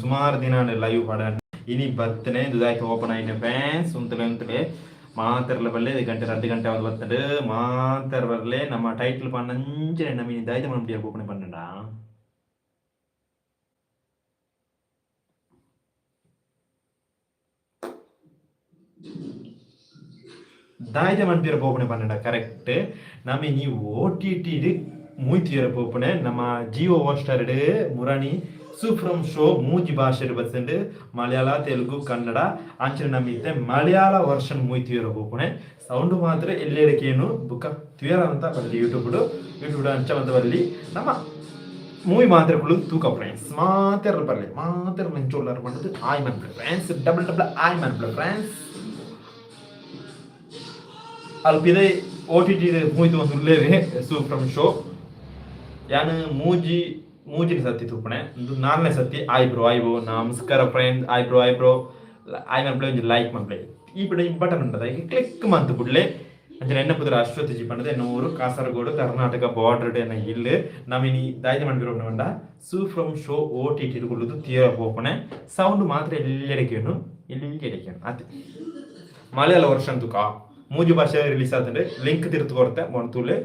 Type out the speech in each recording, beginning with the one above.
ಸುಮಾರು ದಿನ ಲೈವ್ ಪಾಡ ಇನಿ ಬತ್ತನೆ ದುದಾಯ್ತು ಓಪನ್ ಆಯಿನ ಫ್ಯಾನ್ಸ್. ಉಂತಲೆ ಉಂತಲೆ, ಮಾತೆರ್ಲ ಬಲ್ಲೆ. ಗಂಟೆ 2 ಗಂಟೆ ಆದ್ ಬತ್ತಂಡು. ಮಾತೆರ್ ಬರ್ಲೆ. ನಮ್ಮ ಟೈಟ್ಲ್ ಪನ್ನಂಚನೆ ನಮ್ಮ ಇನಿ ದಾಯ್ದ ಮನ್ಪಿಯರ್ ಪೋಪುನೆ ಪನ್ನಡ? ದಾಯ್ದ ಮನ್ಪಿಯರ ಪೋಪುನೆ ಪನ್ನಡ? ಕರೆಕ್ಟ್, ನಮ್ಮ ಇನಿ ಓಟಿಟಿ ಮೂಯ್ತಿಯರ ಪೋಪುನೆ. ನಮ್ಮ ಜಿಯೋ ಹಾಟ್ಸ್ಟಾರ್ ಮುರಾನಿ ಸೂಫ್ರಮ್ ಶೋ ಮೂಜಿ ಭಾಷೆಡ್ ಬತ್ತಂಡ್, ಮಲಯಾಳ, ತೆಲುಗು, ಕನ್ನಡ. ಅಂಚನೆ ನಮ್ಮ ಇತ್ತೆ ಮಲಯಾಳ ವರ್ಷನ್ ಮೂಯ್ತಿಯರ ಪೋಪುನೆ. ಸೌಂಡ್ ಮಾತ್ರ ಎಲ್ಲೆಡಕೇನು ಬುಕ್ಕ ತುಯರ ಅಂತ ಬಲ್ಲಿ. ಯೂಟ್ಯೂಬ್ ಯೂಟ್ಯೂಬ್ ಅಂಚ ಅಂತ ಬಲ್ಲಿ. ನಮ್ಮ ಮೂವಿ ಮಾತ್ರ ತೂಕ ಫ್ರೆಂಡ್ಸ್. ಮಾತೆರ್ಲ ಬರಲಿ. ಮಾತೆರ್ಲ ಎಂಚೊಲ್ಲಾರ ಪಂಡದು ಆಯ್ ಮನ್ಪುಲೆ ಫ್ರೆಂಡ್ಸ್. ಡಬಲ್ ಡಬಲ್ ಆಯ್ ಮನ್ಪುಲೆ ಫ್ರೆಂಡ್ಸ್. ಅಲ್ಪ ಇದೆ ಓಟಿಟಿ ಮೂಯ್ತು ಒಂದು ಉಲ್ಲೇರಿ ಸೂಫ್ರಮ್ ಶೋ. ಯಾನ್ ಮೂಜಿ ಮೂಜಿನ ಸತಿ ತೂಪಣೆ, ಉಂದು ನಾಲ್ನೇ ಸತಿ. ಆಯ್ ಬ್ರೋ, ಆಯ್ ಬ್ರೋ, ನಮಸ್ಕಾರ ಫ್ರೆಂಡ್. ಆಯ್ ಬ್ರೋ, ಆಯ್ ಬ್ರೋ, ಆಯ್ ಮನ್ಪುಲೆ. ಒಂಜಿ ಲೈಕ್ ಮನ್ಪುಲೆ. ಈ ಬಿಡ ಬಟನ್ ಉಂಟದ, ಈಗ ಕ್ಲಿಕ್ ಮಂತ್ ಬುಡ್ಲೆ. ಅಂಚನೆ ಎನ್ನ ಪುದರ್ ಅಶ್ವಥ್ ಜಿ ಪಂಡದೆ. ಎನ್ನ ಊರು ಕಾಸರಗೋಡು, ಕರ್ನಾಟಕ ಬಾರ್ಡರ್ ಎನ್ನ ಇಲ್ಲು. ನಮಿನಿ ದಾಯ್ದ ಮನ್ಪಿರ ಪಂಡ ಸೂಫ್ರಮ್ ಶೋ ಓಟಿಟಿ ಕುಲ್ಲುದು ತೀರ ಪೋಪಣೆ. ಸೌಂಡ್ ಮಾತ್ರ ಎಲ್ಲೆಡಕೇನು, ಎಲ್ಲೆಡಕೇನು ಅತೆ. ಮಲಯಾಳ ವರ್ಷನ್ ತುಕ. ಮೂಜಿ ಭಾಷೆ ರಿಲೀಸ್ ಆತಂಡೆ. ಲಿಂಕ್ ತಿರ್ತು ಕೊರ್ತೆ ಮೊನ್ತುಲೆ.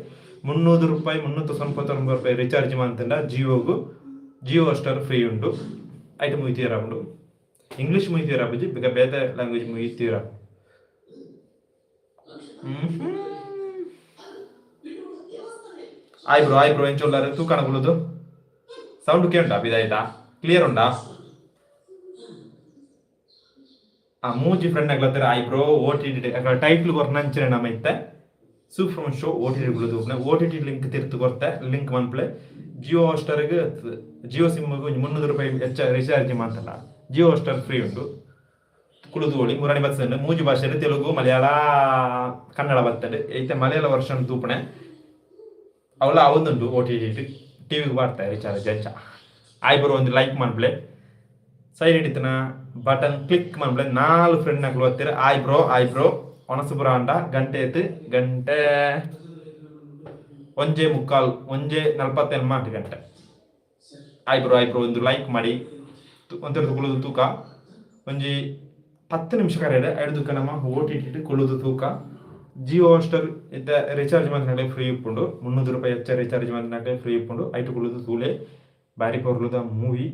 300 ರೂಪಾಯಿ, 399 ರೂಪಾಯಿ ರಿಚಾರ್ಜ್ ಮಂತಂಡ ಜಿಯೋಗು ಜಿಯೋ ಸ್ಟಾರ್ ಫ್ರೀ ಉಂಡು. ಐಟ್ ಮುಯ್ತೀರ ಉಂಡು. ಇಂಗ್ಲಿಷ್ ಮುಯ್ತೀರ ಬುಜಿ ಬೇಗ ಬೇತೆ ಲ್ಯಾಂಗ್ವೇಜ್ ಮುಯ್ತೀರ. Hi bro, hi bro. ಎಂಚೊಲ್ಲಾರು ತೂಕಣ ಕುಲ್ಲುದು ಸೌಂಡ್ ಕೇಂಡ ಬಿದಾಯ್ತಾ? ಕ್ಲಿಯರ್ ಉಂಡಾ? ಆ ಮೂಜಿ ಫ್ರೆಂಡ್ ಆಗ್ಲತ್ತಾರೆ. Hi bro. ಓಟಿಟಿ ಟೈಟ್ಲ್ ಕೊರ್ನಂಚನೆ ನಮ್ಮ ಇತ್ತೆ ಸೂಫ್ರಮ್ ಶೋ ಓಟಿಟಿ ಕುಲ್ಲುದು. ಓಟಿಟಿ ಲಿಂಕ್ ತಿರ್ತು ಕೊರ್ತೆ, ಲಿಂಕ್ ಮನ್ಪ್ಲೆ. ಜಿಯೋ ಹಾಟ್ಸ್ಟಾರ್ಗ್ ಜಿಯೋ ಸಿಮ್ಗೆ 300 ರೂಪಾಯಿ ಹೆಚ್ಚ ರಿಚಾರ್ಜ್ ಮಾತಲ್ಲ, ಜಿಯೋ ಹಾಟ್ಸ್ಟಾರ್ ಫ್ರೀ ಉಂಟು. ಕುಳುದು ಒಳಿ. ಮುರಾನಿ ಬತ್ಸಂಡು. ಮೂಜಿ ಭಾಷೆ, ತೆಲುಗು, ಮಲಯಾಳ, ಕನ್ನಡ ಬರ್ತದೆ. ಐತೆ ಮಲಯಾಳ ವರ್ಷನ್ ತೂಪಣೆ. ಅವಳ ಅವೊಂದುಂಡು ಓಟಿಟಿ. ಟಿವಿಗೆ ಬರ್ತಾರೆ ರಿಚಾರ್ಜ್ ಅಂಚ. ಆಯ್ ಬ್ರೋ, ಒಂದು ಲೈಕ್ ಮನ್ಪ್ಲೆ. ಸೈಡ್ ಹಿಡಿತನ ಬಟನ್ ಕ್ಲಿಕ್ ಮನ್ಪ್ಲೆ. ನಾಲ್ ಫ್ರೆಂಡ್ ನಕ್ಲು ಬತ್ತೀರ. Hi bro, hi bro. ಒಣಸುಪುರ ಅಂಡ ಗಂಟೆ ಆಯ್ತು. ಗಂಟೆ 1:45, 1:48 ಗಂಟೆ. Hi bro, hi bro. ಒಂದು ಲೈಕ್ ಮಾಡಿ. ಒಂದೆರಡು ಕುಳುದು ತೂಕ. ಒಂಜಿ 10 ನಿಮಿಷ ಕರೆಯಡೆ ಐದು ನಮ್ಮ ಓಟಿಟಿ ಕುಳುದು ತೂಕ. ಜಿಯೋ ಹಾಟ್ಸ್ಟಾರ್ ಇತ್ತೆ ರಿಚಾರ್ಜ್ ಮಂತ್ನಾಗಲೇ ಫ್ರೀ ಉಪ್ಪುಂಡು. 300 ರೂಪಾಯಿ ಹೆಚ್ಚ ರಿಚಾರ್ಜ್ ಮಂತ್ನಾಗಲೇ ಫ್ರೀ ಉಪ್ಪುಂಡು. ಐಟು ಕುಳುದು ತೂಲೆ. ಬಾರಿ ಪೊರ್ಲುದ movie.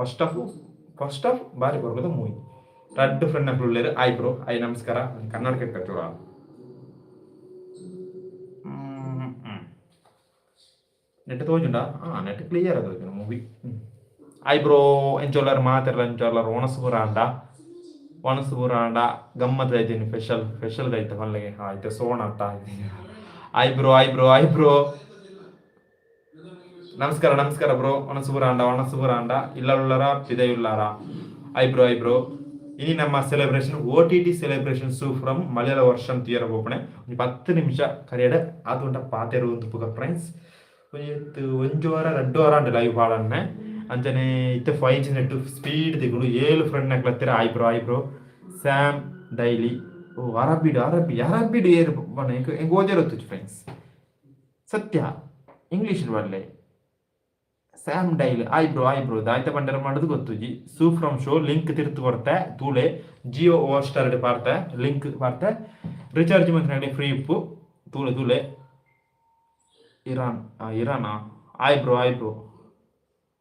First half, first half ಬಾರಿ ಪೊರ್ಲುದ ಮೂವಿ. ರಡ್ಡ್ ಫ್ರೆಂಡ್ ನಕ್ಲು ಉಲ್ಲೆರ್. ಆಯ್ ಬ್ರೋ, ಆಯ್, ನಮಸ್ಕಾರ. ಕನ್ನಡಕ ಕಟ್ಟುವ ನೆಟ್ ತೋಜುಂಡಾ? ಹಾ, ನೆಟ್ ಕ್ಲಿಯರ್ ತೋಜುಂಡು ಮೂವಿ. Hi bro. ಎಂಚೊಲ್ಲಾರ್ ಮಾತೆರ್ಲ? ಎಂಚೊಲ್ಲಾರ್? ಒಣಸು ಪೂರ ಆಂಡ? ಒಣಸು ಪೂರ ಆಂಡ? ಗಮ್ಮತ್ ಐತೀನಿ. ಸ್ಪೆಷಲ್ ಸ್ಪೆಷಲ್ ಐತೆ ಪನ್ಲೆಗೆ. ಆಯ್ತು, ಸೋಣ ಅತ್ತ. ಆಯ್ bro, hi bro, hi bro. ನಮಸ್ಕಾರ, ನಮಸ್ಕಾರ ಬ್ರೋ. ಒಣಸು ಪೂರ ಆಂಡ? ಒಣಸು ಪೂರ ಆಂಡ? ಇಲ್ಲ ಉಳ್ಳಾರ ಪಿದಯುಲ್ಲಾರ? ಆಯ್ ಬ್ರೋ, ಆಯ್ ಬ್ರೋ. ಇನಿ ನಮ್ಮ celebration OTT celebration super Malayala version ತುಯರ ಪೋಪಣೆ. ಒಂಜಿ 10 ನಿಮಿಷ ಕರಿಯಡ ಆದುಂಟ ಪಾತೆರು ಒಂದು ಪುಗ ಫ್ರೆಂಡ್ಸ್. ಒಂಜಿ ಒಂಜಿ ವಾರ 2 ವಾರ ಅಂಡ ಲೈವ್ ಪಾಡನ್ನೆ. ಅಂಚನೆ ಇತ್ತೆ 5ಜಿ ನೆಟ್ ಸ್ಪೀಡ್ ತಿಕ್ಕುಂಡು. ಏಳು ಫ್ರೆಂಡ್ ನಕ್ಲತ್ತೀರ. Hi bro, hi bro. Sam daily, ಓ ಅರಬಿಡ್, ಅರಬಿ, ಅರಬಿಡ್ ಏರು ಬಣ್ಣ ಎಂಕ್ ಓದಿರತ್ತು ಫ್ರೆಂಡ್ಸ್. ಸತ್ಯ ಇಂಗ್ಲೀಷ್ ಬರಲೆ. Sam daily, hi bro, hi bro. ದಾಯ್ತ ಬಂಡರ ಮಾಡೋದು ಗೊತ್ತುಜಿ. ಸೂಫ್ರಮ್ ಶೋ ಲಿಂಕ್ ತಿರ್ತು ಕೊರ್ತೆ, ತೂಲೆ. ಜಿಯೋ ಹಾಟ್ಸ್ಟಾರ್ ಪಾರ್ತೆ, ಲಿಂಕ್ ಪಾರ್ತೆ. ರಿಚಾರ್ಜ್ ಮಂತ್ನಾಗಲೇ ಫ್ರೀ ಉಪ್ಪು. ತೂಲೆ, ತೂಲೆ. ಇರಾನ್, ಇರಾನಾ? Hi bro, hi bro,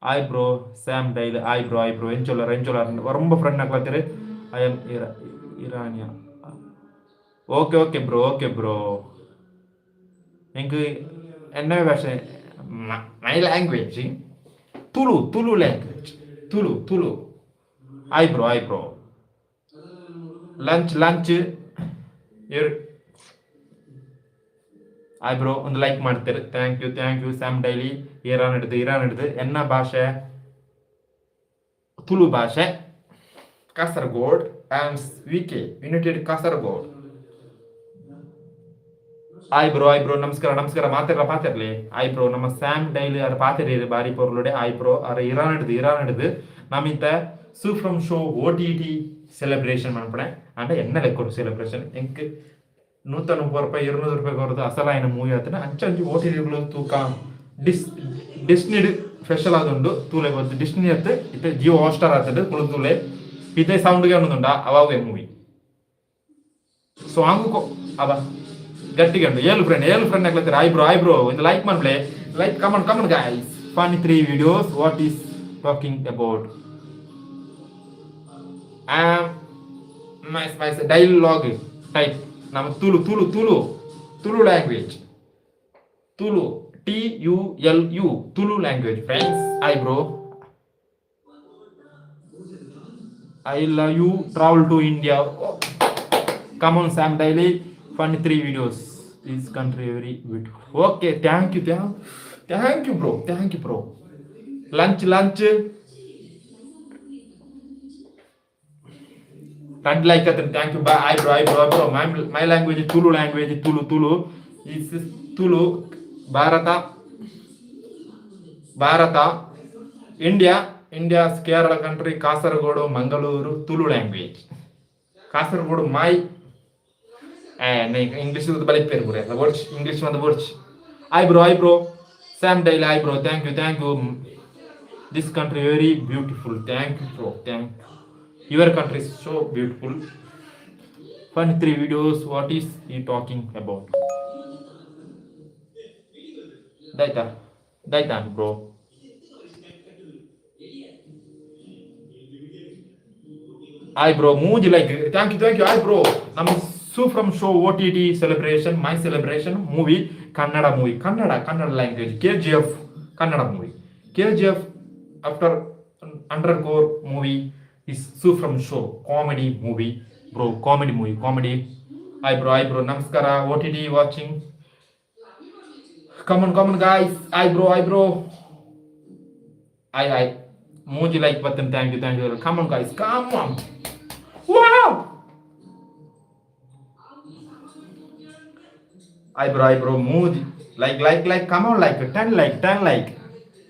hi bro. Sam daily, hi bro, hi bro. ಎಂಚೊಲ್ಲರ್, ಎಂಚೊಲ್ಲರ್? ரொம்ப ಫ್ರೆಂಡ್ ಹಾಕ್ಲತ್ತೀರಿ. I am ಇರಾ ಇರಾನಿಯಾ. Okay, okay bro, okay bro. ಎಂಕ್ ಎನ್ನ ಭಾಷೆ, my language Tulu, Tulu language, Tulu, Tulu. I bro, hi bro. Lunch, lunch. I bro. ಒಂದು like ಮಾಡ್ತಾರೆ. Thank you, thank you. Sam daily, Iran ಹಿಡಿದು, ಇರಾನ್ ಹಿಡಿದು. ಎನ್ನ ಭಾಷೆ ತುಳು ಭಾಷೆ. ಕಾಸರಗೋಡ್ ಆಮ್ V K united Kasaragod. Hi bro, hi bro. ನಮಸ್ಕಾರ, ನಮಸ್ಕಾರ. ಮಾತಾಡ್ರ, ಪಾತಿರ್ಲಿ. Hi bro. ನಮ್ಮ ಸ್ಯಾಮ್ ಡೈಲಿ ಅರ ಪಾತಿರಿ ಬಾರಿ ಪೊರ್ಲುಡೆ. ಆಯ್ ಬ್ರೋ. ಅರ ಇರಾನ್ ಹಿಡಿದು, ಇರಾನ್ ಹಿಡಿದು. ನಮ್ಮಿಂತ ಸೂಫ್ರಮ್ ಶೋ ಓಟಿಟಿ ಸೆಲೆಬ್ರೇಷನ್ ಮನ್ಪಣೆ ಅಂಡ ಎನ್ನ ಲೆಕ್ಕೊಡು ಸೆಲೆಬ್ರೇಷನ್. ಎಂಕ್ 130 ರೂಪಾಯಿ, 200 ರೂಪಾಯಿ ಕೊರದು ಅಸಲಾಯಿನ ಮೂವಿ ಆತನ. ಅಂಚ ಅಂಚಿ ಓಟಿಟಿಗಳು ತೂಕ. ಡಿಸ್ನಿಡ್ ಸ್ಪೆಷಲ್ ಆದುಂಡು ತೂಲೆ. ಡಿಸ್ನಿ ಅತ್ತ್, ಇತ್ತೆ ಜಿಯೋ ಹಾಟ್‌ಸ್ಟಾರ್ ಆತುಂಡು. ಕುಲು ತೂಲೆ. ಪಿದೈ ಸೌಂಡ್ ಕೇನೊಂದುಂಡ ಅವಾವೆ ಮೂವಿ ಸಾಂಗ್ ಅವ ಗಟ್ಟಿಗೆ ಉಂಡು. ಏಳು ಫ್ರೆಂಡ್, ಏಳು ಫ್ರೆಂಡ್ ಆಗ್ಲತ್ತಾರೆ. Hi bro, hi bro. ಒಂದು like ಮಾಡ್ಲೆ. Like, come on, come on guys. Funny three videos, what is talking about? Nice, nice dialogue type. ನಮ್ಮ Tulu, Tulu, Tulu, Tulu language. Tulu, TULU, Tulu language friends. Hi bro. I love you, travel to India. Come on Sam daily. Fun three videos, this country very beautiful. Okay, thank you, thank you bro, thank you bro. Lunch, lunch. రెండు like అతను. Thank you. Bye bro, I bro, bro. My my language Tulu language. Tulu, Tulu is Tulu. Bharat, Bharat, India, India's Kerala country, Kasaragod, Mangaluru, Tulu language. Kasaragod my. English ಬಲಿಪೇರು ಪೂರ words, English ಒಂದು words. Hi bro, hi bro. Sam daily, hi bro. Thank you, thank you. This country very beautiful. Thank you bro, thank. Your country is so beautiful. Fun three videos, what is he talking about? ದಾಯ್ತಾ, ದಾಯ್ತಾ bro? Hi bro. ಮೂಜಿ like. Thank you, thank you. Hi bro. ನಮ್ಮ ಸು from show OTT celebration, my celebration movie, Kannada movie, Kannada, Kannada language, KGF Kannada movie. KGF after 100 crore movie is Su from show, comedy movie bro, comedy movie, comedy. Hi bro, hi bro. ನಮಸ್ಕಾರ. OTT watching. Come on, come on guys. Hi bro, hi bro. Hi, hi. ಮೂಜಿ like ಬರ್ತೇನೆ. Thank you, thank you. Come on guys, come on. Wow. Hi bro, hi bro. ಮೂಜಿ like, like, like. Come on, like 10 like, 10 like.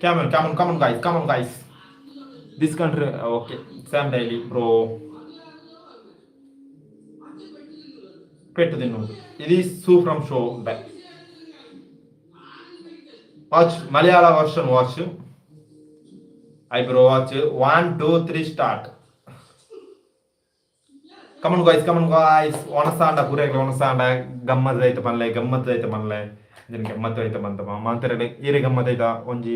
Come on, come on, come on guys, come on guys. This country. Okay, Sam daily bro. ಪೆಟ್ಟು ತಿನ್ನುವುದು. ಇದು ಸೂ from show. Watch Malayala version, watch. I bro, watch. 1 2 3 start. Come on guys, come on guys. ಒಣಸಾಂಡ ಪೂರ ಒಣಸಾಂಡ. ಗಮ್ಮತ್ ಐತ ಪನ್ಲೆ, ಗಮ್ಮತ್ ಐತ ಪನ್ಲೆ. ಇದನ್ನ ಗಮ್ಮತ್ ಐತ ಬಂತ ಮಾಂತರಡೆ. ಈರೆ ಗಮ್ಮತ್ ಐತ ಒಂಜಿ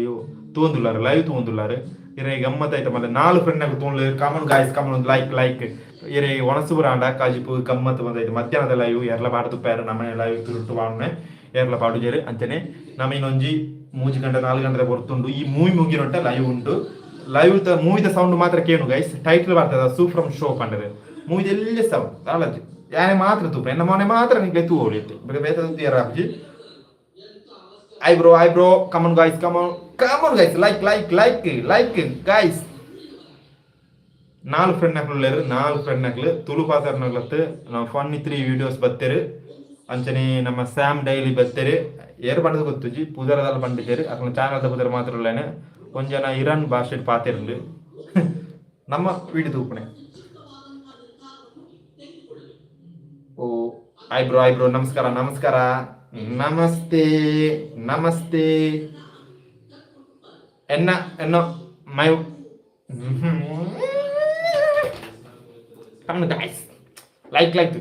ತೂಂದುಲ್ಲಾರ, ಲೈವ್ ತೂಂದುಲ್ಲಾರ. ಇರೆ ಗಮ್ಮತ್ ಐತ ಮಲ್ಲೆ. ನಾಲ್ ಫ್ರೆಂಡ್ ನಾಗ ತೂಂಡ್ಲೆ. Come on guys, come on. Like, like. ಇರೆ ಒಣಸು ಬರಾಂಡ ಕಾಜಿಪು ಗಮ್ಮತ್ ಬಂದೈತೆ. ಮಧ್ಯಾಹ್ನದ ಲೈವ್ ಎರ್ಲ ಪಾಡು ತುಪ್ಪಾರು. ನಮ್ಮನೆ ಲೈವ್ ತುರುಟು ಪಾಡುನೆ ಏರ್ಲ ಪಾಡುಜೇರು. ಅಂಚನೆ ನಮ್ಮ ಇನ್ನೊಂಜಿ 3 ಗಂಟೆ 4 ಗಂಟೆ ಹೊರ್ತುಂಡು. ಈ ಮೂವಿ ಮುಗಿನೊಟ್ಟ ಲೈವ್ ಉಂಟು. ಲೈವ್ ಮೂವಿದ ಸೌಂಡ್ ಮಾತ್ರ ಕೇಳು ಗೈಸ್. ಟೈಟ್ಲ್ ಬರ್ತದ, ಸೂ ಫ್ರಮ್ ಶೋ ಪಂಡದು. ಮೂವಿದ ಎಲ್ಲ ಸೌಂಡ್ ದಾಲಜಿ ಯಾನೆ ಮಾತ್ರ ತೂಪ ಎನ್ನ ಮೊನೆ ಮಾತ್ರ ನಿಂಗೆ ತೂ ಹೊಳಿಯುತ್ತೆ. ಬೇಗ ಬೇತ ರಾಬ್ಜಿ. I bro, I bro. Come on guys, come on, come on guys. Like, like, like, like guys. ನಾಲ್ಕು ಫ್ರೆಂಡ್ ನಕ್ಲು ಉಲ್ಲೇರು. ನಾಲ್ಕು ಫ್ರೆಂಡ್ ನಕ್ಲು ತುಳು ಪಾತರ್ ನಕ್ಲತ್ತು. ನಾವು ಫನ್ನಿ ತ್ರೀ ವಿಡಿಯೋಸ್ ಬತ್ತೇರು. ಅಂಚನೆ ನಮ್ಮ ಸ್ಯಾಮ್ ಡೈಲಿ ಬತ್ತೇರು. ಏರು ಪಂಡದ ಗೊತ್ತುಜಿ, ಪುದರದಲ್ಲ ಪಂಡಿತೇರು. ಅಕ್ಲ ಚಾನಲ್ದ ಪುದರ್ ಮಾತ್ರ ಉಲ್ಲೇನೆ. ಒಂಜನ ಇರಾನ್ ಭಾಷೆ ಪಾತೆರ್ಲು. ನಮ್ಮ ವಿಡಿಯೋ ತೂಪಣೆ. ಓ, ಆಯ್ ಬ್ರೋ, ಆಯ್ ಬ್ರೋ. ನಮಸ್ಕಾರ, ನಮಸ್ಕಾರ. ನಮಸ್ತೆ, ನಮಸ್ತೆ. ಎನ್ನ ಎನ್ನ my. Come guys, like, like.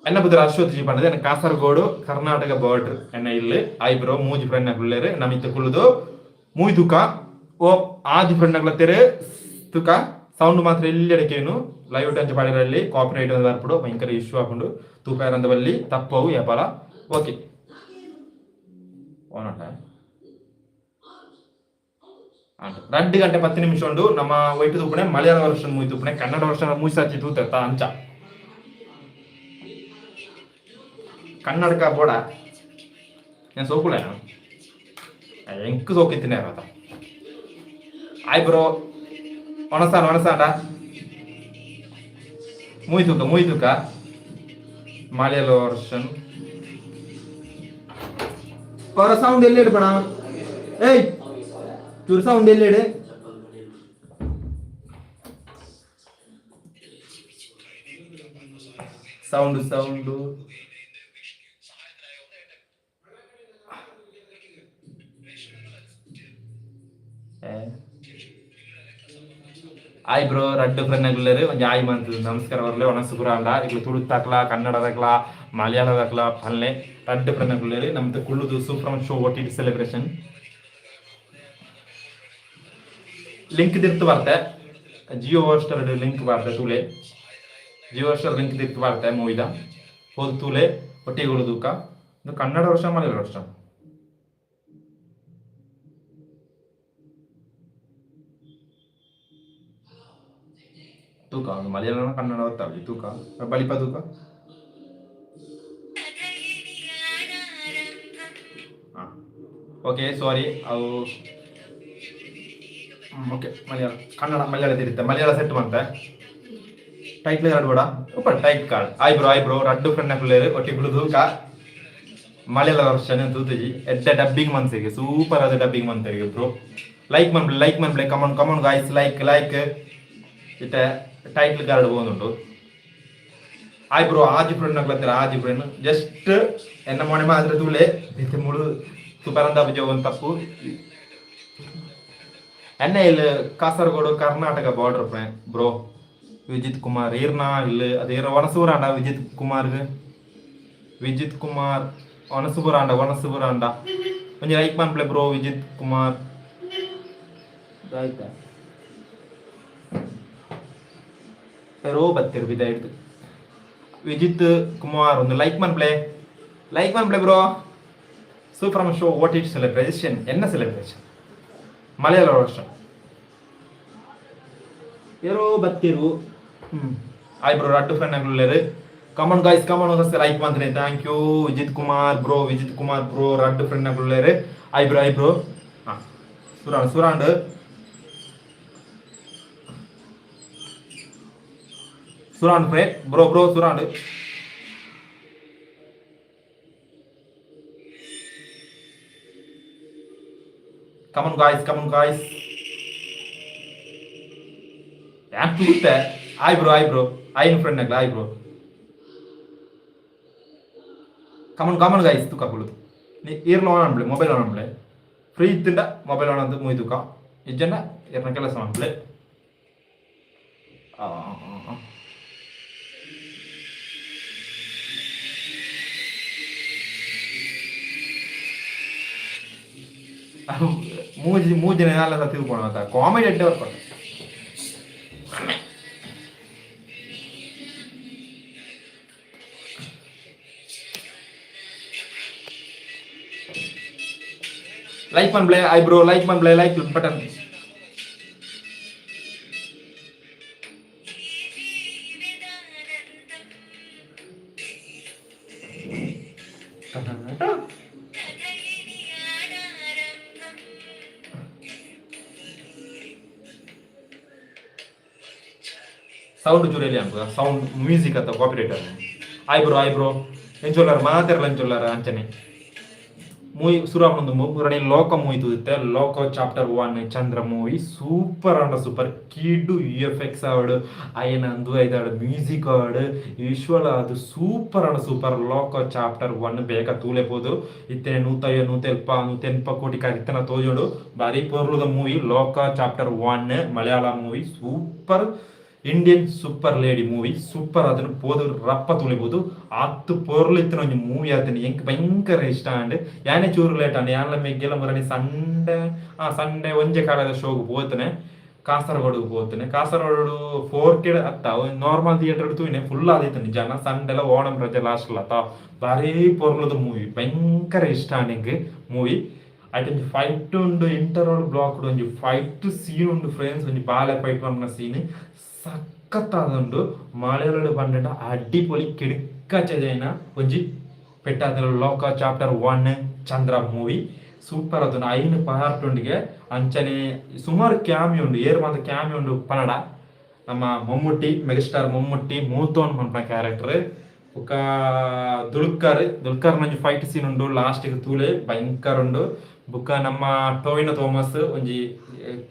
ಎನ್ನ ಪುದರ್ ಅಶ್ವಥ್ ಜಿ ಪಂಡದು. ಎನ್ನ ಕಾಸರಗೋಡು ಕರ್ನಾಟಕ ಬಾರ್ಡರ್ ಎನ್ನ ಇಲ್ಲಿ. I bro. ಮೂಜಿ ಫ್ರೆಂಡ್ ನಕುಲ್ಲೇರು. ನಮ್ಮ ಇತ್ತೆ ಕುಲ್ಲುದು ಮೂವಿ ತುಕ. ಓ, ಆಜಿ ಫ್ರೆಂಡ್ ನಕ್ಲತ್ತೇರು. ತುಕ ಸೌಂಡ್ ಮಾತ್ರ ಎಲ್ಲಿ ಅಡಕೇನು. ಲೈವ್ ಟಂಚ್ ಪಾಡಿರಲ್ಲಿ ಕಾಪಿರೈಟ್ ಒಂದು ಬರ್ಪುಡು, ಭಯಂಕರ ಇಶ್ಯೂ ಆಪುಂಡು. ತೂಪಾರಂದ ಬಲ್ಲಿ ತಪ್ಪವು ಏಪಲ. ಓಕೆ, ಓನಟ 2 ಗಂಟೆ 10 ನಿಮಿಷ ಉಂಡು. ನಮ್ಮ ವೈಟ್ ತೂಪಣೆ ಮಲಯಾಳ ವರ್ಷನ್ ಮೂವಿ ತೂಪಣೆ. ಕನ್ನಡ ವರ್ಷನ್ ಮೂವಿ ಸಾಚಿ ತೂತ ಅಂಚ ಕನ್ನಡಕ ಬೋಡ. నేను ಸೋಕುಲೆ ಎಂಕ್ ಸೋಕಿತ್ತಿನ. Hi bro. ಒಣಸಾನ, ಒಣಸಾಂಡ. ಮೂವಿ ತೂಕ, ಮೂವಿ ತೂಕ, ಮಲಯಾಳ ವರ್ಷನ್. ಹೊರ ಸೌಂಡ್ ಎಲ್ಲಿ ಇಡ್ಬಣ? ಏಯ್, ಚೂರು ಸೌಂಡ್ ಎಲ್ಲಿ ಇಡು. Sound, sound. ಆಯ್ ಬ್ರೋ, ರಡ್ಡು ಫ್ರೆಂಡ್ ಅಗುಲ್ಲೇರು. ಒಂಜಿ ಆಯ್ ಮಂತ್ ನಮಸ್ಕಾರ ಬರ್ಲೆ. ಒಣಸು ಪುರಾಂಡ ಇಕ್ಲು ತುಳುತ್ತಾಕ್ಲ, ಕನ್ನಡದಕ್ಲ, ಮಲಯಾಳದಕ್ಲ ಪನ್ಲೆ. ರಡ್ಡು ಫ್ರೆಂಡ್ ಅಗುಲ್ಲೇರು ನಮ್ದು ಕುಳ್ಳುದು super show OTT celebration link ತಿರ್ತು ಬರ್ತೆ. ಜಿಯೋ ಹಾಟ್ಸ್ಟಾರ್ ಲಿಂಕ್ ಬರ್ತೆ ತೂಲೆ. ಜಿಯೋ ಹಾಟ್ಸ್ಟಾರ್ ಲಿಂಕ್ ತಿರ್ತು ಬರ್ತೆ ಮೂವಿದ ಪೋದು ತೂಲೆ. ಒಟ್ಟಿಗೆ ತೂಕ. ಇದು ಕನ್ನಡ ವರ್ಷ, ಮಲಯಾಳ ವರ್ಷ. ತೂಕ ಒಂದು ಮಲಯಾಳಂ ಕನ್ನಡ ಗೊತ್ತಾಗಲಿ. ತೂಕ ಬಲಿಪ ತೂಕ. ಹಾಂ, ಓಕೆ, ಸಾರಿ. ಅವು ಓಕೆ. ಮಲಯಾಳ, ಕನ್ನಡ, ಮಲಯಾಳ ತಿರುತ್ತೆ. ಮಲಯಾಳ ಸೆಟ್ ಬಂತೆ. ಟೈಟ್ಲ್ ಕಾರ್ಡ್ ಬೇಡ ಉಪ್ಪ title card. Hi bro, hi bro. ರಡ್ಡು ಫ್ರೆಂಡ್ ಕುಲ್ಲೇರು. ಒಟ್ಟಿಗೆ ತೂಕ. ಮಲಯಾಳ ವರ್ಷನ್ ತೂತುಜಿ. ಎಡ್ಡೆ ಡಬ್ಬಿಂಗ್ ಮನ್ಸಿಗೆ, ಸೂಪರ್ ಆದ ಡಬ್ಬಿಂಗ್ ಮಂತೆಗೆ. ಬ್ರೋ, ಲೈಕ್ ಮನ್ಪ್ಲೆ, ಲೈಕ್ ಮನ್ಪ್ಲೆ. Come on, come on guys, like, like. ಇತ್ತೆ ಟೈಟ್ಲ್ ಕಾರ್ಡ್ ಪೋಂದುಂಡು. Hi bro. ಆಜಿ ಫ್ರೆಂಡ್ ನಕ್ಲತ್ತರ. ಆಜಿ ಫ್ರೆಂಡ್ ಜಸ್ಟ್ ಎನ್ನ ಮೊಣೆ ಮಾತ್ರ ತೂಲೆ. ಇತ್ತೆ ಮುಳು ಸೂಪರ್ ಅಂತ ಒಂದು ತಪ್ಪು. ಎನ್ನ ಇಲ್ಲಿ ಕಾಸರಗೋಡು ಕರ್ನಾಟಕ ಬಾರ್ಡರ್ ಬ್ರೋ. ವಿಜಿತ್ ಕುಮಾರ್ ಈರ್ನಾ ಇಲ್ಲಿ ಅದು ಈರ ಒಣಸೂರಾಂಡ. ವಿಜಿತ್ ಕುಮಾರ್ಗ್, ವಿಜಿತ್ ಕುಮಾರ್ ಒಣಸುಬುರಾಂಡ, ಒಣಸುಬುರಾಂಡ. ಒಂಜಿ ಲೈಕ್ ಮನ್ಪ್ಲೆ ಬ್ರೋ. ವಿಜಿತ್ ಕುಮಾರ್ ಆಯ್ತಾ? ರೋ ಬತ್ತಿರ್ ಬಿದ ಹಿಡ್ದು. ವಿಜಿತ್ ಕುಮಾರ್ ಒಂದು ಲೈಕ್ ಮನ್ಪ್ಲೆ, ಲೈಕ್ ಮನ್ಪ್ಲೆ bro. Super show OTT celebration. ಎನ್ನ ಸೆಲೆಬ್ರೇಷನ್ ಮಲಯಾಳ ವರ್ಷ ಏರೋ ಬತ್ತಿರು. Hi bro. ರಡ್ಡು ಫ್ರೆಂಡ್ ಆಗ್ಲುಲ್ಲೇರು. Come on guys, come on. ಲೈಕ್ ಮಂತ್ರಿ. Thank you Vijith Kumar bro. Vijith Kumar bro, ರಡ್ಡು ಫ್ರೆಂಡ್ ಆಗ್ಲುಲ್ಲೇರು. Hi bro, hi bro. ಹಾಂ, ಸುರಾಂಡ್, ಸುರಾಂಡ್, ಸುರಾಂಡ್ ಫ್ರೇ ಬ್ರೋ, ಬ್ರೋ ಸುರಾಂಡ್. Come on guys, come on guys. ಯಾಕೆ ತೂತೆ? Hi bro, hi bro. ಆಯ್ನ ಫ್ರೆಂಡ್ ಆಗ್ಲ. Hi bro. Come on, come on guys. ತೂಕ ಕುಳುದು ನೀ ಈರ್ಲ ಆನ್ ಅನ್ಬ್ಲೆ, ಮೊಬೈಲ್ ಆನ್ ಅನ್ಬ್ಲೆ. ಫ್ರೀ ಇತ್ತಿಂಡ ಮೊಬೈಲ್ ಆನ್ ಅಂತ ಮೂವಿ ತೂಕ. ಇಜ್ಜಂಡ ಇರ್ನ ಕೆಲಸ ಅನ್ಬ್ಲೆ. ಮೂಜಿ ಮೂಜಿನ ನಾಲ್ ತಿಳ್ಕೊಳ. ಕಾಮಿಡಿ ಅಡ್ಡೆ ವರ್ಕ್. ಲೈಕ್ ಮನ್ಬ್ಲೆ. I bro, like ಮನ್ಬ್ಲೆ. Like button. Sound ಚೂರಲ್ಲಿ ಅನ್ಬೋದು. ಸೌಂಡ್ ಮ್ಯೂಸಿಕ್ ಅಂತ copyright. Hi bro, hi bro. ಎಂಚೊಲ್ಲಾರ ಮಾತೆರ್ಲ ಎಂಚೊಲ್ಲಾರ? ಅಂಚನೆ ಮೂವಿ ಸುರು ಆಪುಂಡು. ಮುರಣಿ ಲೋಕ ಮೂವಿ ತೂದಿತ್ತೆ. ಲೋಕ ಚಾಪ್ಟರ್ 1 ಚಂದ್ರ ಮೂವಿ ಸೂಪರ್ ಅಂಡ ಸೂಪರ್. ಕಿಡು ವಿಎಫ್ಎಕ್ಸ್ ಆವಡ್, ಅಯನ ಅಂದು ಐದಾಡು ಮ್ಯೂಸಿಕ್ ಆವಡ್, ವಿಶುವಲ್ ಅದು ಸೂಪರ್ ಅಂಡ ಸೂಪರ್. ಲೋಕ ಚಾಪ್ಟರ್ 1 ಬೇಗ ತೂಲೆ ಪೋದು. ಇತ್ತೆ 150, 170, 180 ಕೋಟಿ ಇತ್ತನ ತೋಜೋಡು. ಬಾರಿ ಪೊರ್ಲುದ ಮೂವಿ ಲೋಕ chapter 1. Malayala movie super. Indian super lady movie super. ಅದನ್ನು ಪೋದು ರಪ್ಪ ತುಳಿಬೋದು. ಆತ್ ಪೊರ್ಲು ಇತ್ತಿನ ಒಂಜಿ ಮೂವಿ ಆತನ. ಎಂಕ್ ಭಯಂಕರ ಇಷ್ಟ ಆಂಡ್. ಯಾನೆ ಚೂರು ಲೇಟ್ ಆಂಡ್. ಯಾನ್ಲ ಮೆಗ್ಗೆಲ ಮುರಣಿ ಸಂಡೆ, ಆ ಸಂಡೆ ಒಂಜೆ ಕಾಲದ ಶೋಗ್ ಪೋತನೆ. ಕಾಸರಗೋಡುಗೆ ಪೋತನೆ. ಕಾಸರಗೋಡು 4K ಅತ್ತ, ನಾರ್ಮಲ್ ಥಿಯೇಟರ್ ತೂಯಿನೆ. ಫುಲ್ ಆದಿತ್ತು ಜನ. ಸಂಡೆಲ ಓಣಂ ರಜೆ ಲಾಸ್ಟ್ ಅತ್ತ. ಬಾರಿ ಪೊರ್ಲುದ ಮೂವಿ. ಭಯಂಕರ ಇಷ್ಟ ಆಂಡ್ ಎಂಕ್ ಮೂವಿ. ಐಟ್ ಒಂಜಿ ಫೈಟ್ ಉಂಡು. ಇಂಟರ್ವಲ್ ಬ್ಲಾಕ್ ಒಂಜಿ ಫೈಟ್ ಸೀನ್ ಉಂಡು ಫ್ರೆಂಡ್ಸ್. ಒಂಜಿ ಬಾಲೆ ಫೈಟ್ ಪನ್ಪುನ ಸೀನ್ ಸಖತ್ತಾದುಂಡು. ಮಲಯಾಳಡ್ ಪಂಡಂಡ ಅಡಿಪೊಲಿ ಕಿಡ್ಕಚ ಒಂಜಿ ಪೆಟ್ಟಾದ ಲೋಕ ಚಾಪ್ಟರ್ 1 ಚಂದ್ರ ಮೂವಿ ಸೂಪರ್. ಅದನ್ನು ಐನು ಪಾರ್ಟ್ ಉಂಡಿಗೆ. ಅಂಚನೆ ಸುಮಾರು ಕ್ಯಾಮಿ ಉಂಡು. ಏರ್ ಮಾತ ಕ್ಯಾಮಿ ಉಂಡು ಪನಡ. ನಮ್ಮ ಮಮ್ಮುಟ್ಟಿ, ಮೆಗಾಸ್ಟಾರ್ ಮಮ್ಮುಟ್ಟಿ ಮೂತೋನ್ ಪನ್ಪುನ ಕ್ಯಾರೆಕ್ಟರ್. ಬೊಕ್ಕ ದುಲ್ಕರ್, ದುಲ್ಕರ್ ಒಂಜಿ ಫೈಟ್ ಸೀನ್ ಉಂಡು ಲಾಸ್ಟ್ ತೂಲೆ, ಭಯಂಕರ ಉಂಡು. ಬೊಕ್ಕ ನಮ್ಮ ಟೋವಿನೋ ಥಾಮಸ್ ಒಂಜಿ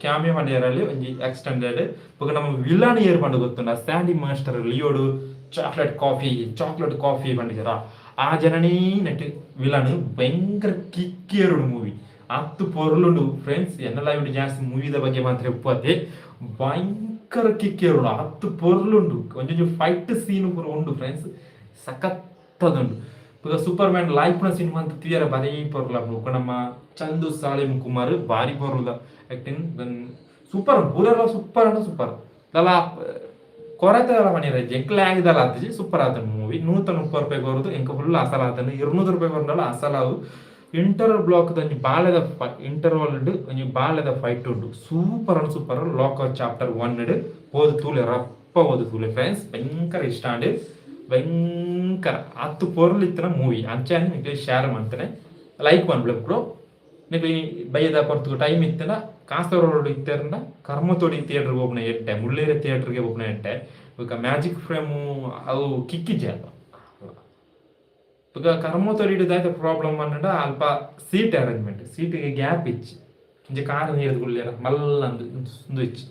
ಕ್ಯಾಮಿಯೋ ಪಂಡಿಯರಲ್ಲಿ ಒಂಜಿ ಎಕ್ಸ್ಟೆಂಡೆಡ್. ಬೊಕ್ಕ ನಮ್ಮ ವಿಲನ್ ಏರ್ ಪಂಡ ಗೊತ್ತುಂಡ? ಸ್ಯಾಂಡಿ ಮಾಸ್ಟರ್ ಲಿಯೋಡು ಚಾಕ್ಲೇಟ್ ಕಾಫಿ, ಚಾಕ್ಲೇಟ್ ಕಾಫಿ ಪಂಡಿಜರ, ಆ ಜನನೇ ನೆಟ್ ವಿಲನ್. ಭಯಂಕರ ಕಿಕ್ಕೇರುಡು ಮೂವಿ. ಅತ್ತು ಪೊರ್ಲುಂಡು ಫ್ರೆಂಡ್ಸ್. ಎನ್ನ ಲೈವ್ ಜಾಸ್ತಿ ಮೂವಿದ ಬಗ್ಗೆ ಮಾತ್ರ ಉಪ್ಪತ್ತೆ. ಭಯಂಕರ ಭಯಂಕರ ಕಿಕ್ ಏರುಂಡು, ಅತ್ ಪೊರ್ಲುಂಡು. ಒಂಜೊಂಜಿ ಫೈಟ್ ಸೀನ್ ಪೂರ ಉಂಡು ಫ್ರೆಂಡ್ಸ್, ಸಖತ್ತದುಂಡು. ಬೊಕ ಸೂಪರ್ ಮ್ಯಾನ್ ಲಾಯ್ಪುನ ಸಿನಿಮಾ ಅಂತ ತೂಯರ ಬಾರಿ ಪೊರ್ಲು. ಬೊಕ ನಮ್ಮ ಚಂದು ಸಾಲಿಂ ಕುಮಾರ್ ಬಾರಿ ಪೊರ್ಲುದ ಆಕ್ಟಿಂಗ್, ಸೂಪರ್ ಪೂರೆಲ ಸೂಪರ್ ಅಂಡ ಸೂಪರ್. ದಾಲ ಕೊರತೆ ದಾಲ ಪನಿಯೆರೆ ಇಜ್ಜಿ ಎಂಕ್ ಲ್ಯಾಗ್ ದಾಲ ಆತಿಜಿ, ಸೂಪರ್ ಆತುಂಡು ಮೂವಿ. 130 ರೂಪಾಯಿ ಕೊರ್ದು ಎಂಕ್ ಫುಲ್ ಅಸಲ್ ಆತುಂಡು. 200 ರೂಪಾಯಿ ಕೊರ್ಂಡಲ ಅಸಲ್ ಆವು. ಇಂಟರ್ವಲ್ ಬ್ಲಾಕ್ ದ ಒಂಜಿ ಬಾಲೆದ ಇಂಟರ್ವಲ್ ಡ್ ಒಂಜಿ ಬಾಲೆದ ಫೈಟ್ ಉಂಡು, ಸೂಪರ್ ಅಂಡ್ ಸೂಪರ್. ಲೋಕ ಚಾಪ್ಟರ್ ಒನ್ ಡ್ ಪೋದು ತೂಲೆ, ರಪ್ಪ ಪೋದು ತೂಲೆ ಫ್ರೆಂಡ್ಸ್, ಭಯಂಕರ ಇಷ್ಟ ಆಂಡ್, ಭಯಂಕರ ಅತ್ ಪೊರ್ಲು ಇತ್ತಿನ ಮೂವಿ. ಅಂಚನೆ ನಿಕ್ಲೆ ಶೇರ್ ಮಂತನೆ, ಲೈಕ್ ಮನ್ಪುಲೆ ಬ್ರೋ. ನಿಕ್ಲೆ ಬಯ್ಯದ ಪೊರ್ತುಗು ಟೈಮ್ ಇತ್ತ್ಂಡ ಕಾಸರಗೋಡು ಇತ್ತೆರ್ಂಡ ಕರ್ಮತೋಡಿ ಥಿಯೇಟರ್ ಪೋಪುನ ಎಡ್ಡೆ, ಮುಳ್ಳೇರಿಯ ಥಿಯೇಟರ್ಗೆ ಪೋಪುನ ಎಡ್ಡೆ. ಬೊಕ ಮ್ಯಾಜಿಕ್ ಫ್ರೇಮು ಅವು ಕಿಕ್ಕಿಜ್ಜಿ ಅಲ್ಪ. ಬೊಕ ಕರ್ಮತೋಡಿಡ್ ದಾದ ಪ್ರಾಬ್ಲಮ್ ಪಂಡ ಅಲ್ಪ ಸೀಟ್ ಅರೇಂಜ್ಮೆಂಟ್, ಸೀಟಿಗೆ ಗ್ಯಾಪ್ ಇಜ್ಜಿ. ಒಂಜಿ ಕಾರ್ ನೀರ್ದ್ ಕುಲ್ಲೆರ ಮಲ್ಲ ಉಂದು ಇಜ್ಜಿ.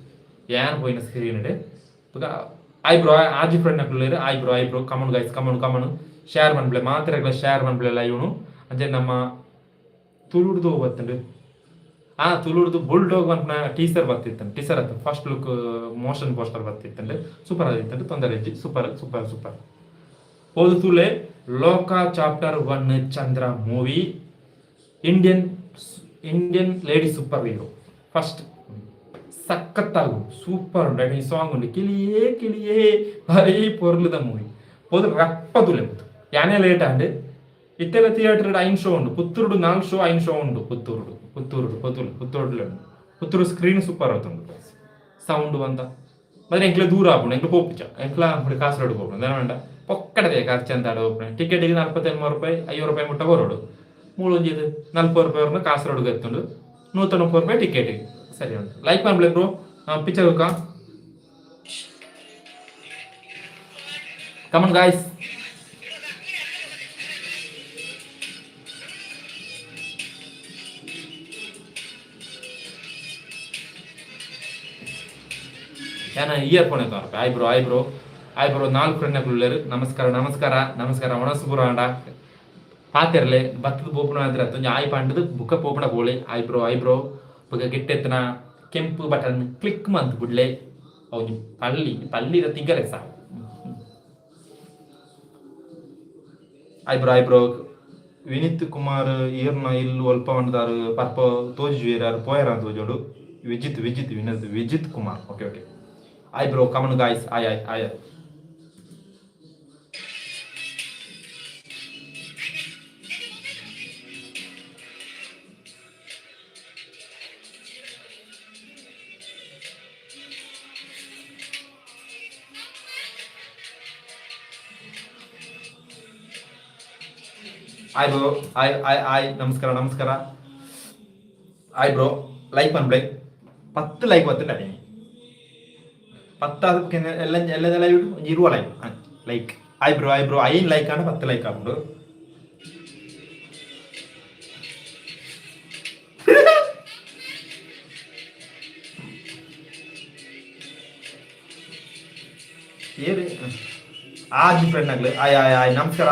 ಯಾನ್ ಪೋಯಿನ ಸ್ಕ್ರೀನ್ ಡ್ ಬೊಕ ಆಯ್ ಬ್ರೋ, ಆಜಿ friend ನಕುಲು I bro, hi bro, come on guys, come on come on, share ಮನ್ಪುಲೆ ಮಾತೆರೆಗ್ಲ ಶೇರ್ ಮನ್ಪುಲೆ ಲೈವ್ ನು. ಅಂಚನೆ ನಮ್ಮ ತುಳುಡ್ದು ಬತ್ತುಂಡು, ಆ ತುಳುಡ್ದು ಬುಲ್ ಡಾಗ್ ಪನ್ಪಿನ ಟೀಸರ್ ಬತ್ತಿತ್ತುಂಡು, ಟೀಸರ್ ಅತ್ತ್ ಫಸ್ಟ್ ಲುಕ್ ಮೋಷನ್ ಪೋಸ್ಟರ್ ಬತ್ತಿತ್ತುಂಡು, ಸೂಪರ್ ಆದಿತ್ತುಂಡು, ತೊಂದರೆ ಇಜ್ಜಿ, ಸೂಪರ್ ಸೂಪರ್ ಸೂಪರ್. ಪೋದು ತೂಲೆ Loka chapter one Chandra movie, Indian Indian lady super hero first, ಸಖತ್ತಾಗು super ಉಂಡು. ಈ ಸಾಂಗ್ ಉಂಡು ಕಿಳಿಯೇ ಕಿಳಿಯೇ, ಭಾರಿ ಪೊರ್ಲುದ ಮೂವಿ. ಪೋದು ರಪ್ಪ ತೂಲೆ ಪೋದು, ಯಾನೇ ಲೇಟ್ ಆಂಡ್. ಇತ್ತೆಲ ಥಿಯೇಟರ್ ಐನ್ ಶೋ ಉಂಡು, ಪುತ್ತೂರುಡು 4 ಶೋ 5 ಶೋ ಉಂಡು. ಪುತ್ತೂರುಡು ಪುತ್ತೂರುಡು ಪೊತುಲು ಪುತ್ತೂರುಡು ಉಂಡು. ಪುತ್ತೂರು ಸ್ಕ್ರೀನ್ ಸೂಪರ್ ಆತುಂಡು, ಸೌಂಡ್ ಬಂದ ಮತ್ತೆ ಎಂಕ್ಲೆ ದೂರ ಆಪುಂಡು, ಎಂಕ್ಲೆ ಪೋಪುಜ, ಎಂಕ್ಲ ಕಾಸರಗೋಡು ಪೋಪುಂಡು. ದಾದ ಪಂಡ ಪೊಕ್ಕಡೆ ಖರ್ಚು ಅಂತ ಪೋಪುಂಡು. ಟಿಕೆಟಿಗೆ 48 ರೂಪಾಯಿ 50 ರೂಪಾಯಿ ಮುಟ್ಟ ಬರೋಡು, ಮೂಲೊಂಜಿ 40 ರೂಪಾಯಿ ಬರ್ನ ಕಾಸರಗೋಡುಗೆ ಎತ್ತುಂಡು, 130 ರೂಪಾಯಿ ಟಿಕೆಟ್ ಸರಿ ಉಂಟು. ಲೈಕ್ ಮನ್ಪುಲೆ bro picture. Come on guys. ಏನ ಇಯರ್ ಫೋನ್ ಎತ್ತುವ. Hi bro, hi bro, hi bro. ನಾಲ್ಕು ಫ್ರೆಂಡ್ ಉಲ್ಲೆರ್, ನಮಸ್ಕಾರ ನಮಸ್ಕಾರ ನಮಸ್ಕಾರ. ಒಣಸು ಪೂರ ಆಂಡ ಪಾತೆರ್ಲೆ, ಬತ್ತದ ಪೋಪುನ ಒಂಜಿ ಆಯ್ ಪಂಡದು ಬುಕ್ಕ ಪೋಪುನ ಪೋಲೆ. ಆಯ್ ಬ್ರೋ, ಆಯ್ ಬ್ರೋ. ಬೊಕ ಗಿಟ್ಟೆತ್ತನ ಕೆಂಪು ಬಟನ್ ಕ್ಲಿಕ್ ಮಂತ್ ಬುಡ್ಲೆ. ಒಂಜಿ ಪಲ್ಲಿ ಪಲ್ಲಿದ ತಿಂಗರೆ ಸಾಕು. ಆಯ್ bro, hi bro. Vineeth Kumar ಈರ್ನ ಇಲ್ಲು ಒಲ್ಪ ಪಂಡ್ದಾರು ಪರ್ಪ ತೋಜುವೆರ್, ಆರ್ ಪೋಯರ ತೋಜೋಡು. Vijith Vijith Vinod Vijith Kumar, okay okay. Hi bro, come on guys, hi hi hi. Hi bro, hi hi hi, ನಮಸ್ಕಾರ ನಮಸ್ಕಾರ. Hi bro, like ಮನ್ಪುಲೆ. 10 ಲೈಕ್ ಬತ್ತುಂಡ, 10 ಆದ್ ಎಲ್ಲ ಎಲ್ಲ ಲೈವ್ ಒಂಜಿ 20 like like. Hi bro, hi bro. 5 like ಆಂಡ 10 like ಆಪುಂಡು. ಏರು ಆಜಿ ಫ್ರೆಂಡ್ ಆಗ್ಲಿ. ಆಯ್ ಆಯ್ ಆಯ್, ನಮಸ್ಕಾರ.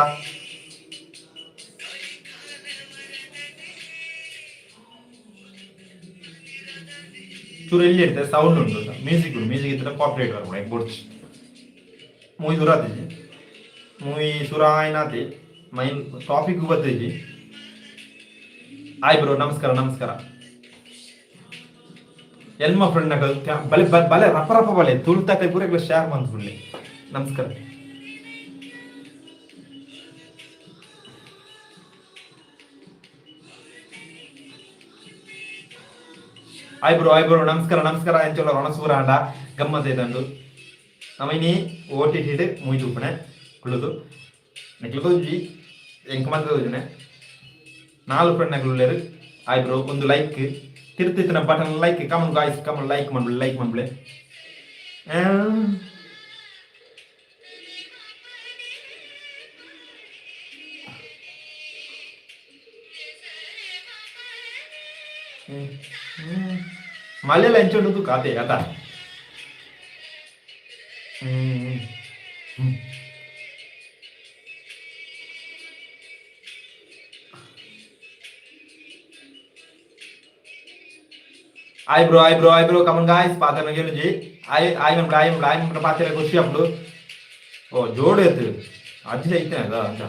ಚೂರು ಎಲ್ಲಿ ಇರ್ತದೆ ಸೌಂಡ್ ಉಂಟು, ಮ್ಯೂಸಿಕ್ ಉಂಟು, ಮ್ಯೂಸಿಕ್ ಇದ್ರೆ ಕಾಪಿರೈಟ್ ಬರ್ಪುಂಡು ಎಂಕ್ ಬೊಡ್ಚಿ. ಮೂವಿ ಸುರ ಆತಿಜಿ, ಮೂವಿ ಸುರ ಆಯ್ನಾತಿ ಮೈನ್ ಟಾಪಿಕ್ ಬತ್ತಿಜಿ. ಆಯ್ ಬ್ರೋ, ನಮಸ್ಕಾರ ನಮಸ್ಕಾರ. ಎಲ್ಮ ಫ್ರೆಂಡ್ ನಕಲ್ ಬಲೆ ಬಲೆ ರಪ ರಪ ಬಲೆ ತುಳುತಾಕ ಪೂರ ಶೇರ್ ಮಂತ್. ನಮಸ್ಕಾರ. ಆಯ್ ಬ್ರೋ, ಆಯ್ ಬ್ರೋ, ನಮಸ್ಕಾರ ನಮಸ್ಕಾರ. ಎಂಚೊಲ್ಲ ಒಣಸೂರ ಆಂಡ ಗಮ್ಮತ್ ಐತಂದು. ನಮ ಇನಿ ಓ ಟಿ ಟಿಡ್ ಮೂವಿ ತೂಪುಣೆ ಕುಳ್ಳುದು, ನಿಕ್ಲು ತೋಜಿ, ಎಂಕ್ ಮಾತ್ರ ತೋಜುನೆ. ನಾಲ್ ಫ್ರೆಂಡ್ ನಕುಲು ಉಲ್ಲೆರ್. ಆಯ್ ಬ್ರೋ, ಒಂದು ಲೈಕ್ ತಿರ್ತಿತ್ತಿನ button like. Come on guys, come on, like ಮನ್ಪುಲೆ, like ಮನ್ಪುಲೆ. ಮಲೆಲ್ಲ ಎಂಚುಂಡು ಕಾತೆ ಅತ. Hi bro, hi bro, hi bro. Come on guys, ಪಾತೆರ್ನ ಕೇಳುಜಿ. ಆಯ್ ಆಯ್ ಮನ್ಪುಲೆ, ಆಯ್ ಮನ್ಪುಲೆ, ಆಯ್ ಮನ್ಪುಲೆ. ಪಾತೆರ ಖುಷಿ ಆಪುಂಡು. ಓ ಜೋಡು ಎತ್ತು ಅಜ್ಜಿ ಐತೆ ಅದ ಅಂಚ.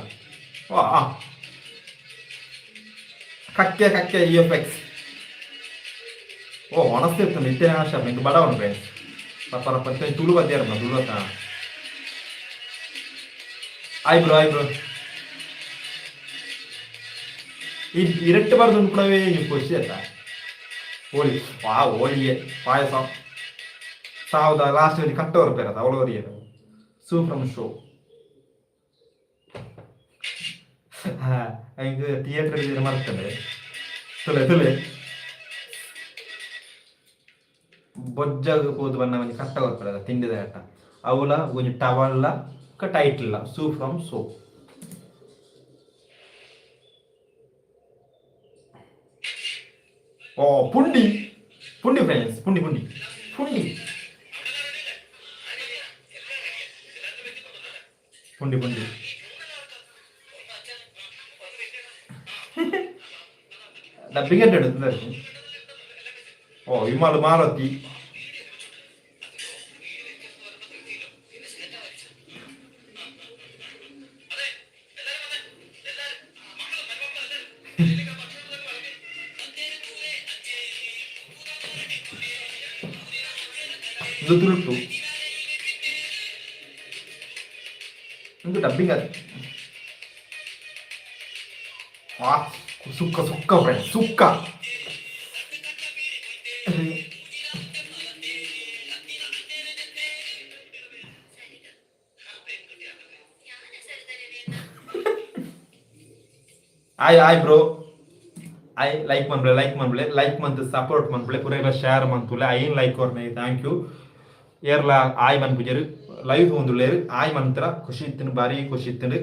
ಓ ಆ ಕಕ್ಕೆ ಕಕ್ಕೆ ಇ ಎಫ್ ಎಕ್ಸ್. ಓ ಒಣಸ್ತಿ ಇತ್ತು ಇತ್ತೇನೆ ಆಶಾ ಇಂದು ಬಡ ಉಂಡು ಫ್ರೆಂಡ್ಸ್. ಪಪ್ಪ ರಪ್ಪ ತುಳು ಬದ್ಯಾರ ತುಳು ಅತ್ತ. ಆಯ್ ಬ್ರೋ, ಆಯ್ ಬ್ರೋ. ಈ ಇರಟ್ಟು ಬಾರ್ದು ಉಂಡ್ಕೊಡವೇ ಖುಷಿ ಆಯ್ತಾ. ಹೋಳಿ ವಾ ಹೋಳಿಗೆ ಪಾಯಸ ಸಾವುದ ಲಾಸ್ಟ್ ಒಂಜಿ ಕಟ್ಟ ಬರ್ಪೇರ ಅವಳು ಒರಿಯರು ಸೂ ಫ್ರಮ್ ಶೋ. ಎಂಕ್ ಥಿಯೇಟರ್ ಮರ್ತಂಡೆ. ತುಲೆ ತುಲೆ ಬೊಜ್ಜಗ್ ಪೋದು ಬನ್ನ ಒಂಜಿ ಕಟ್ಟ ಬರ್ಪೆರ್ ತಿಂಡಿದ ಕಟ್ಟ. ಅವುಲ ಒಂಜಿ ಟವಲ್ಲ ಟೈಟ್ಲ ಸೂ ಫ್ರಮ್ ಸೋ. ಓ ಪುಂಡಿ ಪುಂಡಿ ಫ್ರೆಂಡ್ಸ್, ಪುಂಡಿ ಪುಂಡಿ ಪುಂಡಿ ಪುಂಡಿ ಪುಂಡಿ. ಡಬ್ಬಿಂಗ್ ಎಡ್ಡೆ. ಓ ವಿಮಲ್ ಮಾರುತಿ. ಇದು ತುಳುಟು, ಇದು ಡಬ್ಬಿಂಗ್ ಅದು. ವಾ ಸುಕ್ಕ ಸುಕ್ಕ ಫ್ರೆಂಡ್ ಸುಕ್ಕ. Hi hi bro, hi. Like ಮನ್ಪುಲೆ, ಲೈಕ್ ಮನ್ಪುಲೆ, ಲೈಕ್ ಮಂತ್ ಸಪೋರ್ಟ್ ಮನ್ಪುಲೆ, ಪೂರೆಗ್ಲ ಶೇರ್ ಮನ್ಪುಲೆ. ಐನ್ ಲೈಕ್ ಕೊರ್ನೆ, thank you. ಏರ್ಲ ಆಯ್ ಮನ್ಪುಜೆರ್, ಲೈವ್ ತೂವೊಂದುಲ್ಲೆರ್. ಆಯ್ ಮಂತ್ರ ಖುಷಿ ಇತ್ತುಂಡು, ಬಾರಿ ಖುಷಿ ಇತ್ತುಂಡು.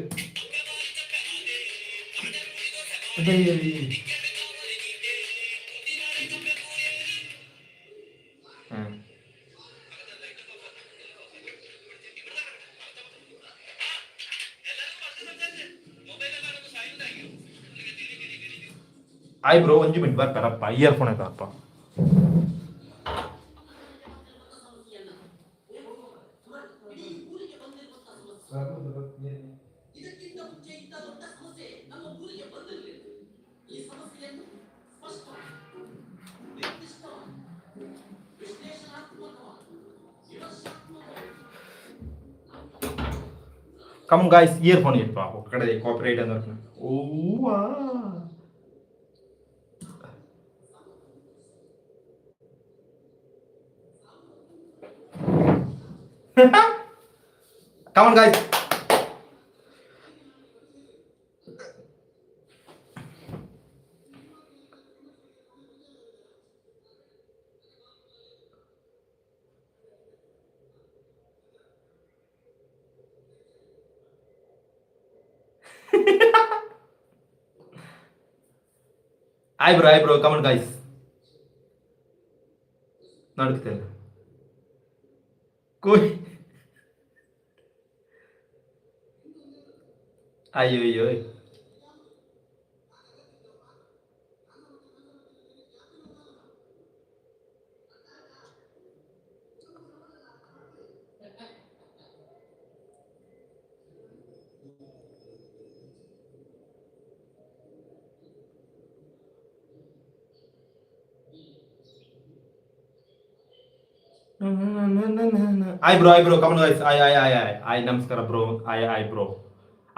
ಆಯ್ ಬ್ರೋ, ಒಂಜಿ ಮಿನಿಟ್ ಬರ್ಪೆರಪ್ಪ, ಇಯರ್ ಫೋನ್ ಆಯ್ತಪ್ಪ. ಕಮ್ ಗಾಯ್ಸ್, ಇಯರ್ ಫೋನ್ ಇಪ್ಪ ಕಡೆ ಕಾಪಿರೈಟ್ ಅಂದ್ರೆ. Oh come on guys. Hi bro, hi bro, come on guys. ನಡುಕ್ತೇನೆ ಕೋಯ್. ಅಯ್ಯೋ ಅಯ್ಯೋ. Hi bro, hi bro, come on guys. Hi hi hi hi hi. ನಮಸ್ಕಾರ bro. Hi hi bro,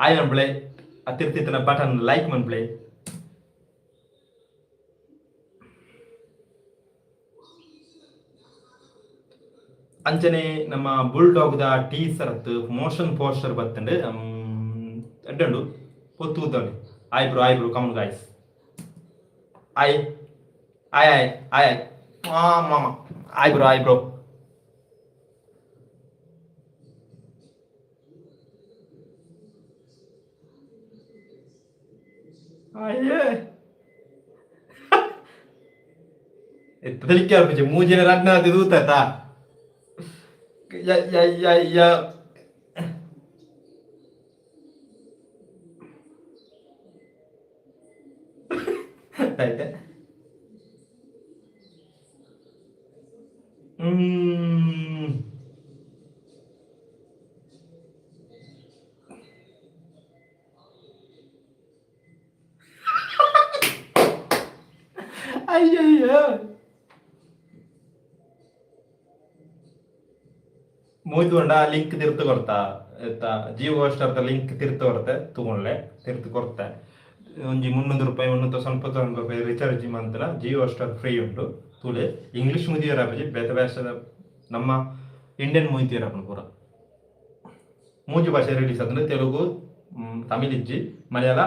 hi ಮನ್ಪ್ಲೆ. ಅತ್ತಿರ್ತಿತ್ತನ ಬಟನ್ ಲೈಕ್ ಮನ್ಪ್ಲೆ. ಅಂಚನೆ ನಮ್ಮ bull dog the teaser motion poster ಬತ್ತಂಡು ಎಡ್ಡುಂಡು ಪೊತ್ತು ಊದೊಲಿ. Hi bro, hi bro, come on guys. Hi hi hi hi hi ಮಾಮ. Hi bro, hi bro. ಅಯ್ಯೇ, ಎತ್ತಲಿಕ್ಕೆ ಆಪುಜಿ. ಮೂಜಿನ ರಡ್ನ ತೂತ. ಯ ಯ ಯ ಯ ಆಯ್ತಾ? ಹ್ಮ್. ಅಯ್ಯಯ್ಯೋ. ಮೂಯ್ತು ಲಿಂಕ್ ತಿರ್ತು ಕೊರ್ತಾ ಎತ್ತ ಜಿಯೋ ಹಾಟ್ಸ್ಟಾರ್ದ ಲಿಂಕ್ ತಿರ್ತು ಕೊರ್ತೆ ತಗೊಂಡ್ಲೆ ತಿರ್ತು ಕೊರ್ತೆ. ಒಂಜಿ 300 ರೂಪಾಯಿ, 399 ರೂಪಾಯಿ ರೀಚಾರ್ಜ್ ಮಂತನ ಜಿಯೋ ಹಾಟ್ಸ್ಟಾರ್ ಫ್ರೀ ಉಂಟು. ತೂಲೆ, ಇಂಗ್ಲೀಷ್ ಮೂವಿ ಆಪುಜಿ, ಬೇತೆ ಭಾಷೆದ ನಮ್ಮ ಇಂಡಿಯನ್ ಮೂವಿ ಆಪುಂಡು ಪೂರ. ಮೂಜಿ ಭಾಷೆ ರಿಲೀಸ್ ಆತುಂಡು: ತೆಲುಗು, ತಮಿಳ್ ಇಜ್ಜಿ, ಮಲಯಾಳ,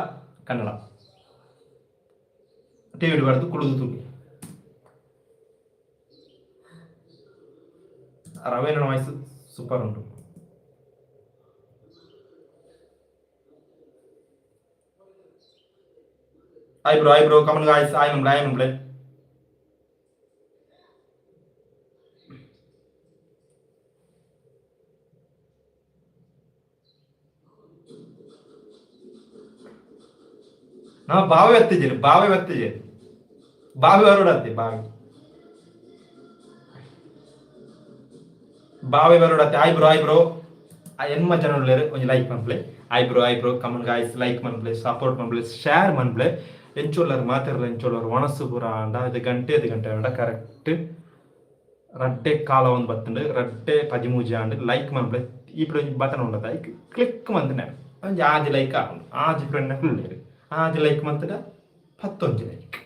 ಕನ್ನಡ. ಟಿವಿ ಪಾಡ್ದು ಕುಲ್ಲುದು ತೂಲೆ. ರವೇನ ವಾಯ್ಸ್ ಸೂಪರ್ ಉಂಟು. Hi bro, hi bro, come on guys, hi ಮನ್ಪ್ಲೆ, hi ಮನ್ಪ್ಲೆ. ನಾ ಬಾವಿ ಎತ್ತಿದ್ದೀರಿ, ಬಾವಿ ಎತ್ತಿದ್ದೀರಿ, ಬಾವಿ ಬರೋಡತ್ತಿ, ಬಾವಿ ಬಾವಿ ಬರೋಡತ್ತಿ. Hi bro, hi bro. ಎನ್ಮ ಜನ ಉಲ್ಲೆರ್, ಒಂಜಿ ಲೈಕ್ ಮನ್ಪ್ಲೆ. Hi bro, hi bro, come on guys, like ಮನ್ಪ್ಲೆ, support ಮನ್ಪ್ಲೆ, ಶೇರ್ ಮನ್ಪ್ಲೆ. ಎಂಚೊಲ್ಲರ್ ಮಾತೆರ್ಲ ಎಂಚೊಲ್ಲರ್? ಒಣಸು ಪೂರ ಆಂಡ ಇದು ಗಂಟೆ, ಐದು ಗಂಟೆ ಆಂಡ ಕರೆಕ್ಟ್ ರಡ್ಡೆ ಕಾಲ ಒಂದು ಬತ್ತುಂಡು, 2:13 ಆಂಡ್. ಲೈಕ್ ಮನ್ಪ್ಲೆ. ಇಪ್ಪು ಒಂಜಿ ಬಟನ್ ಉಂಡತ, ಕ್ಲಿಕ್ ಮಂತ್ನೆ ಒಂಜಿ ಆಜಿ ಲೈಕ್ ಆಪುಂಡು. ಆಜಿ ಫ್ರೆಂಡ್ ಉಲ್ಲೆರ್, ಆಜಿ ಲೈಕ್ ಮಂತ್ಂಡ 11 ಲೈಕ್.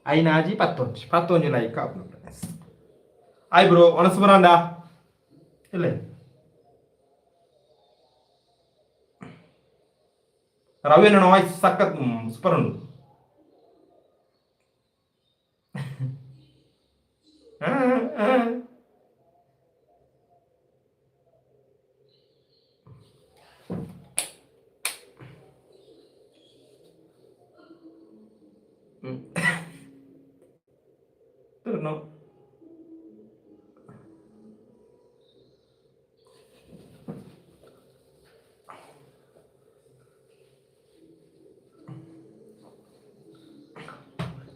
ಐನ್ ಆಜಿ 11, 11 ಲೈಕ್ ಆಪುಂಡು. ಹಾಯ್ ಬ್ರೋ, ಒಣಸು ಪೂರ ಇಲ್ಲೇ. ರವಿ ವಾಯ್ಸ್ ಸಖತ್ ಸೂಪರ್ ಉಂಟು. No.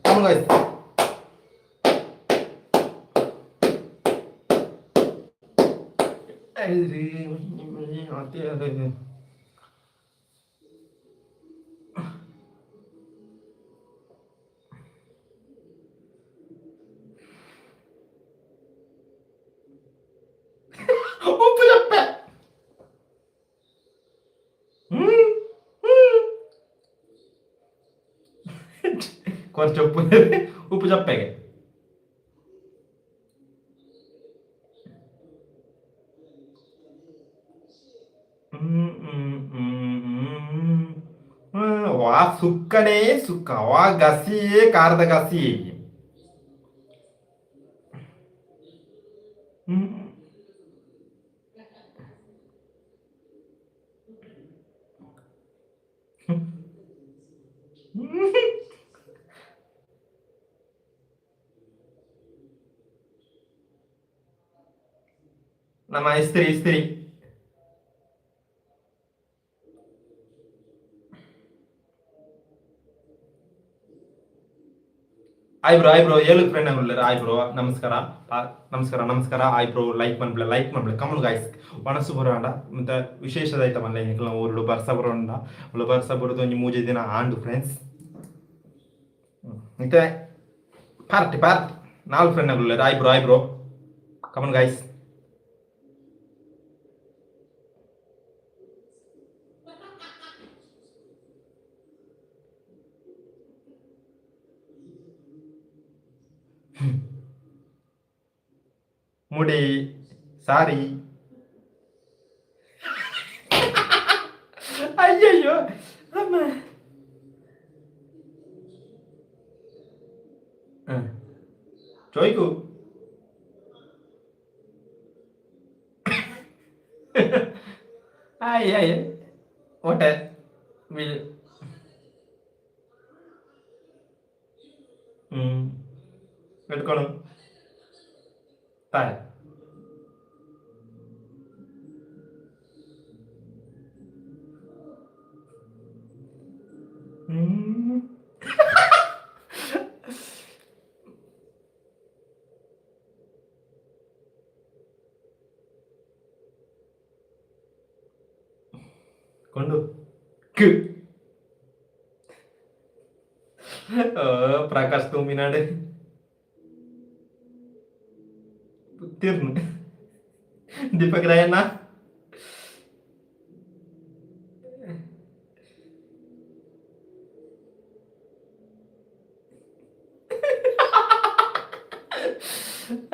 Come on, guys. ಉಪ್ಪು ಚಪ್ಪೆ. ಹ್ಮ್ ಹ್ಮ್ കുറച്ച് ഉപ്പ്, ഉപ്പ് ചപ്പേಗೆ. ವಾ ಸುಕ್ಕನೇ ಸುಕ್ಕ, ವಾ ಗಸಿಯೇ ಕಾರದ ಗಸಿಯೇ. ಹ್ಮ್ ನಮ್ಮ ಇಸ್ತ್ರಿ ಇಸ್ತ್ರಿ. Hi bro, hi bro. ಏಳು ಫ್ರೆಂಡ್ ಉಲ್ಲೆರ್. ಹಾಯ್ ಬ್ರೋ, ನಮಸ್ಕಾರ, ನಮಸ್ಕಾರ, ನಮಸ್ಕಾರ. ಹಾಯ್ ಬ್ರೋ, ಲೈಕ್ ಮನ್ಪ್ಲೆ, ಲೈಕ್ ಮನ್ಪ್ಲೆ. Come on guys. ಒಣಸು ಬರೋಣ ಮತ್ತೆ ವಿಶೇಷದ ಮಲ್ಲ. ಎಂಕ್ಲ ಊರುಡು ಬರ್ಸ ಬರೋಣ, ಉಲ್ಲ ಬರ್ಸ ಬರೋದು ಒಂಜಿ ಮೂಜೆ ದಿನ ಆಂಡು ಫ್ರೆಂಡ್ಸ್. ಮತ್ತೆ ಪಾರ್ಟಿ ಪಾರ್ಟಿ. ನಾಲ್ಕು ಫ್ರೆಂಡ್ ಉಲ್ಲೆರ್. Hi bro, hi bro, come on guys. ಮುಡಿ ಸಾರಿ. ಅಯ್ಯಯ್ಯೋ ಅಮ್ಮ. ചോയ്ക്കൂ. ആയി ആയി ഓട്ടെ. എടുക്കണം താഴെ. ಕೊಂಡು. ಪ್ರಕಾಶ್ ತೂಮಿನಾಡು ತಿರ್ನು ದೀಪಕ್ ರಾಯಣ್ಣ.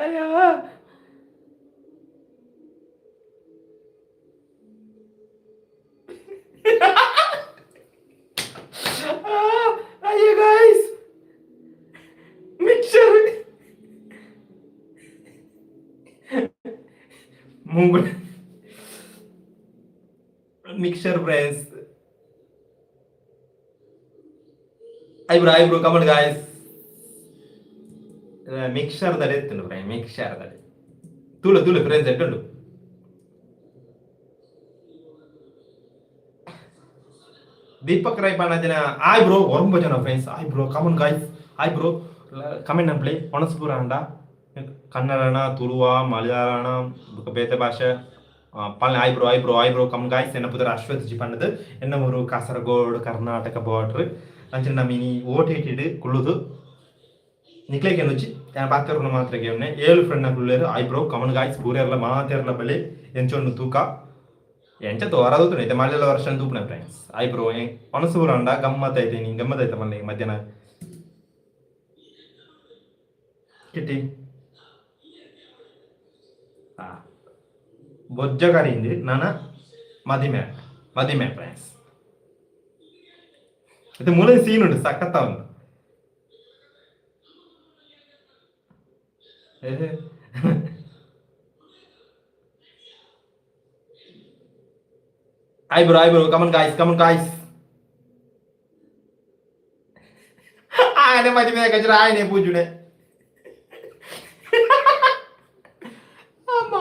ಅಯ್ಯೋ, ಅಯ್ಯೋ ಗಾಯ್ಸ್, ಮಿಕ್ಸರ್ ಮೂಗು mixture friends. Hi bro, hi bro, come on guys. Mixture ದಡೆ ಎತ್ತುಂಡು ಫ್ರೆಂಡ್, ಮಿಕ್ಸರ್ ದಡೆ. ತೂಲೆ ತೂಲೆ ಫ್ರೆಂಡ್ಸ್, ಎಟ್ಟುಂಡು. ದೀಪಕ್ ರೈ ಜನ. ಆಯ್ ಬ್ರೋ, ಒರಂಬ ಜನ friends. Hi bro, come on guys. Hi bro, comment ಅನ್ಪ್ಲೆ. ಒಣಸ್ಪುರ ಅಂಡ ಕನ್ನಡನ, ತುಳುವ, ಮಲಯಾಳನ, ಬೊಕ ಬೇತೆ ಭಾಷೆ ಪಲ್ಲೆ. Hi bro, hi bro, hi bro, come on guys. ಎನ್ನ ಪುದರ್ ಅಶ್ವಥ್ ಜಿ ಪಂಡದು. ಎನ್ನ ಊರು ಕಾಸರಗೋಡು, ಕರ್ನಾಟಕ ಬಾರ್ಡರ್. ಅಂಚನೆ ನಮ್ಮ ಇನಿ ಓಟೇಟಿಡ್ ಕುಳ್ಳುದು ನಿಕ್ಲೇಗೆ ನುಚ್ಚಿ ಯಾನ್ ಪಾತೆರ್ನ ಮಾತ್ರ ಕೇವನೆ. ಏಳು ಫ್ರೆಂಡ್ ಕುಲ್ಲೆರ್. ಆಯ್ ಬ್ರೋ, ಕಮನ್ ಗಾಯ್ಸ್. ಪೂರೆರ್ಲ ಮಾತೆರ್ಲ ಬಲೆ ಎಂಚೊಂಡು ತೂಕ. ಎಂಚ ತೋರದು ಇತ್ತೆ ಮಲ್ಲೆಲ ವರ್ಷ ತೂಪುನ ಫ್ರೆಂಡ್ಸ್. ಆಯ್ ಬ್ರೋ, ಒನಸು ಪೂರ ಅಂಡ ಗಮ್ಮತ್ ಐತೆ ನೀ, ಗಮ್ಮತ್ ಐತೆ ಮಲ್ಲೆ ಮಧ್ಯಾಹ್ನ ಕಿಟ್ಟಿ ಬೊಜ್ಜ ಕರಿಂದು ನನ ಮದಿಮೆ ಮದಿಮೆ ಫ್ರೆಂಡ್ಸ್. ಇದು ಮೂಲ ಸೀನ್ ಉಂಟು, ಸಖತ್ತ ಉಂಟು. Hi bro, hi bro, come on guys, come on guys. ಆನೆ ಮದಿಮೆ ಕಚರ ಆಯ್ನೆ ಪೂಜುನೆ ಅಮ್ಮ.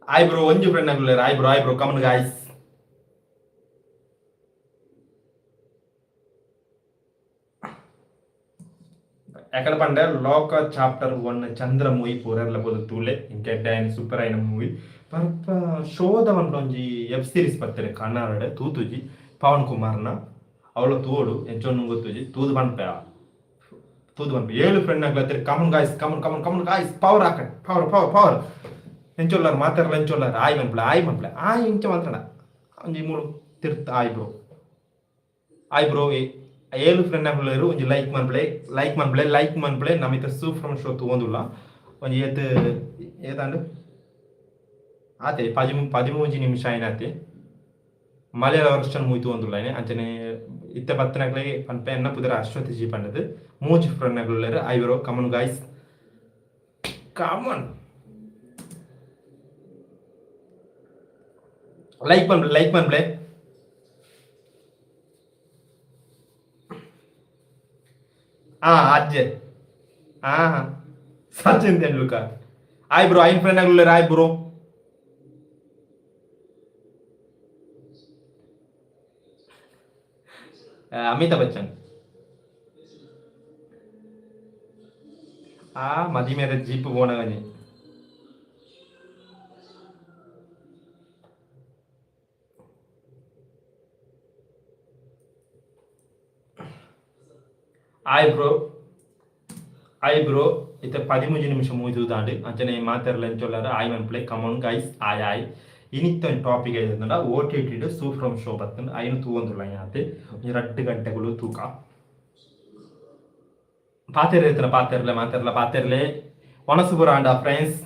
ಆಯ್ ಬ್ರೋ, ಒಂಜಿ ಫ್ರೆಂಡ್ ಅಗುಲ್ಲೇರ್. Hi bro, hi bro, come on guys. ಎಕಡ ಪಂಡೆ ಲೋಕ ಚಾಪ್ಟರ್ 1 ಚಂದ್ರ ಮೂವಿ ಪೂರೆರ್ಲ ಪೋದು ತೂಲೆ. ಇಂಕೆಡ್ಡೆ ಆಯ್ನ, ಸೂಪರ್ ಆಯ್ನ ಮೂವಿ. ಪರ್ಪ ಶೋಧ ಪನ್ಪುನ ಒಂಜಿ ವೆಬ್ ಸೀರೀಸ್ ಬತ್ತೆರ್ ಕನ್ನಡ, ತೂತುಜಿ. ಪವನ್ ಕುಮಾರ್ನ ಅವಳ ತೂವೊಡು. ಎಂಚೊಂದು ಗೊತ್ತುಜಿ, ತೂದು ಪನ್ಪೆ, ತೂದು ಪನ್ಪೆ. ಏಳು friend ಅಗ್ಲತ್ತೆರ್. Come on guys, come on, come on, come on guys. Power ಹಾಕ, ಪವರ್ ಪವರ್ ಪವರ್. ಎಂಚೊಲ್ಲಾರ ಮಾತೆರ್ಲ ಎಂಚೊಲ್ಲಾರ? ಆಯ್ ಮನ್ಪುಲೆ, ಆಯ್ ಮನ್ಪುಲೆ, ಆಯ್ ಇಂಚ ಮಾತ್ರಡ ಒಂಜಿ ಮೂಲು ತಿರ್ತ್. Hi bro, hi bro. ಏಳು ಫ್ರೆಂಡ್ ಅಗುಲ್ಲೆರ್. ಒಂಜಿ ಲೈಕ್ ಮನ್ಪುಲೆ, ಲೈಕ್ ಮನ್ಪುಲೆ, ಲೈಕ್ ಮನ್ಪುಲೆ. ನಮಿತ ಸೂಫ್ರಮ್ ಶೋ ತೂವೊಂದುಲ್ಲ. ಒಂಜಿ ಏತ್ ಏತಾಂಡ್ ಆತೆ, 13 ನಿಮಿಷ ಆಯ್ನಾತೆ. ಮಲಯಾಳ ವರ್ಷನ್ ಮೂವಿ ತೂವೊಂದುಲ್ಲ. ಅಂಚನೆ ಇತ್ತೆ ಬತ್ತನಕ್ಲೆಗ್ ಪನ್ಪೆ, ಎನ್ನ ಪುದರ್ ಅಶ್ವಥ್ ಜಿ ಪಂಡದು. ಮೂಜಿ ಫ್ರೆಂಡ್ ಅಗುಲ್ಲೆರ್. Hi bro, come on guys, come on. Like ಮನ್ಪುಲೆ, like ಮನ್ಪುಲೆ. ಆ ಅಜ್ಜೆ ಆ ಸಚಿನ್ ತೆಂಡೂಲ್ಕರ್. ಆಯ್ ಬ್ರೋ, ಐನ್ ಫ್ರೆಂಡ್ ಅಗುಲ್ಲೆರ್. Hi bro. ಅಮಿತಾಬ್ ಬಚ್ಚನ್. ಆ ಮದಿಮೇದ ಜೀಪ್ ಪೋನಗಂಜಿ. Hi bro, hi bro. ಇತ್ತೆ 13 ನಿಮಿಷ ಮೂವಿ ತೂದಾಂಡ್. ಅಂಚನೆ ಮಾತೆರ್ಲ ಎಂಚೊಲ್ಲಾರ? ಆಯ್ ಮನ್ಪುಲೆ, ಕಮೋನ್ ಗೈಸ್. ಆಯ್ ಆಯ್. ಇನಿತ್ತ ಒಂಜಿ ಟಾಪಿಕ್ ಐತಂಡ ಓಟಿಟಿಡ್ ಸೂಫ್ರಮ್ ಶೋ ಬತ್ತುಂಡು, ಐನು ತೂವೊಂದುಲ್ಲ ಆತೆ. ಒಂಜಿ 2 ಗಂಟೆಗಳು ತೂಕ. ಪಾತೆರ ಇತ್ತನ ಪಾತೆರ್ಲೆ, ಮಾತೆರ್ಲ ಪಾತೆರ್ಲೆ. ಒಣಸು ಪೂರ ಆಂಡ ಫ್ರೆಂಡ್ಸ್.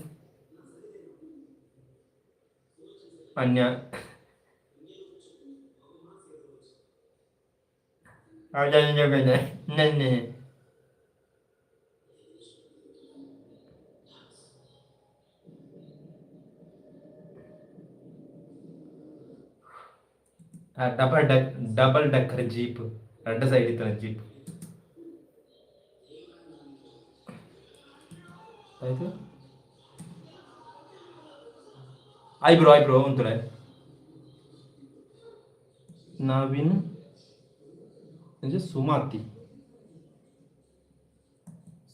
ಅನ್ಯ double decker jeep, രണ്ട് സൈഡിൽ തന്നെ ജീപ്പ്. ಆಯ್ತು. ಆಯ್ ಬ್ರೋ, ಆಯ್ ಬ್ರೋ ಅಂತಾರೆ. ನವೀನ್ ಸುಮಾತಿ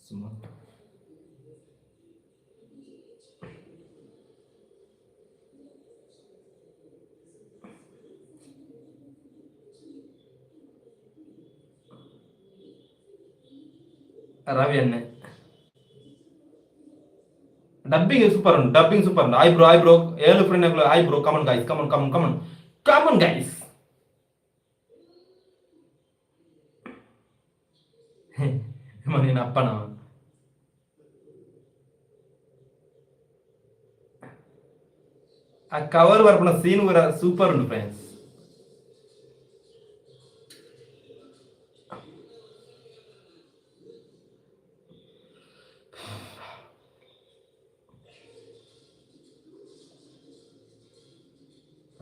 ಸುಮಾತಿ. ರವಿ ಅಣ್ಣೆ ಡಬ್ಬಿಂಗ್ ಸೂಪರ್ ಉಂಟು, ಡಬ್ಬಿಂಗ್ ಸೂಪರ್ ಉಂಟು. ಆಯ್ ಬ್ರೋ, ಆಯ್ ಬ್ರೋ, ಏಳು friend. Hi bro, come on guys, come on, come on, come on, come on guys. ನಿನ್ನ ಅಪ್ಪನ ಆ ಕವರ್ ಬರ್ಪುನ ಸೀನ್ ಸೂಪರ್ ಉಂಟು ಫ್ರೆಂಡ್ಸ್.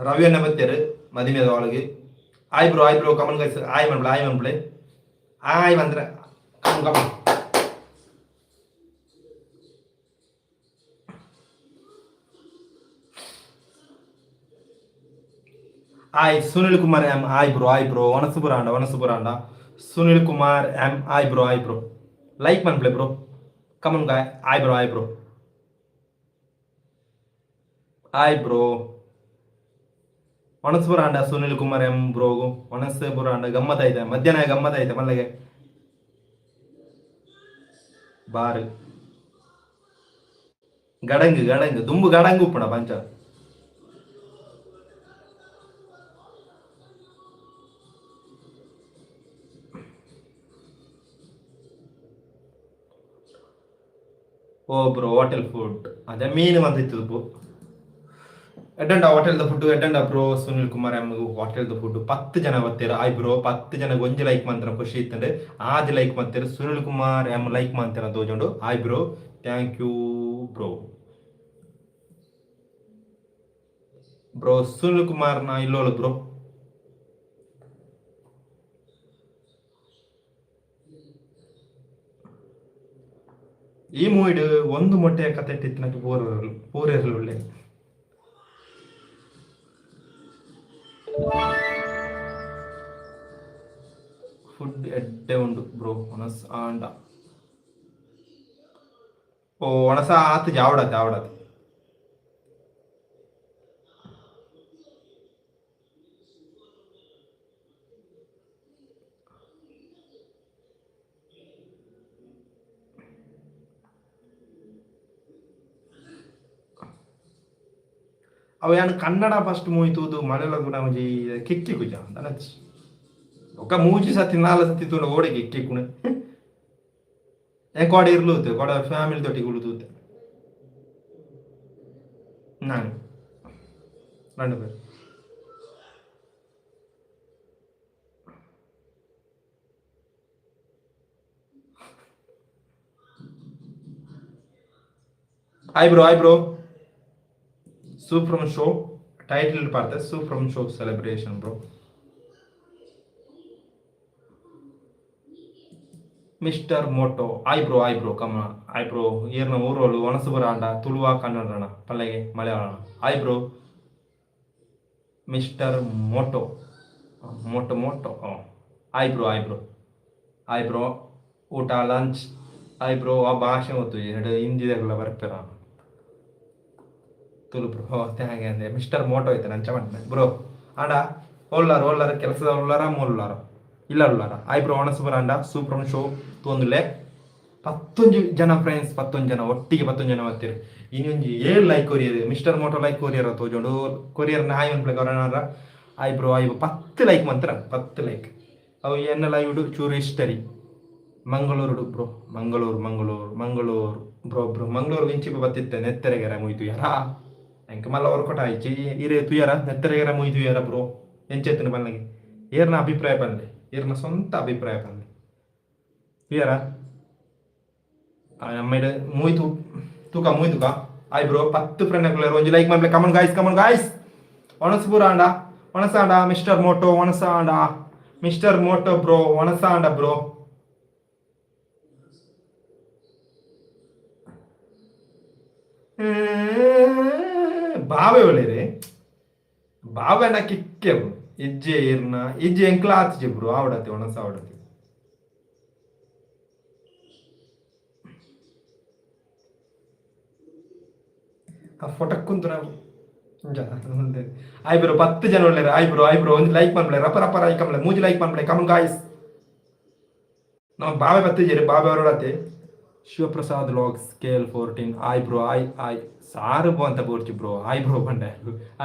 ರವಿ ಅಣ್ಣ ಬತ್ತೇರು ಮದಿಮೆದ ಒಳಗೆ. Hi bro, hi bro, come on guys. Hi ಮನ್ಪ್ಲೆ, hi ಮನ್ಪ್ಲೆ, hi ಬಂದ್ರೆ come on, come on. Hi Sunil Kumar M, hi bro, hi bro. ಒಣಸುಪುರ ಅಂಡ, ಒಣಸುಪುರ ಅಂಡ. Sunil Kumar M, hi bro, hi bro. Like ಮನ್ಪ್ಲೆ bro, come on guys. Hi bro, hi bro, hi bro. ಒಣಸುಪುರ ಅಂಡ Sunil Kumar M ಬ್ರೋಗು ಒಣಸುಪುರ ಅಂಡ. ಗಮ್ಮತ್ ಐತೆ ಮಧ್ಯಾಹ್ನ, ಗಮ್ಮತ್ ಐತೆ ಮಲ್ಲಿಗೆ ಬಾರು ಗಡಂಗ್ ಗಡಂಗ್ ದುಂಬು ಗಡಂಗ್ ಉಪ್ಪಣ ಪಂಚ. ಓ ಬ್ರೋ, ಹೋಟೆಲ್ ಫುಡ್ ಅದೇ ಮೀನು ಬಂದಿತ್ತು. ಎಡ್ಡಂಡ ಹೋಟೆಲ್ದ ಫುಡ್ ಎಡ್ಡಂಡ ಬ್ರೋ. ಸುನಿಲ್ ಕುಮಾರ್ ಎಮ್ ಹೋಟೆಲ್ದ ಫುಡ್. 10 ಜನ ಬತ್ತೀರ. Hi bro. 10 ಜನ ಒಂಜಿ ಲೈಕ್ ಮಂತ್ರ ಖುಷಿ ಇತ್ತಂಡೆ. ಆಜ್ ಲೈಕ್ ಮಂತೀರ. ಸುನಿಲ್ ಕುಮಾರ್ ಎಮ್ ಲೈಕ್ ಮಂತೀರ ತೋಜುಂಡು. Hi bro, thank you bro. Bro, Sunil Kumar ನ ಇಲ್ಲೋಳು ಬ್ರೋ. ಈ ಮೂವಿಡ್ ಒಂದು ಮೊಟ್ಟೆಯ ಕತೆ ಇಟ್ಟಿತ್ತಿನಕ್ಕೆ ಪೂರರು ಪೂರೆರ್ಲು ಉಳ್ಳೆ. ಫುಡ್ ಎಡ್ಡೆ ಉಂಡು ಬ್ರೋ. ಒಣಸ್ ಆಂಡ ಓ ಒಣಸ ಆತು ಜಾವಡತ್ತೆ ಆವಡತ್ತೆ. ಅವ ಯಾನ್ ಕನ್ನಡ ಫಸ್ಟ್ ಮೂವಿ ತೂದು ಮಲಯಾಳ ಗುಣ ಒಂಜಿ ಕಿಕ್ಕಿ ಕುಜ ದನಚ್ ಒಕ್ಕ ಮೂಜಿ ಸತಿ ನಾಲ್ ಸತಿ ತೂಂಡ ಓಡೆ ಕಿಕ್ಕಿ ಕುಣೆ. ಏ ಕೋಡೆ ಇರ್ಲೂತೆ ಕೋಡೆ ಫ್ಯಾಮಿಲಿ ದೊಟ್ಟಿಗೆ ಉಳುದೂತೆ ನಾನು ரெண்டு பேர். Hi bro, hi bro. Super show title பார்த்தேன், super show celebration bro. Mister Moto, hi bro, hi bro, come hi bro. ಈರ್ನ ಊರೋಳು ಒಣಸುಬುರ ಅಂಡ Tuluva ಕನ್ನಡಣ ಪಲ್ಲೆಗೆ ಮಲಯಾಳಣ. Hi bro mister Moto, Moto Moto. Hi bro, hi bro, hi bro. ಊಟ lunch? Hi bro. ಆ ಭಾಷೆ ಗೊತ್ತು ಎರಡು ಹಿಂದಿದಾಗೆಲ್ಲ ಬರ್ಪೇರ. Tulu bro ಹಾಗೆ ಅಂದೆ. ಮಿಸ್ಟರ್ ಮೋಟೋ ಐತೆ ನಂಚ ಮಂಟನೆ ಬ್ರೋ. ಆಂಡ ಓಲ್ಲಾರ ಓಲ್ಲಾರ ಕೆಲಸದ ಉಳ್ಳಾರ ಮೂലുಳ್ಳಾರ ಇಲ್ಲ ಉಳ್ಳಾರ. ಆಯ್ ಬ್ರೋ. ಒಣಸುಬರ ಅಂಡ ಸೂಪರ್ ಶೋ ತೋಂದುಲೆ. ಪತ್ತೊಂಜಿ ಜನ ಫ್ರೆಂಡ್ಸ್, ಪತ್ತೊಂದು ಜನ ಒಟ್ಟಿಗೆ, ಪತ್ತೊಂದು ಜನ ಬರ್ತೀರಿ. ಇನ್ನೊಂಜಿ ಏಳು like courier. Mister Moto like courier ತೋಜೋಡು. Courier ನಾಯಿ ಒಂದು ಕೊರೋನಾರ. ಆಯ್ ಬ್ರೋ, ಆಯ್. 10 ಲೈಕ್ ಮಂತ್ರ, 10 ಲೈಕ್. ಅವು ಎನ್ನ ಲೈವ್ ಚೂರು history. Mangaluru bro, Mangaluru, Mangaluru, Mangaluru bro. Bro, Mangaluru ಇಂಚಿಪ ಬತ್ತಿತ್ತೆ ನೆತ್ತೆರೆಗೆರೆ ಮುಯ್ತು ಯಾರಾ ಎಂಕ ಮಲ್ಲ ವರ್ಕೌಟ್ ಆಯ್ಚಿ. ಇರೇ ತುಯರ ನೆತ್ತೆರೆಗೆರೆ ಮುಯ್ತು ಯಾರ ಬ್ರೋ? ಎಂಚೆತ್ತಿನ ಬನ್ನಗೆ ಏರ್ನ ಅಭಿಪ್ರಾಯ ಪನ್ಲೆ, ಏರ್ನ ಸ್ವಂತ ಅಭಿಪ್ರಾಯ ಪನ್ಲೆ. ತುಯರ ಅಮ್ಮೇಡು ಮೂಯ್ತು ತೂಕ ಮೂಯ್ತುಕ. Hi bro. 10 ಫ್ರೆಂಡ್ ಒಂಜಿ ಲೈಕ್ ಮನ್ಲೆ. Come on guys, come on guys. ಒಣಸುಪುರ ಅಂಡ ಒಣಸಾಂಡ ಮಿಸ್ಟರ್ ಮೋಟೋ ಒಣಸಾಂಡ. ಮಿಸ್ಟರ್ ಮೋಟೋ ಬ್ರೋ ಒಣಸಾಂಡ ಬ್ರೋ. ಬಾವೆ ಒಳ್ಳೆರೆ ಬಾವೆನ ಕಿಕ್ಕೆ ಇಜ್ಜೆ ಇರ್ನ ಇಜ್ಜೆ ಎಂಕ್ಲ ಆತ್ಜೆ ಬ್ರೋ. ಆವಡತೆ ಒಣಸ ಆವಡತೆ. ಆ ಫೋಟಕ್ಕುಂತು ನಾವು. ಆಯ್ ಬ್ರೋ. 10 ಜನ ಒಳ್ಳೆ. ಆಯ್ ಬ್ರೋ, ಆಯ್ ಬ್ರೋ. ಒಂದು ಲೈಕ್ ಮನ್ಪ್ಲೆ. ರಪ ರಪ ಲೈಕ್ ಕಮ್ಲೆ ಮೂಜಿ ಲೈಕ್ ಮನ್ಪ್ಲೆ. Come on guys. ನಮ್ಮ ಬಾವೆ ಬತ್ತಿದ್ದೀರಿ, ಬಾಬೆ ಅವರೊಡತೆ. Shivaprasad logs KL 14. Hi bro, hi hi. ಸಾರು ಬೋ ಅಂತ ಬೋರ್ಚಿ ಬ್ರೋ. ಆಯ್ ಬ್ರೋ ಬಂಡೆ,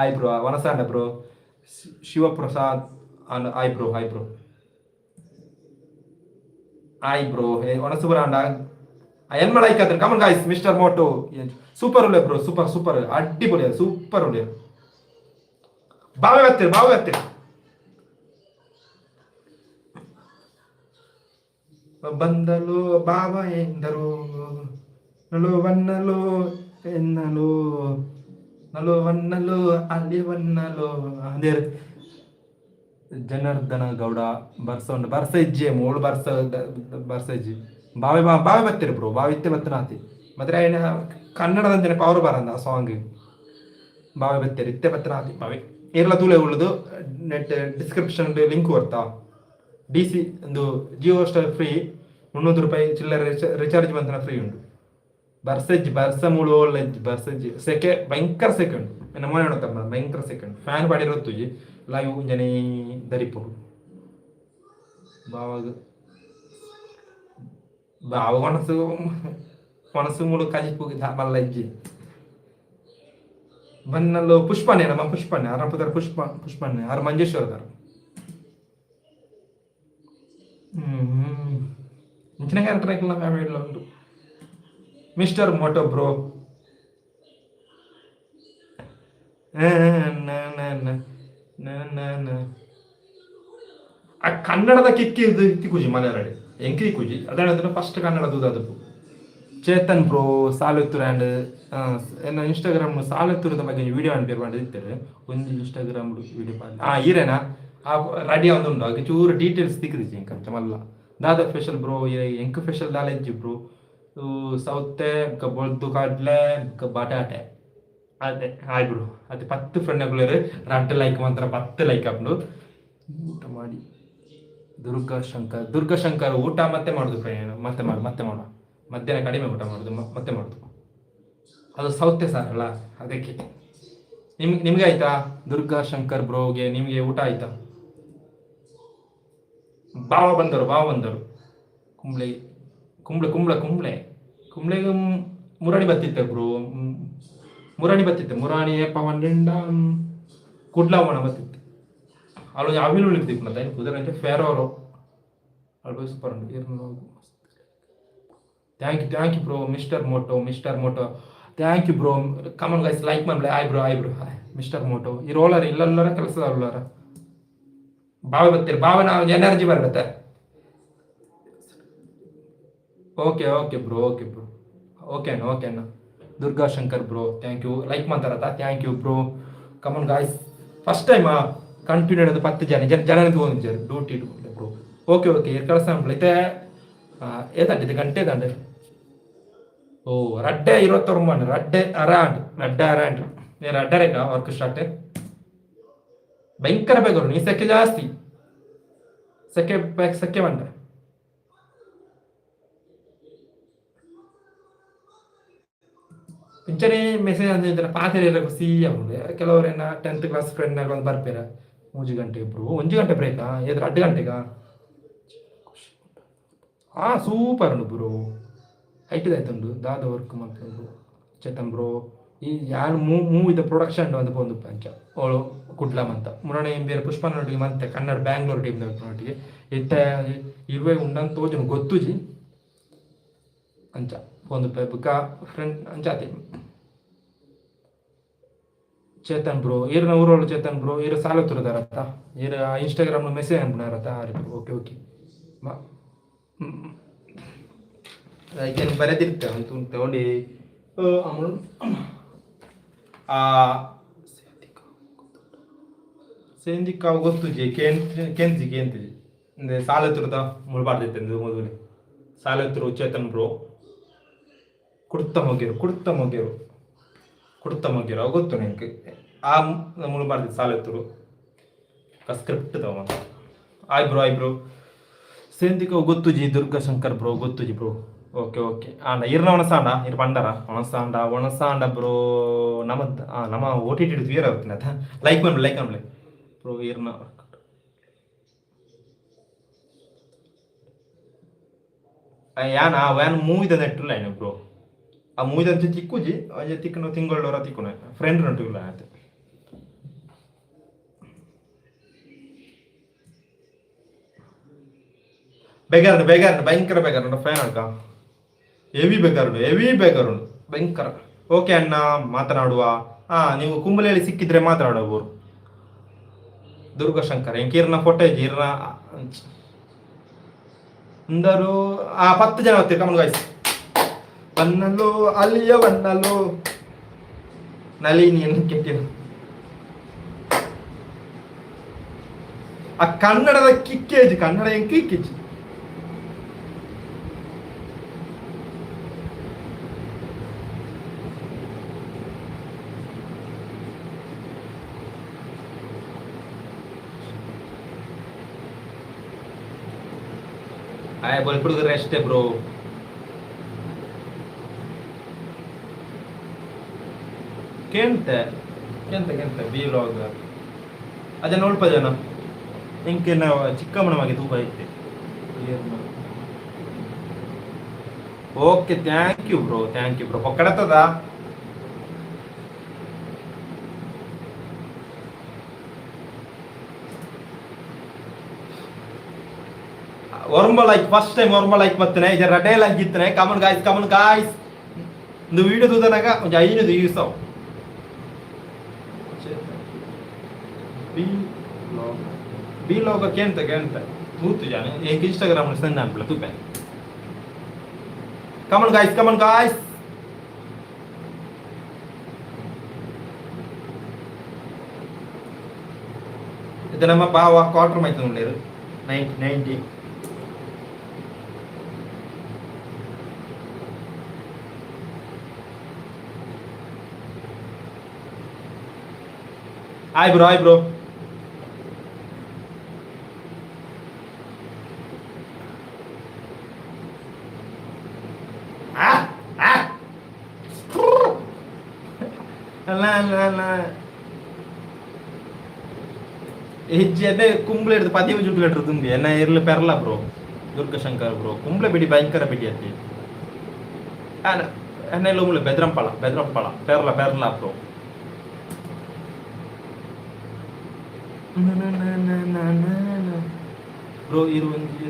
ಆಯ್ ಬ್ರೋ. ವನಸಾಂಡ bro. Shivaprasad hi bro, hi bro, hi bro. ಒಣಸುಬರಾಂಡ ಎನ್ಮಳ ಐಕಾದ್ರೆ. Come on guys. Mister Moto super ಉಳ್ಳೆ ಬ್ರೋ, ಸೂಪರ್ ಸೂಪರ್, ಅಡ್ಡಿಪೊಲಿ, ಸೂಪರ್ ಉಳ್ಳೆ. ಬಾವೆ ಬರ್ತೀರಿ, ಬಾವೆ ಬರ್ತೀರಿ. ಬಂದಲು ಬಾವ ಎಂದರು, ನಲುವನ್ನಲು ಎನ್ನಲು, ನಲುವನ್ನಲು ಅಲಿವನ್ನಲು ಅದೇ. ಜನಾರ್ದನ ಗೌಡ ಬರ್ಸ ಉಂಡು, ಬರ್ಸ ಇಜ್ಜೆ ಮೂಳು, ಬರ್ಸ ಬರ್ಸ ಇಜ್ಜಿ. ಬಾವೆ ಬಾ, ಬಾವೆ ಬರ್ತೀರಿ ಬ್ರೋ. ಬಾವೆ ಇತ್ತೆ ಬತ್ತನಾತಿ ಮತ್ತೆ ಐನ ಕನ್ನಡದಂಚನೆ ಪವರ್ ಬರಂದ ಆ ಸಾಂಗ್. ಬಾವೆ ಬತ್ತೀರಿ, ಇತ್ತೆ ಬತ್ತನಾತಿ ಬಾವೆ. ಏರ್ಲ ತೂಲೆ ಉಳ್ಳದು ನೆಟ್ ಡಿಸ್ಕ್ರಿಪ್ಷನ್ ಲಿಂಕ್ ಬರ್ತಾ. ಡಿಸಿ ಒಂದು ಜಿಯೋ ಸ್ಟಾರ್ ಫ್ರೀ, 300 ರೂಪಾಯಿ ಚಿಲ್ಲರೆ ರಿಚಾರ್ಜ್ ಬಂತನ ಫ್ರೀ ಉಂಟು. ಬರ್ಸೆಜ್ಜಿ, ಬರ್ಸ ಮೂಳು ಒಳ್ಳೆಜ್ಜಿ, ಬರ್ಸೆಜ್ಜಿ. ಸೆಕೆ, ಭಯಂಕರ ಸೆಕೆ ಉಂಟು. ನಮ್ಮ ಮನೆ ನೋಡ್ತಾ ಭಯಂಕರ ಸೆಕೆ ಉಂಟು. Fan ಪಾಡಿರೊತ್ತುಜಿ live ಒಂಜನೆ ದರಿಪೊಡು. ಬಾವಾಗ ಬಾವ ಒಣಸು ಒಣಸು ಮೂಳು ಕಜಿಪು ಮಲ್ಲ ಇಜ್ಜಿ. ಬನ್ನಲ್ಲು ಪುಷ್ಪಣ್ಣೆ, ನಮ್ಮ ಪುಷ್ಪಣ್ಣೆ ಅರ ಪುದರ್ ಪುಷ್ಪ, ಪುಷ್ಪಣ್ಣೆ ಆರ್ ಮಂಜೇಶ್ವರದಾರ. ಹ್ಮ್ ಇಂಚಿನ ಕ್ಯಾರೆಕ್ಟರ್ ಹಾಕಿಲ್ಲ ಫ್ಯಾಮಿಲಿ ಉಂಟು. Mister Moto bro. ಆ ಕನ್ನಡದ ಕಿಕ್ಕಿ ಇದು ತಿಕ್ಕುಜಿ ಮಲಯಾಳಿ ಎಂಕ್ ತಿಕ್ಕುಜಿ. ಅದಾದ ಫಸ್ಟ್ ಕನ್ನಡ ಅದು. ಚೇತನ್ ಬ್ರೋ ಸಾಲೆತ್ತೂರು ಆ್ಯಂಡ್ ಎನ್ನ ಇನ್ಸ್ಟಾಗ್ರಾಮ್ ಸಾಲೆತ್ತೂರದ ಬಗ್ಗೆ ವಿಡಿಯೋ ಅನ್ಪೇರ್ ಮಾಡಿರ್ತಾರೆ. ಒಂಜಿ ಇನ್ಸ್ಟಾಗ್ರಾಮ್ ವಿಡಿಯೋ ಆ ಈರೇನಾ ಆ ರೆಡಿ ಉಂಡು. ಅದಕ್ಕೆ ಚೂರು ಡೀಟೇಲ್ಸ್ ತಿಕ್ಕಿದಿಜ್ಜಿ ಎಂಕ್ ಮಲ್ಲ. ದಾದ ಸ್ಪೆಷಲ್ ಬ್ರೋ? ಎಂಕ್ ಸ್ಪೆಷಲ್ ದಾಲ ಇಜ್ಜಿ ಬ್ರೋ. ಸೌತೆ ಬೊಕ ಬೊಲ್ದು ಕಡ್ಲೆ ಬೊಕ ಬಟಾಟೆ ಅದೇ. Hi bro. ಅದೇ 10 ಫ್ರೆಂಡ್ ರಡ್ಡ್ ಲೈಕ್ ಮಾತ್ರ, 10 ಲೈಕ್ ಆಪುಂಡು. ಊಟ ಮಾಡಿ ದುರ್ಗಾ ಶಂಕರ್, ದುರ್ಗಾ ಶಂಕರ್. ಊಟ ಮತ್ತೆ ಮಾಡುದು ಫ್ರೆಂಡ್, ಮತ್ತೆ ಮಾಡು, ಮತ್ತೆ ಮಾಡುವ. ಮಧ್ಯಾಹ್ನ ಕಡಿಮೆ ಊಟ ಮಾಡುದು, ಮತ್ತೆ ಮಾಡುದು. ಅದು ಸೌತೆ ಸಾರಲ್ಲ, ಅದಕ್ಕೆ. ನಿಮ್ಗೆ ನಿಮ್ಗೆ ಆಯ್ತಾ? ದುರ್ಗಾ ಶಂಕರ್ ಬ್ರೋಗೆ ನಿಮಗೆ ಊಟ ಆಯ್ತಾ? ಬಾವ ಬಂದರು, ಬಾವ ಬಂದರು. ಕುಂಬ್ಳೆ ಕುಂಬ್ಳೆ ಕುಂಬ್ಳೆ ಕುಂಬ್ಳೆ ಕುಂಬ್ಳೆಗೆ ಮುರಾಣಿ ಬತ್ತಿತ್ತೆ ಬ್ರೋ, ಮುರಾಣಿ ಬತ್ತಿತ್ತೆ. ಮುರಾಣಿ ಪವನ್ ಕುಡ್ಲಾವಣ ಬತ್ತಿತ್ತು. ಅಲ್ಲಿ ಅವಿಲು ಉಳಿತಿತ್ತು ಮತ್ತೆ ಕುದುರೆ ಫೇರೋರು ಅಲ್ಪ ಸೂಪರ್ ಉಂಟು. Thank you, thank you bro. Mister Moto, mister Moto, thank you bro. Come on guys, like ಮಾಡ್ಲೆ. Hi bro, hi bro. Mister Moto ಈ ರೋಲರ್ ಇಲ್ಲಲ್ಲರ ಕೆಲಸದಲ್ಲರ. ಬಾವೆ ಬರ್ತೀರಿ, ಬಾವನ ಎನರ್ಜಿ ಬರುತ್ತೆ. Okay okay bro, okay bro, okay ಅಣ್ಣ, okay ಅಣ್ಣ. Durga Shankar bro, thank you. Like ಮಾಡ್ತಾರತ್ತ, thank you bro. Come on guys, first time continue ಅದು 10 ಜನ ಜನ ಜನ ತಗೊಂಡಿದ್ದಾರೆ. Duty bro, okay okay. ಕೆಲಸ ಐತೆ. ಏದಂಡೆ ಇದು ಗಂಟೆ ದಂಡೆ. ಓ ರಡ್ಡೆ 29, ರಡ್ಡೆ ಅರಾಂಡ್, ರಡ್ಡೆ ಅರಾಂಡ್. ರಡ್ಡರೇಕ ವರ್ಕ್ ಸ್ಟಾರ್ಟ್. ಭಯಂಕರ ಬೇಗ ನೀ ಸೆಕೆ ಜಾಸ್ತಿ, ಸೆಕೆ ಸೆಕೆ ಬಂಡ. ಪಿಂಚಣಿ ಮೆಸೇಜ್ ಅಂದ್ರೆ ಪಾತೆರೆ ಖುಷಿ ಆಪುಂಡು. ಕೆಲವರೇನ 10th class friend ಒಂದು ಬರ್ಪೇರ. 3 ಗಂಟೆ ಬ್ರೋ, 1 ಗಂಟೆ ಬ್ರೇಕಾ? ಏದ್ರ 2 ಗಂಟೆಗಾ? ಆ ಸೂಪರ್ ಉಂಡು ಬ್ರೋ. ಐಟಿದ ಆಯ್ತುಂಡು. ದಾದ ವರ್ಕ್ ಮಲ್ಪುಂಡು ಚೇತನ್ ಬ್ರೋ? ಈ ಯಾನ್ ಮೂವಿದ ಪ್ರೊಡಕ್ಷನ್ ಒಂದು ಪೋಂದು ಅಂಚ ಓಳು ಕುಡ್ಲ ಮಂತ ಮುರಣೆ ಬೇರೆ ಪುಷ್ಪನೊಟ್ಟಿಗೆ ಮಂತೆ ಕನ್ನಡ ಬ್ಯಾಂಗ್ಳೂರ್ ಟೀಮ್ ಒಟ್ಟಿಗೆ ಇತ್ತೆ ಇರುವೆ ಉಂಡಂತ ತೋಜುನು ಗೊತ್ತುಜಿ. ಅಂಚ ಪೋಂದು ಬುಕ್ಕ ಫ್ರೆಂಡ್ ಅಂಚಾತೆ. ಚೇತನ್ ಬ್ರೋ, ಈರ್ನ ಊರೋಳು ಚೇತನ್ ಬ್ರೋ? ಈರು ಸಾಲತ್ತುರದಾರತ್ತ? ಈರ್ ಇನ್ಸ್ಟಾಗ್ರಾಮ್ ಮೆಸೇಜ್ ಅನ್ಪುನಾರತ್ತ? Okay okay. ಐಕೆನ್ ಬರೆದಿರ್ತೆ ಅಂತ ತಗೊಂಡು ಆ ಸೇಂದಿಕಾವು ಗೊತ್ತುಜಿ. ಕೇಂತಿ ಕೇಂತಿಜಿ ಅಂದ್ರೆ ಸಾಲತ್ತುರದ ಮುಳ್ಬಾರ್ದಿತ್ತೆ ಮೊದಲು. ಸಾಲತ್ತೂರು ಚೇತನ್ ಬ್ರೋ. ಕುಡ್ತ ಮೊಗೇರು, ಕುಡ್ತ ಮೊಗೇರು, ಕುಡ್ತ ಮೊಗೇರು ಅವು ಗೊತ್ತು ನಿಂಗೆ. ಆ ಮುಳ್ಬಾರ್ದಿತ್ತು ಸಾಲತ್ತೂರು ಸ್ಕ್ರಿಪ್ಟ್ ತಗೊಂಡು. Hi bro, hi bro. ಸೇಂದಿಕಾವು ಗೊತ್ತುಜಿ ದುರ್ಗಾ ಶಂಕರ್ ಬ್ರೋ, ಗೊತ್ತುಜಿ ಬ್ರೋ. ಓಕೆ ಓಕೆ ಆಂಡ ಇರ್ನ ಒಣಸಾಂಡ ಇರ್ ಪಂಡರ ಒಣಸಾಂಡ ಒಣಸಾಂಡ ಬ್ರೋ. ನಮ್ಮ ನಮ್ಮ ಓ ಟಿ ಟಿ ಕ್ಲಿಯರ್ ಆಗುತ್ತೆ. ಅದ ಲೈಕ್ ಮಾಡ್ಲಿ, ಲೈಕ್ ಮಾಡ್ಲಿ ಬ್ರೋ. ಇರ್ನ ಯಾನ್ ಆ ವ್ಯಾನ್ ಮೂವಿದ ನೆಟ್ಟುಲ್ಲ ಏನು ಬ್ರೋ. ಆ ಮೂವಿದಂಚ ತಿಕ್ಕುಜಿ, ಒಂಜಿ ತಿಕ್ಕುನ ತಿಂಗಳೋರ ತಿಕ್ಕುನ ಫ್ರೆಂಡ್ ಉಂಟು ಆಯ್ತು. ಬೇಗಾರುಂಡು ಬೇಗಾರುಂಡು, ಭಯಂಕರ ಬೇಗಾರುಂಡು. ಫ್ಯಾನ್ ಅಡ್ಕ ಹೆವಿ ಬೇಗಾರುಂಡು, ಹೆವಿ ಬೇಗಾರುಂಡು ಭಯಂಕರ. ಓಕೆ ಅಣ್ಣ, ಮಾತನಾಡುವ. ಹಾ, ನೀವು ಕುಂಬಳೆಯಲ್ಲಿ ಸಿಕ್ಕಿದ್ರೆ ಮಾತನಾಡುವ. ದುರ್ಗಾಶಂಕರ್ ಎಂಕೀರ್ನ ಫೋಟೋ ಇರ್ನ ಅಂದರು. ಆ 10 ಜನ ಬರ್ತೀರಿ. ಕಮಲ್ ಗಾಯ್ಸ್ ಬನ್ನಲು ಅಲ್ಲಿಯ ಬನ್ನಲು ನಳಿನಿ ಕೆಟ್ಟಿನ. ಆ ಕನ್ನಡದ ಕಿಕ್ಕೇಜ್, ಕನ್ನಡ ಎಂಕ್ ಕಿಕ್ಕೇಜ್. ಆಯ್ ಬಲ್ಪುಡ್ದು ರೆಸ್ಟ್ ಬ್ರೋ. ಕೆಂತೆ ಕೆಂತೆ ಕೆಂತೆ ಬಿ ವ್ಲಾಗ್ ಅದನ್ನ ಒಲ್ಪ ಜನ ಇಂಕೆನ ಚಿಕ್ಕಮ್ಮನ ತೂಕ ಐತೆ. Okay, thank you bro, thank you bro. ಪೊಕ್ಕಡತ್ತದ ಒರಂಬ like, first time ಒರಂಬ ಲೈಕ್ ಬರ್ತನೆ ಇದು ರಡ್ಡೆ ಲೈಕ್ ಇತ್ತನೆ. Come on guys, come on guys. ಒಂದು ವಿಡಿಯೋ ತೂದನಾಗ ಒಂಜಿ 5 ಯೂಸ್ ಅವು. ಬಿ ಲಾಗ್, ಬಿ ಲಾಗ್ ಕೇಂತ ಕೇಂತ ತೂತು ಜಾನೆ ಎಂಕ್ ಇನ್ಸ್ಟಾಗ್ರಾಮ್ ಸೆಂಡ್ ಅನ್ಪಲ ತೂಪೆ. Come on guys, come on guys. ಇದು ನಮ್ಮ ಬಾವ ಕ್ವಾರ್ಟರ್ ಮೈತ್ ಉಂಡೇರು 90 90. Hi bro, hi bro. ಹೆಜ್ಜೆ ಕುಂಬ್ಳೆ ಹಿಡ್ದು 15 ಕಿಲೋಮೀಟರ್ ತುಂಬಿ ಎನ್ನ ಇರ್ಲು ಪೆರ್ಲ ಬ್ರೋ. ದುರ್ಗಶಂಕರ್ ಬ್ರೋ, ಕುಂಬ್ಳೆ ಬಿಡಿ, ಭಯಂಕರ ಬಿಡಿ ಅತ್ತಿ. ಎನ್ನ ಉಂಬ್ಳೆ ಬೆದ್ರಂಪಳ, ಬೆದ್ರಂಪಳ, ಪೆರ್ಲ, ಪೆರ್ಲ ಬ್ರೋ. ಬ್ರೋ ಇರು ಒಂಜಿ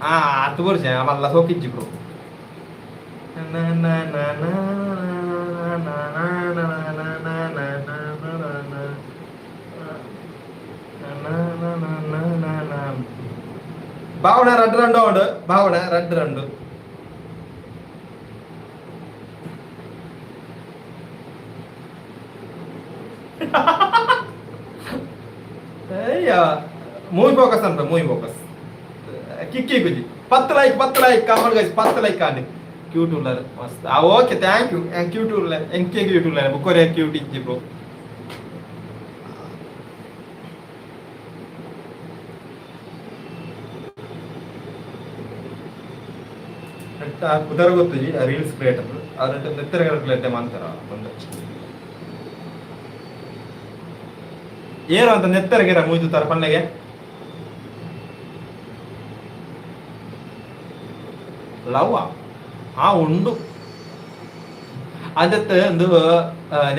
ಆ ಅತ್ತು ವರ್ಷ ಮಲ್ಲ ಸೋಕಿಜ್ಜಿ ಬ್ರೋ. ಭಾವನ ರಡ್ಡು ರಂಡು ಉಂಡು, ಭಾವನ ರಡ್ಡು ರಂಡು. ಅಯ್ಯ, ಮೂವಿ ಫೋಕಸ್ ಅಂತ, ಮೂವಿ ಫೋಕಸ್ ಕಿಕ್ಕಿ ಗುಜಿ. 10 like, 10 like Kamal guys, 10 like ಆಂಡ್. ಕ್ಯೂಟ್ ಉಳ್ಳಾರ ಮಸ್ತ್. ಆ ಓಕೆ, thank you. Cute ಉಳ್ಳ ಎಂಕೆ ಕ್ಯೂಟ್ ಉಳ್ಳ ಬುಕ್ಕೋರೆ ಕ್ಯೂಟ್ ಇಜ್ಜಿ ಬ್ರೋ. ಪುದರ್ ಗೊತ್ತುಜಿ ರೀಲ್ಸ್ ಕ್ರಿಯೇಟರ್ ಅದ್ರ ನೆತ್ತರ ಮಾಂತರ ಬಂದ ಏರು ಅಂತ ನೆತ್ತರಗೆರ ಮುಯ್ದು ತರ ಪನ್ನೆಗೆ ಲವ್ ಆ ಉಂಡು ಅದಕ್ಕೆ ಒಂದು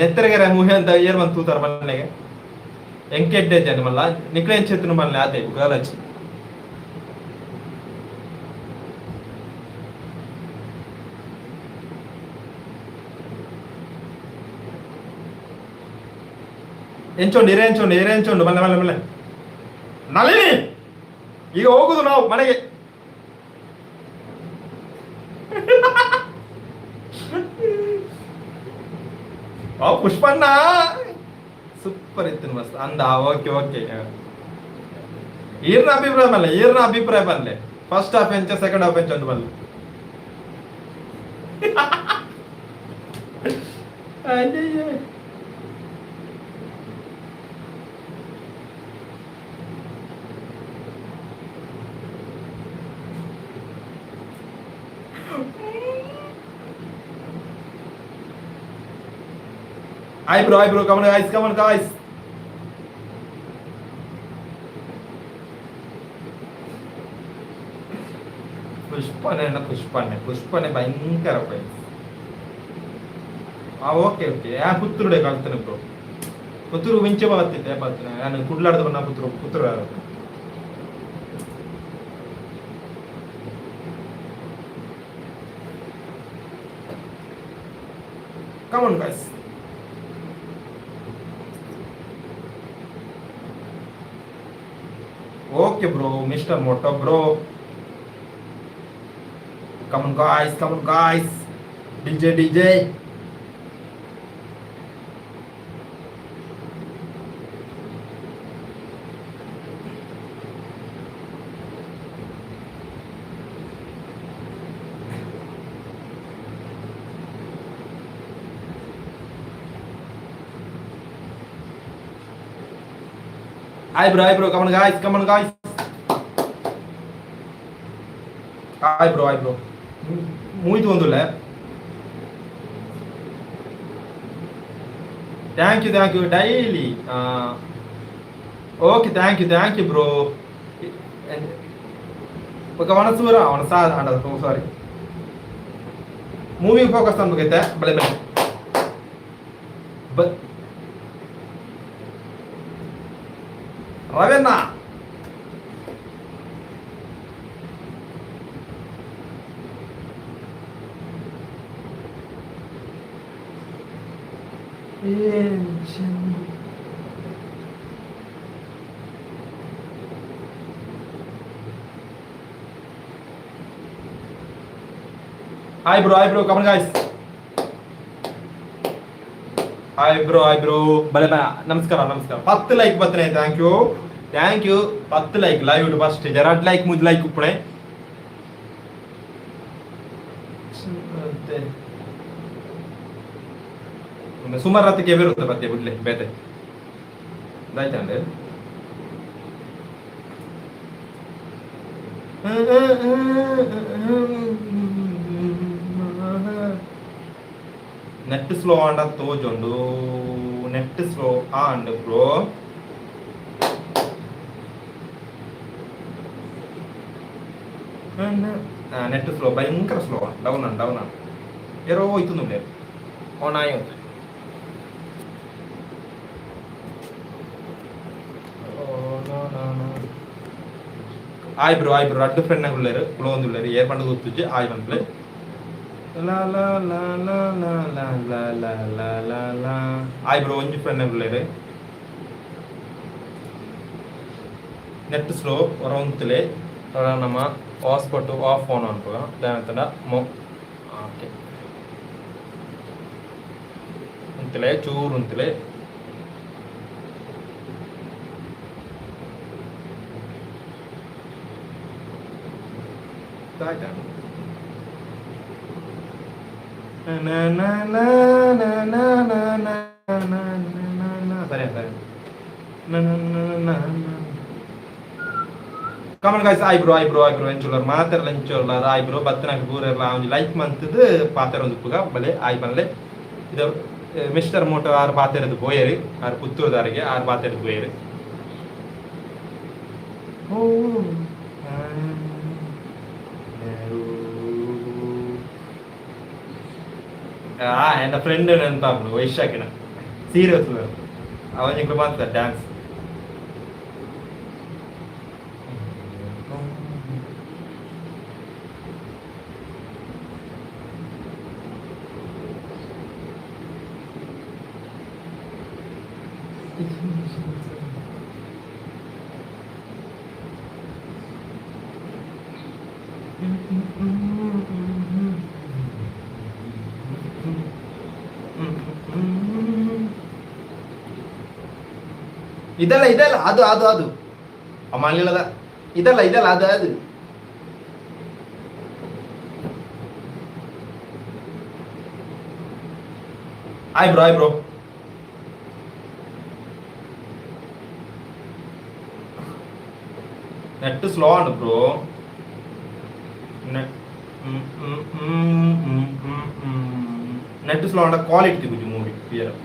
ನೆತ್ತರಗೆರೆ ಮುಹಿ ಅಂತ ಏರ್ ಬಂದು ತೂತಾರ ಪನ್ನೆಗೆ ಎಂಕೆಡ್ಡೆ ಜನ ಮಲ್ಲ ನಿಕ್ಲೆ ಎಂಚೆತ್ತನು ಮಲ್ಲೆ ಅದೇ ಗಲಜ್. ಎಂಚುಂಡು ಇರೆ ಎಂಚುಂಡು ಇರೆ ಎಂಚುಂಡು ಮಲ್ಲೆ ಮಲ್ಲೆ ಮಲ್ಲೆ ನಳಿನಿ. ಈಗ ಹೋಗುದು ನಾವು ಮನೆಗೆ. ಓ ಪುಷ್ಪಣ್ಣ ಸೂಪರ್ ಇತ್ತು ಮಸ್ತ್ ಅಂದ. ಓಕೆ ಓಕೆ, ಈರ್ನ ಅಭಿಪ್ರಾಯ ಬಲ್ಲೆ, ಈರ್ನ ಅಭಿಪ್ರಾಯ ಬಲ್ಲೆ. ಫಸ್ಟ್ ಹಾಫ್ ಎಂಚ, ಸೆಕೆಂಡ್ ಹಾಫ್ ಎಂಚ ಒಂದು ಬಲ್ಲೆ. ಅಯ್ಯಯ್ಯೋ. Hi bro, hi bro, come on guys, come on guys. ಪುಷ್ಪನೆ ಪುಷ್ಪನೆ ಪುಷ್ಪನೆ ಭಯಂಕರ ಫ್ರೆಂಡ್ಸ್. ಆ ಓಕೆ ಓಕೆ, ಯಾ ಪುತ್ತೂರುಡೆ ಕಲ್ತನೆ ಬ್ರೋ. ಪುತ್ತೂರು ಮಿಂಚೆ ಬತ್ತಿತ್ತೆ ಬರ್ತನೆ ನಾನು ಕುಡ್ಲಾಡ್ದು ಬಣ್ಣ Puttur Puttur. Come on guys. Okay bro, mister Moto bro. Come on guys, come on guys. DJ DJ. Hi bro, hi bro, come on guys, come on guys. Hi bro, hi bro. ಮೂಯ್ತು ಒಂದುಲ್ಲ. Thank you, thank you daily. Okay, thank you, thank you bro. Okay, ಒಣಸೂರ ಒಣಸ sorry movie focus ಅನ್ಬೇಕೈತೆ. ಬಳೆ ಬಳೆ ಬ ರವೆನ್ನ. Hi bro, hi bro, come on guys. Hi bro, hi bro. ಬಲೆ ಬ ನಮಸ್ಕಾರ ನಮಸ್ಕಾರ. 10 ಲೈಕ್ ಬರ್ತನೆ. Thank you, thank you. 10 like live first ಎರಡು ಲೈಕ್ ಮುದ್ ಲೈಕ್ ಉಪ್ಪಣೆ. ಸುಮಾರು ರಾತ್ರಿಗೆ ಬರುತ್ತೆ ಬತ್ತೆ ಬಿಡ್ಲೆ ಬೇತೆ ದಾಯ್ತಾಂಡೆ. ನೆಟ್ ಸ್ಲೋ ಆಂಡ ತೋಜೊಂಡು, ನೆಟ್ ಸ್ಲೋ ಆಂಡ್ ಬ್ರೋ. Net slow, ಭಯಂಕರ ಸ್ಲೋ, ಡೌನ್ ആണ് ಡೌನ್ ആണ്. ಏರೋ ಹೋಯ್ತು ಆನ್ ಆಯ್. Hi bro, hi bro. ರಡ್ಡು ಫ್ರೆಂಡ್ ಉಳ್ಳೇರು ಕುಲೊಂದುಳ್ಳೇರು ಏರ್ ಪಂಡ ಗೊತ್ತುಜ್ಜಿ. ಆಯ್ ಪನ್ಪಲೆ. ಲಾ ಲಾ ಲಾ ಲಾ ಲಾ ಲಾ ಲಾ ಲಾ ಲಾ ಲಾ ಲಾ. ಆಯ್ ಬ್ರೋ, ಒಂಜಿ ಫ್ರೆಂಡ್ ಉಳ್ಳೇರು. ನೆಟ್ ಸ್ಲೋ ಹೊರ ಉಂತುಲೆ ನಮ್ಮ ಹಾಟ್ಸ್ಪಾಟ್ ಆಫ್ ಆನ್ ಅನ್ಪುಗ ದಾನತಂಡ ಮೊ. ಓಕೆ, ಉಂತುಲೆ ಚೂರು ಉಂತುಲೆ. ದಾಯ್ತಾ. ಸರಿ ಸರಿ. Come on guys. Hi bro, hi bro, hi bro. ಎಂಚುಲ್ಲರ್ ಮಾತೆರ್ಲ ಎಂಚುಲ್ಲರ್? ಆಯ್ ಬ್ರೋ. ಬತ್ತನಾಗ ಪೂರೆರ್ಲ ಒಂಜಿ ಲೈಕ್ ಮಂತದ್ ಪಾತೆರ ಒಂದು ಪುಗ ಬಲೆ. ಆಯ್ ಬನ್ಲೆ. ಇದು ಮಿಸ್ಟರ್ ಮೋಟರ್ ಆರು ಪಾತೆರದು ಪೋಯೇರು. ಆರು ಪುತ್ತೂರುದಾರಿಗೆ ಆರು ಪಾತೆರದು ಪೋಯೇರು. ಓ ಆ ಎನ್ನ ಫ್ರೆಂಡ್ ನೆನಪಾಪುಂಡು ವೈಶಾಖಿನ. ಸೀರಿಯಸ್, ಅವನಿಗೆ ಮಾತ್ರ ಡ್ಯಾನ್ಸ್. ಇದಲ್ಲ ಇದಲ್ಲ, ಅದು ಅದು ಅದು ಮಲಯಾಳದ ಇದಲ್ಲ ಇದಲ್ಲ, ಅದು ಅದು. ಆಯ್ bro, hi bro. Net slow ಉಂಡು ಬ್ರೋ. ನೆಟ್ ಸ್ಲೋ ಉಂಡ ಕ್ವಾಲಿಟಿ ತಿಗುಜು ಮೂವಿ ಕ್ಲಿಯರ್.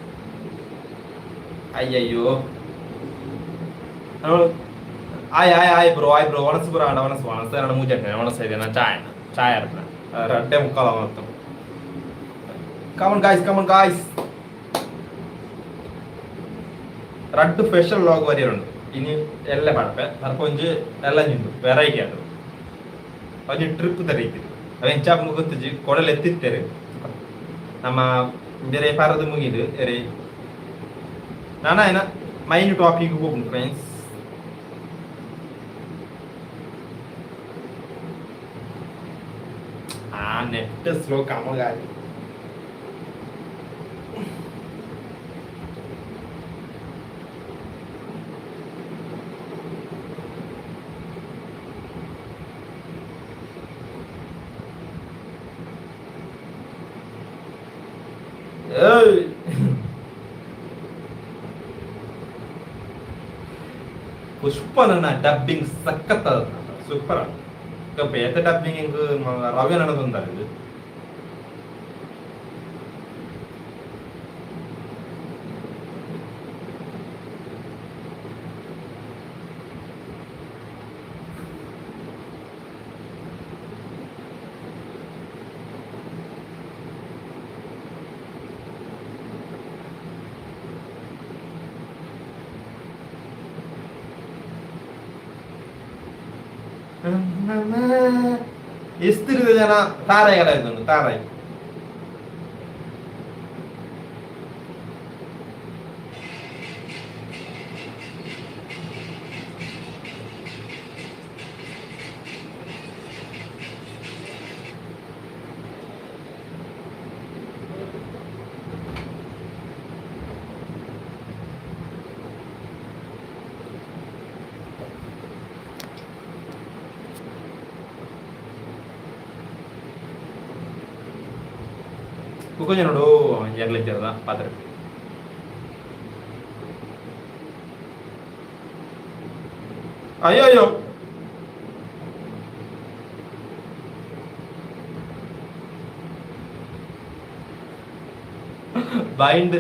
ಅಯ್ಯಯ್ಯೋ. ಆಯ್ hi hi bro, hi bro. ಒಣಸು bro, ಅಣ್ಣ ಒಣಸು ಒಣಸು. ಎರಡು ಮೂಜೆ ಒಣಸ ಇದೆ ನಾ ಚಾಯ್. ಚಾಯ್ ಅರ್ಪಣ ರಡ್ಡೆ ಮುಕ್ಕಾಲ ಮಾತು. Come on guys, come on guys. ರಡ್ಡು ಸ್ಪೆಷಲ್ ಲಾಗ್ ವರಿಯರುಂಡು ಇನಿ ಎಲ್ಲ ಪಡಪೆ ಬರ್ಪ ಒಂಜಿ ಎಲ್ಲ ನಿಂದು ವೆರೈಟಿ ಅದು ಒಂಜಿ ಟ್ರಿಪ್ ದ ರೀತಿ ಅವು ಎಂಚಾಪ್ ಗೊತ್ತುಜಿ ಕೊಡಲ್ ಎತ್ತಿತ್ತೇರು ನಮ್ಮ ಬೇರೆ ಪರದ ಮುಗಿದು ಎರೆ ನಾನ ಏನ ಮೈನ್ ಟಾಪಿಕ್ ಹೋಗುಂಡು ಫ್ರೆಂಡ್ಸ್. ಆ ನೆಟ್ ಸ್ಲೋ ಕಾಮಗಾರಿ. ಏಯ್ ಪುಷ್ಪನ ಡಬ್ಬಿಂಗ್ ಸಖತ್, ಸೂಪರ್. ಬೇತೆ ಡಬ್ಬಿಂಗ್ ರವಿ ನಡೆದೊಂದಾರೆ. ಇಸ್ತಿರಿದ ಜನ ತಾರಾಯಿಗಳ ತಾರಾಯಿ. ಕುಕೊಂಜ ನೋಡು ಎಂಗ್ಲಿಜ್ಜರದ ಪಾತ್ರ. ಅಯ್ಯೋ ಅಯ್ಯೋ, ಬೈಂಡ್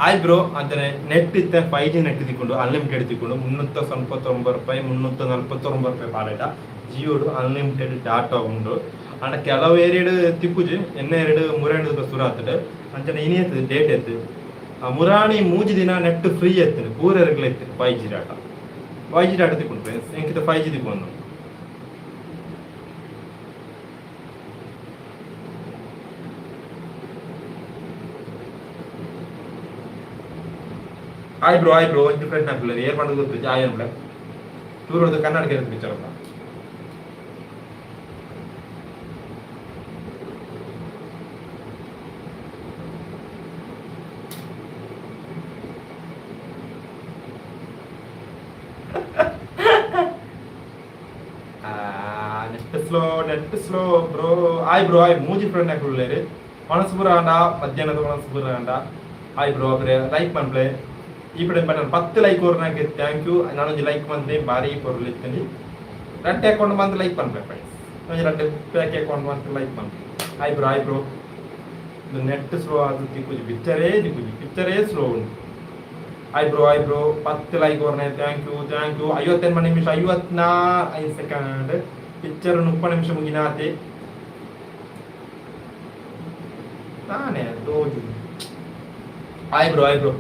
ಆಯ್ ಬ್ರೋ. ಅಂತಾನೆ ನೆಟ್ ಇತ್ತೆ 5G net ತಿಕ್ಕೊಂಡು ಅನ್ಲಿಮಿಟೆಡ್ ತಿಕ್ಕೊಂಡು 349 ರೂಪಾಯಿ, 349 ರೂಪಾಯಿ ಪಾಲೇಟ ಜಿಯೋಡು ಅನ್ಲಿಮಿಟೆಡ್ ಡಾಟಾ ಉಂಡು. ಅಂಡ ಕೆಲವು ಏರಿಯಡ್ ತಿಕ್ಕುಜಿ, ಎನ್ನ ಎರಡು ಮುರಾಣಿ ಸುರ ಆತಡ್. ಅಂಚನೆ ಇನಿ ಎತ್ತದ ಡೇಟ್ ಎತ್ತು ಮುರಾಣಿ ಮೂಜಿ ದಿನ ನೆಟ್ ಫ್ರೀ ಎತ್ತುಂಡು ಪೂರೆರ್ಗ್ಲ ಇತ್ತು 5G data. 5G data ತಿಕ್ಕೊಂಡು ಫ್ರೆಂಡ್ಸ್, ಎಂಕಿತ 5G ತಿಕ್ಕೊಂಡು. Hi bro, hi bro. ಒಂಜಿ ಫ್ರೆಂಡ್ ಹಾಕ್ಲಿಲ್ಲ ಏರ್ ಮಾಡೋದು ಗೊತ್ತು ಆಯ್ ಅನ್ಬಿಡ ಟೂರ್ ಹೊಡೆದು ಕನ್ನಡಕ ಇರುತ್ತೆ ಪಿಕ್ಚರ್ ಅಪ್ಪ. Net slow, net slow bro. Hi bro, ಆಯ್. ಮೂಜಿ ಫ್ರೆಂಡ್ ಹಾಕ್ಲಿಲ್ಲ ಮನಸ್ಸು ಪೂರ ಅಂಡ ಮಧ್ಯಾಹ್ನದ ಮನಸ್ಸು ಪೂರ ಅಂಡ. ಆಯ್ ಬ್ರೋ. ಅಬ್ರೆ ಲೈಕ್ ಮನ್ಪ್ಲೆ ಈ ಪಡೆ ಬಟನ್ 10 ಲೈಕ್ ಓರ್ನಾಗೆ thank you. ನಾನೊಂಜಿ ಲೈಕ್ ಬಂದೆ ಭಾರಿ ಪೊರ್ಲು ಇತ್ತಂಡಿ. ರಡ್ಡೆ ಅಕೌಂಟ್ ಬಂದು ಲೈಕ್ ಪನ್ಪೆ ಫ್ರೆಂಡ್ಸ್. ಒಂಜಿ ರಡ್ಡೆ ಪ್ಯಾಕ್ ಅಕೌಂಟ್ ಬಂದು ಲೈಕ್ ಪನ್ಪೆ. Hi bro, hi bro. Net slow ಆದ ತಿಕ್ಕುಜಿ, ಪಿಕ್ಚರೇ ತಿಕ್ಕುಜಿ, ಪಿಕ್ಚರೇ ಸ್ಲೋ ಉಂಟು. Hi bro, hi bro. 10 like ಓರ್ನೆ thank you, thank you. 58 ನಿಮಿಷ 55 ಸೆಕೆಂಡ್. ಪಿಕ್ಚರ್ 30 ನಿಮಿಷ ಮುಗಿನಾತೆ ತಾನೇ ದೋಜು. ಆಯ್ ಬ್ರೋ, ಆಯ್ ಬ್ರೋ.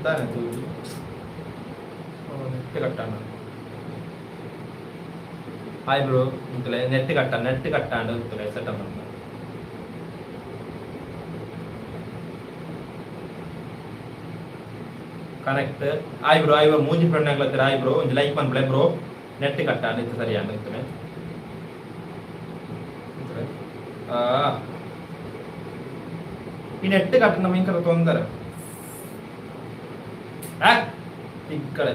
ತಾನೇ ದೋಜು ನೆಟ್ ಕಟ್ಟಾಣ. Hi bro. ಇಂತಲೆ ನೆಟ್ ಕಟ್ಟ, ನೆಟ್ ಕಟ್ಟಾಂಡು ಇಂತಲೆ ಸೆಟ್ ಅಪ್. ಕನೆಕ್ಟ್ ಆಯ್ ಬ್ರೋ, ಆಯ್ ಬ್ರೋ. ಮೂಜಿ ಫ್ರೆಂಡ್ ಆಗ್ಲತ್ತೀರ. Hi bro. ಒಂಜಿ ಲೈಕ್ ಪನ್ಪಲೆ ಬ್ರೋ. ನೆಟ್ ಕಟ್ಟಾಂಡು ಇತ್ತು ಸರಿಯಾಂಡು ಇಂತಲೆ. ಈ ನೆಟ್ ಕಟ್ಟ ನಮ್ಮ ಇಂಕರ ತೊಂದರೆ ತಿಕ್ಕಳೆ.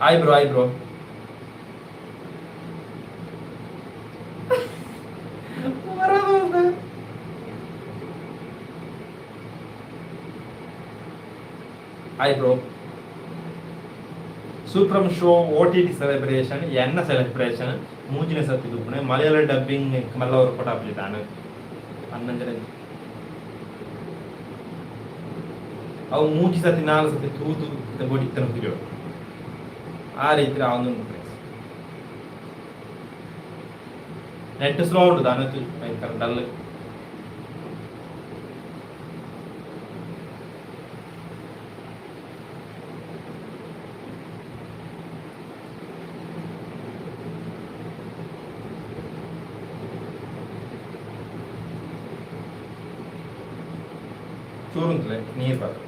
ಆಯ್ bro, hi bro. Hi bro. ಸೂಪ್ರಮ್ show OTT celebration, ಎನ್ನ ಸೆಲೆಬ್ರೇಷನ್ ಮೂಜಿನ ಸತಿ ತುಪ್ಪುನೆ ಮಲಯಾಳ ಡಬ್ಬಿಂಗ್ ಮಲ್ಲ ವರ್ಕೌಟ್ ಆಪುಜಿ ಪನ್ನಂಜನೆ. ಅವು ಮೂಜಿ ಸತಿ ನಾಲ್ ಸತಿ ತೂತು ಬೊಡಿತ್ತನ ಪಿರಿಯಡ್ ಆ ರೀತಿ ಆವೊಂದುಂಡು ಫ್ರೆಂಡ್ಸ್. ನೆಟ್ ಸ್ಲೋ ಉಂಡು ದಾನೆ ಭಯಂಕರ ಡಲ್. ಚೂರುಂತಲೆ ನೀರು ಬರ್ತದೆ.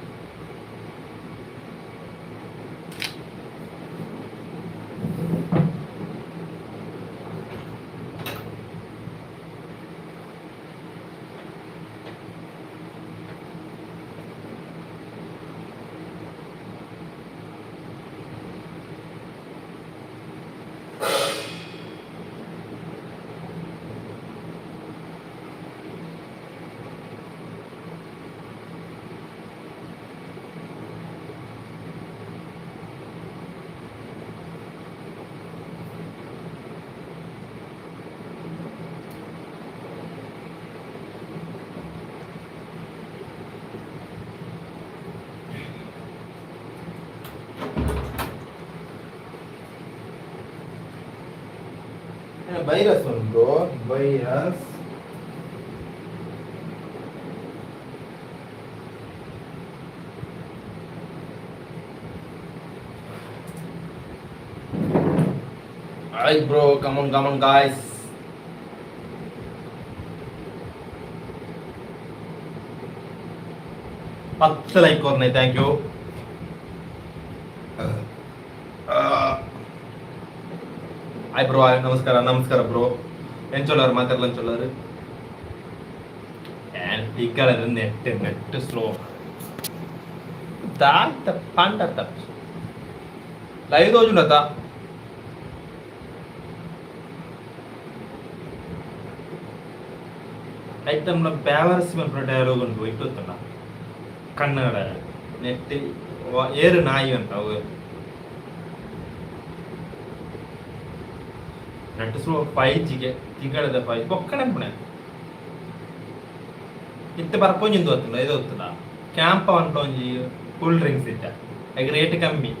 ವೈರಸ್ ಉಂಟು, virus. Hi bro, come on come on guys. 10 like ಕೊರ್ನೆ, thank you. Hi bro, ನಮಸ್ಕಾರ ನಮಸ್ಕಾರ ಬ್ರೋ. ಎಂಚೊಲ್ಲಾರು ಮಾತಾಡಲ ಎಂಚೊಲ್ಲಾರು? ನೆಟ್ ನೆಟ್ ಸ್ಲೋ ದಾಂತ ಪಾಂಡ ತಪ್ಪು ಲೈವ್ ತೋಜುಂಡತ. ಐತಮ್ನ ಬ್ಯಾವರ್ಸ್ ಮನ್ಪುನ ಡೈಲಾಗ್ ಉಂಟು ಇಟ್ಟು ಗೊತ್ತುಂಡ ಕನ್ನಡ ನೆಟ್ ಏರು ನಾಯಿ ಅಂತ ಅವು. ನೆಟ್ ಸ್ಲೋ 5ಜಿಗೆ ತಿಂಗಳದ 5 ಬೊಕ್ಕನೆ ಪುಣೆ ಇತ್ತೆ ಬರ್ಪೊಂಜಿಂದು ಗೊತ್ತುಂಡ ಇದು ಗೊತ್ತುಂಡ ಕ್ಯಾಂಪ ಉಂಟು ಒಂಜಿ ಕೂಲ್ ಡ್ರಿಂಕ್ಸ್ ಇತ್ತ ಐಕ್ ರೇಟ್ ಕಮ್ಮಿ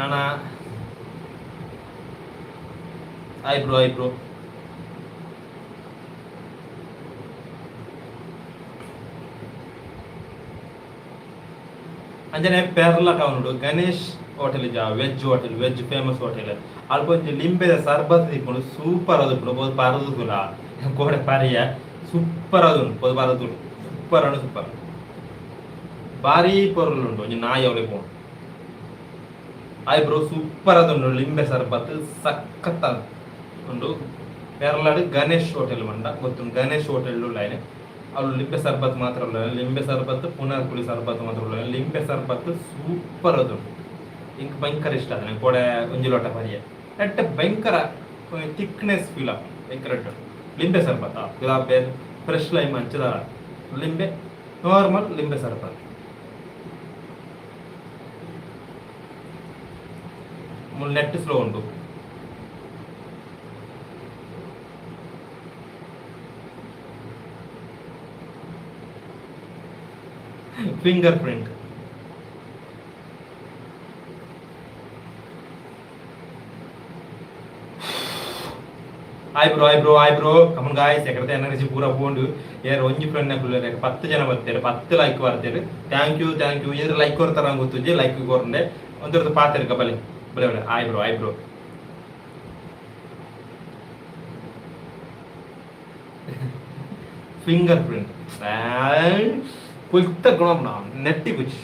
ಆಣ. ಆಯ್ ಬ್ರೋ, ಆಯ್ ಬ್ರೋ. ಅಂಚನೆ ಪೆರ್ಲ ಟೌನ್ ಗಣೇಶ್ ಹೋಟೆಲ್ ಜಾ veg hotel, veg famous hotel. ಅಲ್ಪ ಒಂಜಿ ಲಿಂಬೆದ ಸರ್ಬತ್ ತಿಕ್ಕುಂಡು, ಸೂಪರ್ ಅದು ಪೋದು ಪರದುಲ ಕೋಡೆ ಪರಿಯ ಸೂಪರ್ ಅದು ಪೋದು ಪರದು ಸೂಪರ್ ಅನು ಸೂಪರ್ ಬಾರಿ ಪೊರ್ಲು ಉಂಟು. ಒಂಜಿ ನಾಯಿ ಅವಳೆ ಪೋಂಡು. ಆಯ್ ಬ್ರೋ, ಸೂಪರ್ ಅದುಂಡು ಲಿಂಬೆ ಸರ್ಬತ್ ಸಖತ್ ಉಂಡು. ಪೆರ್ಲಾಡ್ ಗಣೇಶ್ ಹೋಟೆಲ್ ಮಂಡ ಗೊತ್ತುಂಡು, ಗಣೇಶ್ ಹೋಟೆಲ್ ಉಳ್ಳಾಯ್ನೆ. ಅವ್ರು ಲಿಂಬೆ ಸರ್ಬತ್ ಮಾತ್ರ ಉಳ್ಳ, ಲಿಂಬೆ ಸರ್ಬತ್ ಪುನರ್ ಪುಳಿ ಸರ್ಬತ್ ಮಾತ್ರ ಉಳ್ಳ. ಲಿಂಬೆ ಸರ್ಬತ್ ಸೂಪರ್ ಅದು. ಇಂಕ್ ಭಯಂಕರ ಇಷ್ಟ ಅದು. ಕೋಡೆ ಒಂಜಿ ಲೋಟ ಪರಿಯ ಎಟ್ಟ ಭಯಂಕರ ಥಿಕ್ನೆಸ್ ಫೀಲ್ ಆಪುಂಡು, ಭಯಂಕರ ಎಡ್ಡೆ ಲಿಂಬೆ ಸರ್ಬತ್. ಗುಲಾಬ್ ಫ್ರೆಶ್ ಲೈಮ್ ಅಂಚದ ಲಿಂಬೆ, ನಾರ್ಮಲ್ ಲಿಂಬೆ ಸರ್ಬತ್. ನೆಟ್ ಸ್ಲೋ ಉಂಟು. Finger print. Hi bro, hi bro, hi bro. Come on guys, ಎಕಡತೆ energy ಪೂರ ಪೋಂಡು. ಏರ್ ಒಂಜಿ ಫ್ರೆಂಡ್ ನಕುಲು 10 ಜನ ಬರ್ತಾರೆ, 10 ಲೈಕ್ ಬರ್ತಾರೆ. Thank you, thank you. Hair like ಕೊರ್ತಾರ ಗೊತ್ತುಜಿ, like ಕೊರಂಡೆ ಒಂದೊರ್ದು ಪಾತೆರ್ಕ. ಬಲೆ ಬಲೆ ಬಲೆ. Hi bro, hi bro. Finger print ಕುಲ್ತ ಗುಣ ನೆಟ್ಟಿ ಕುಚ್.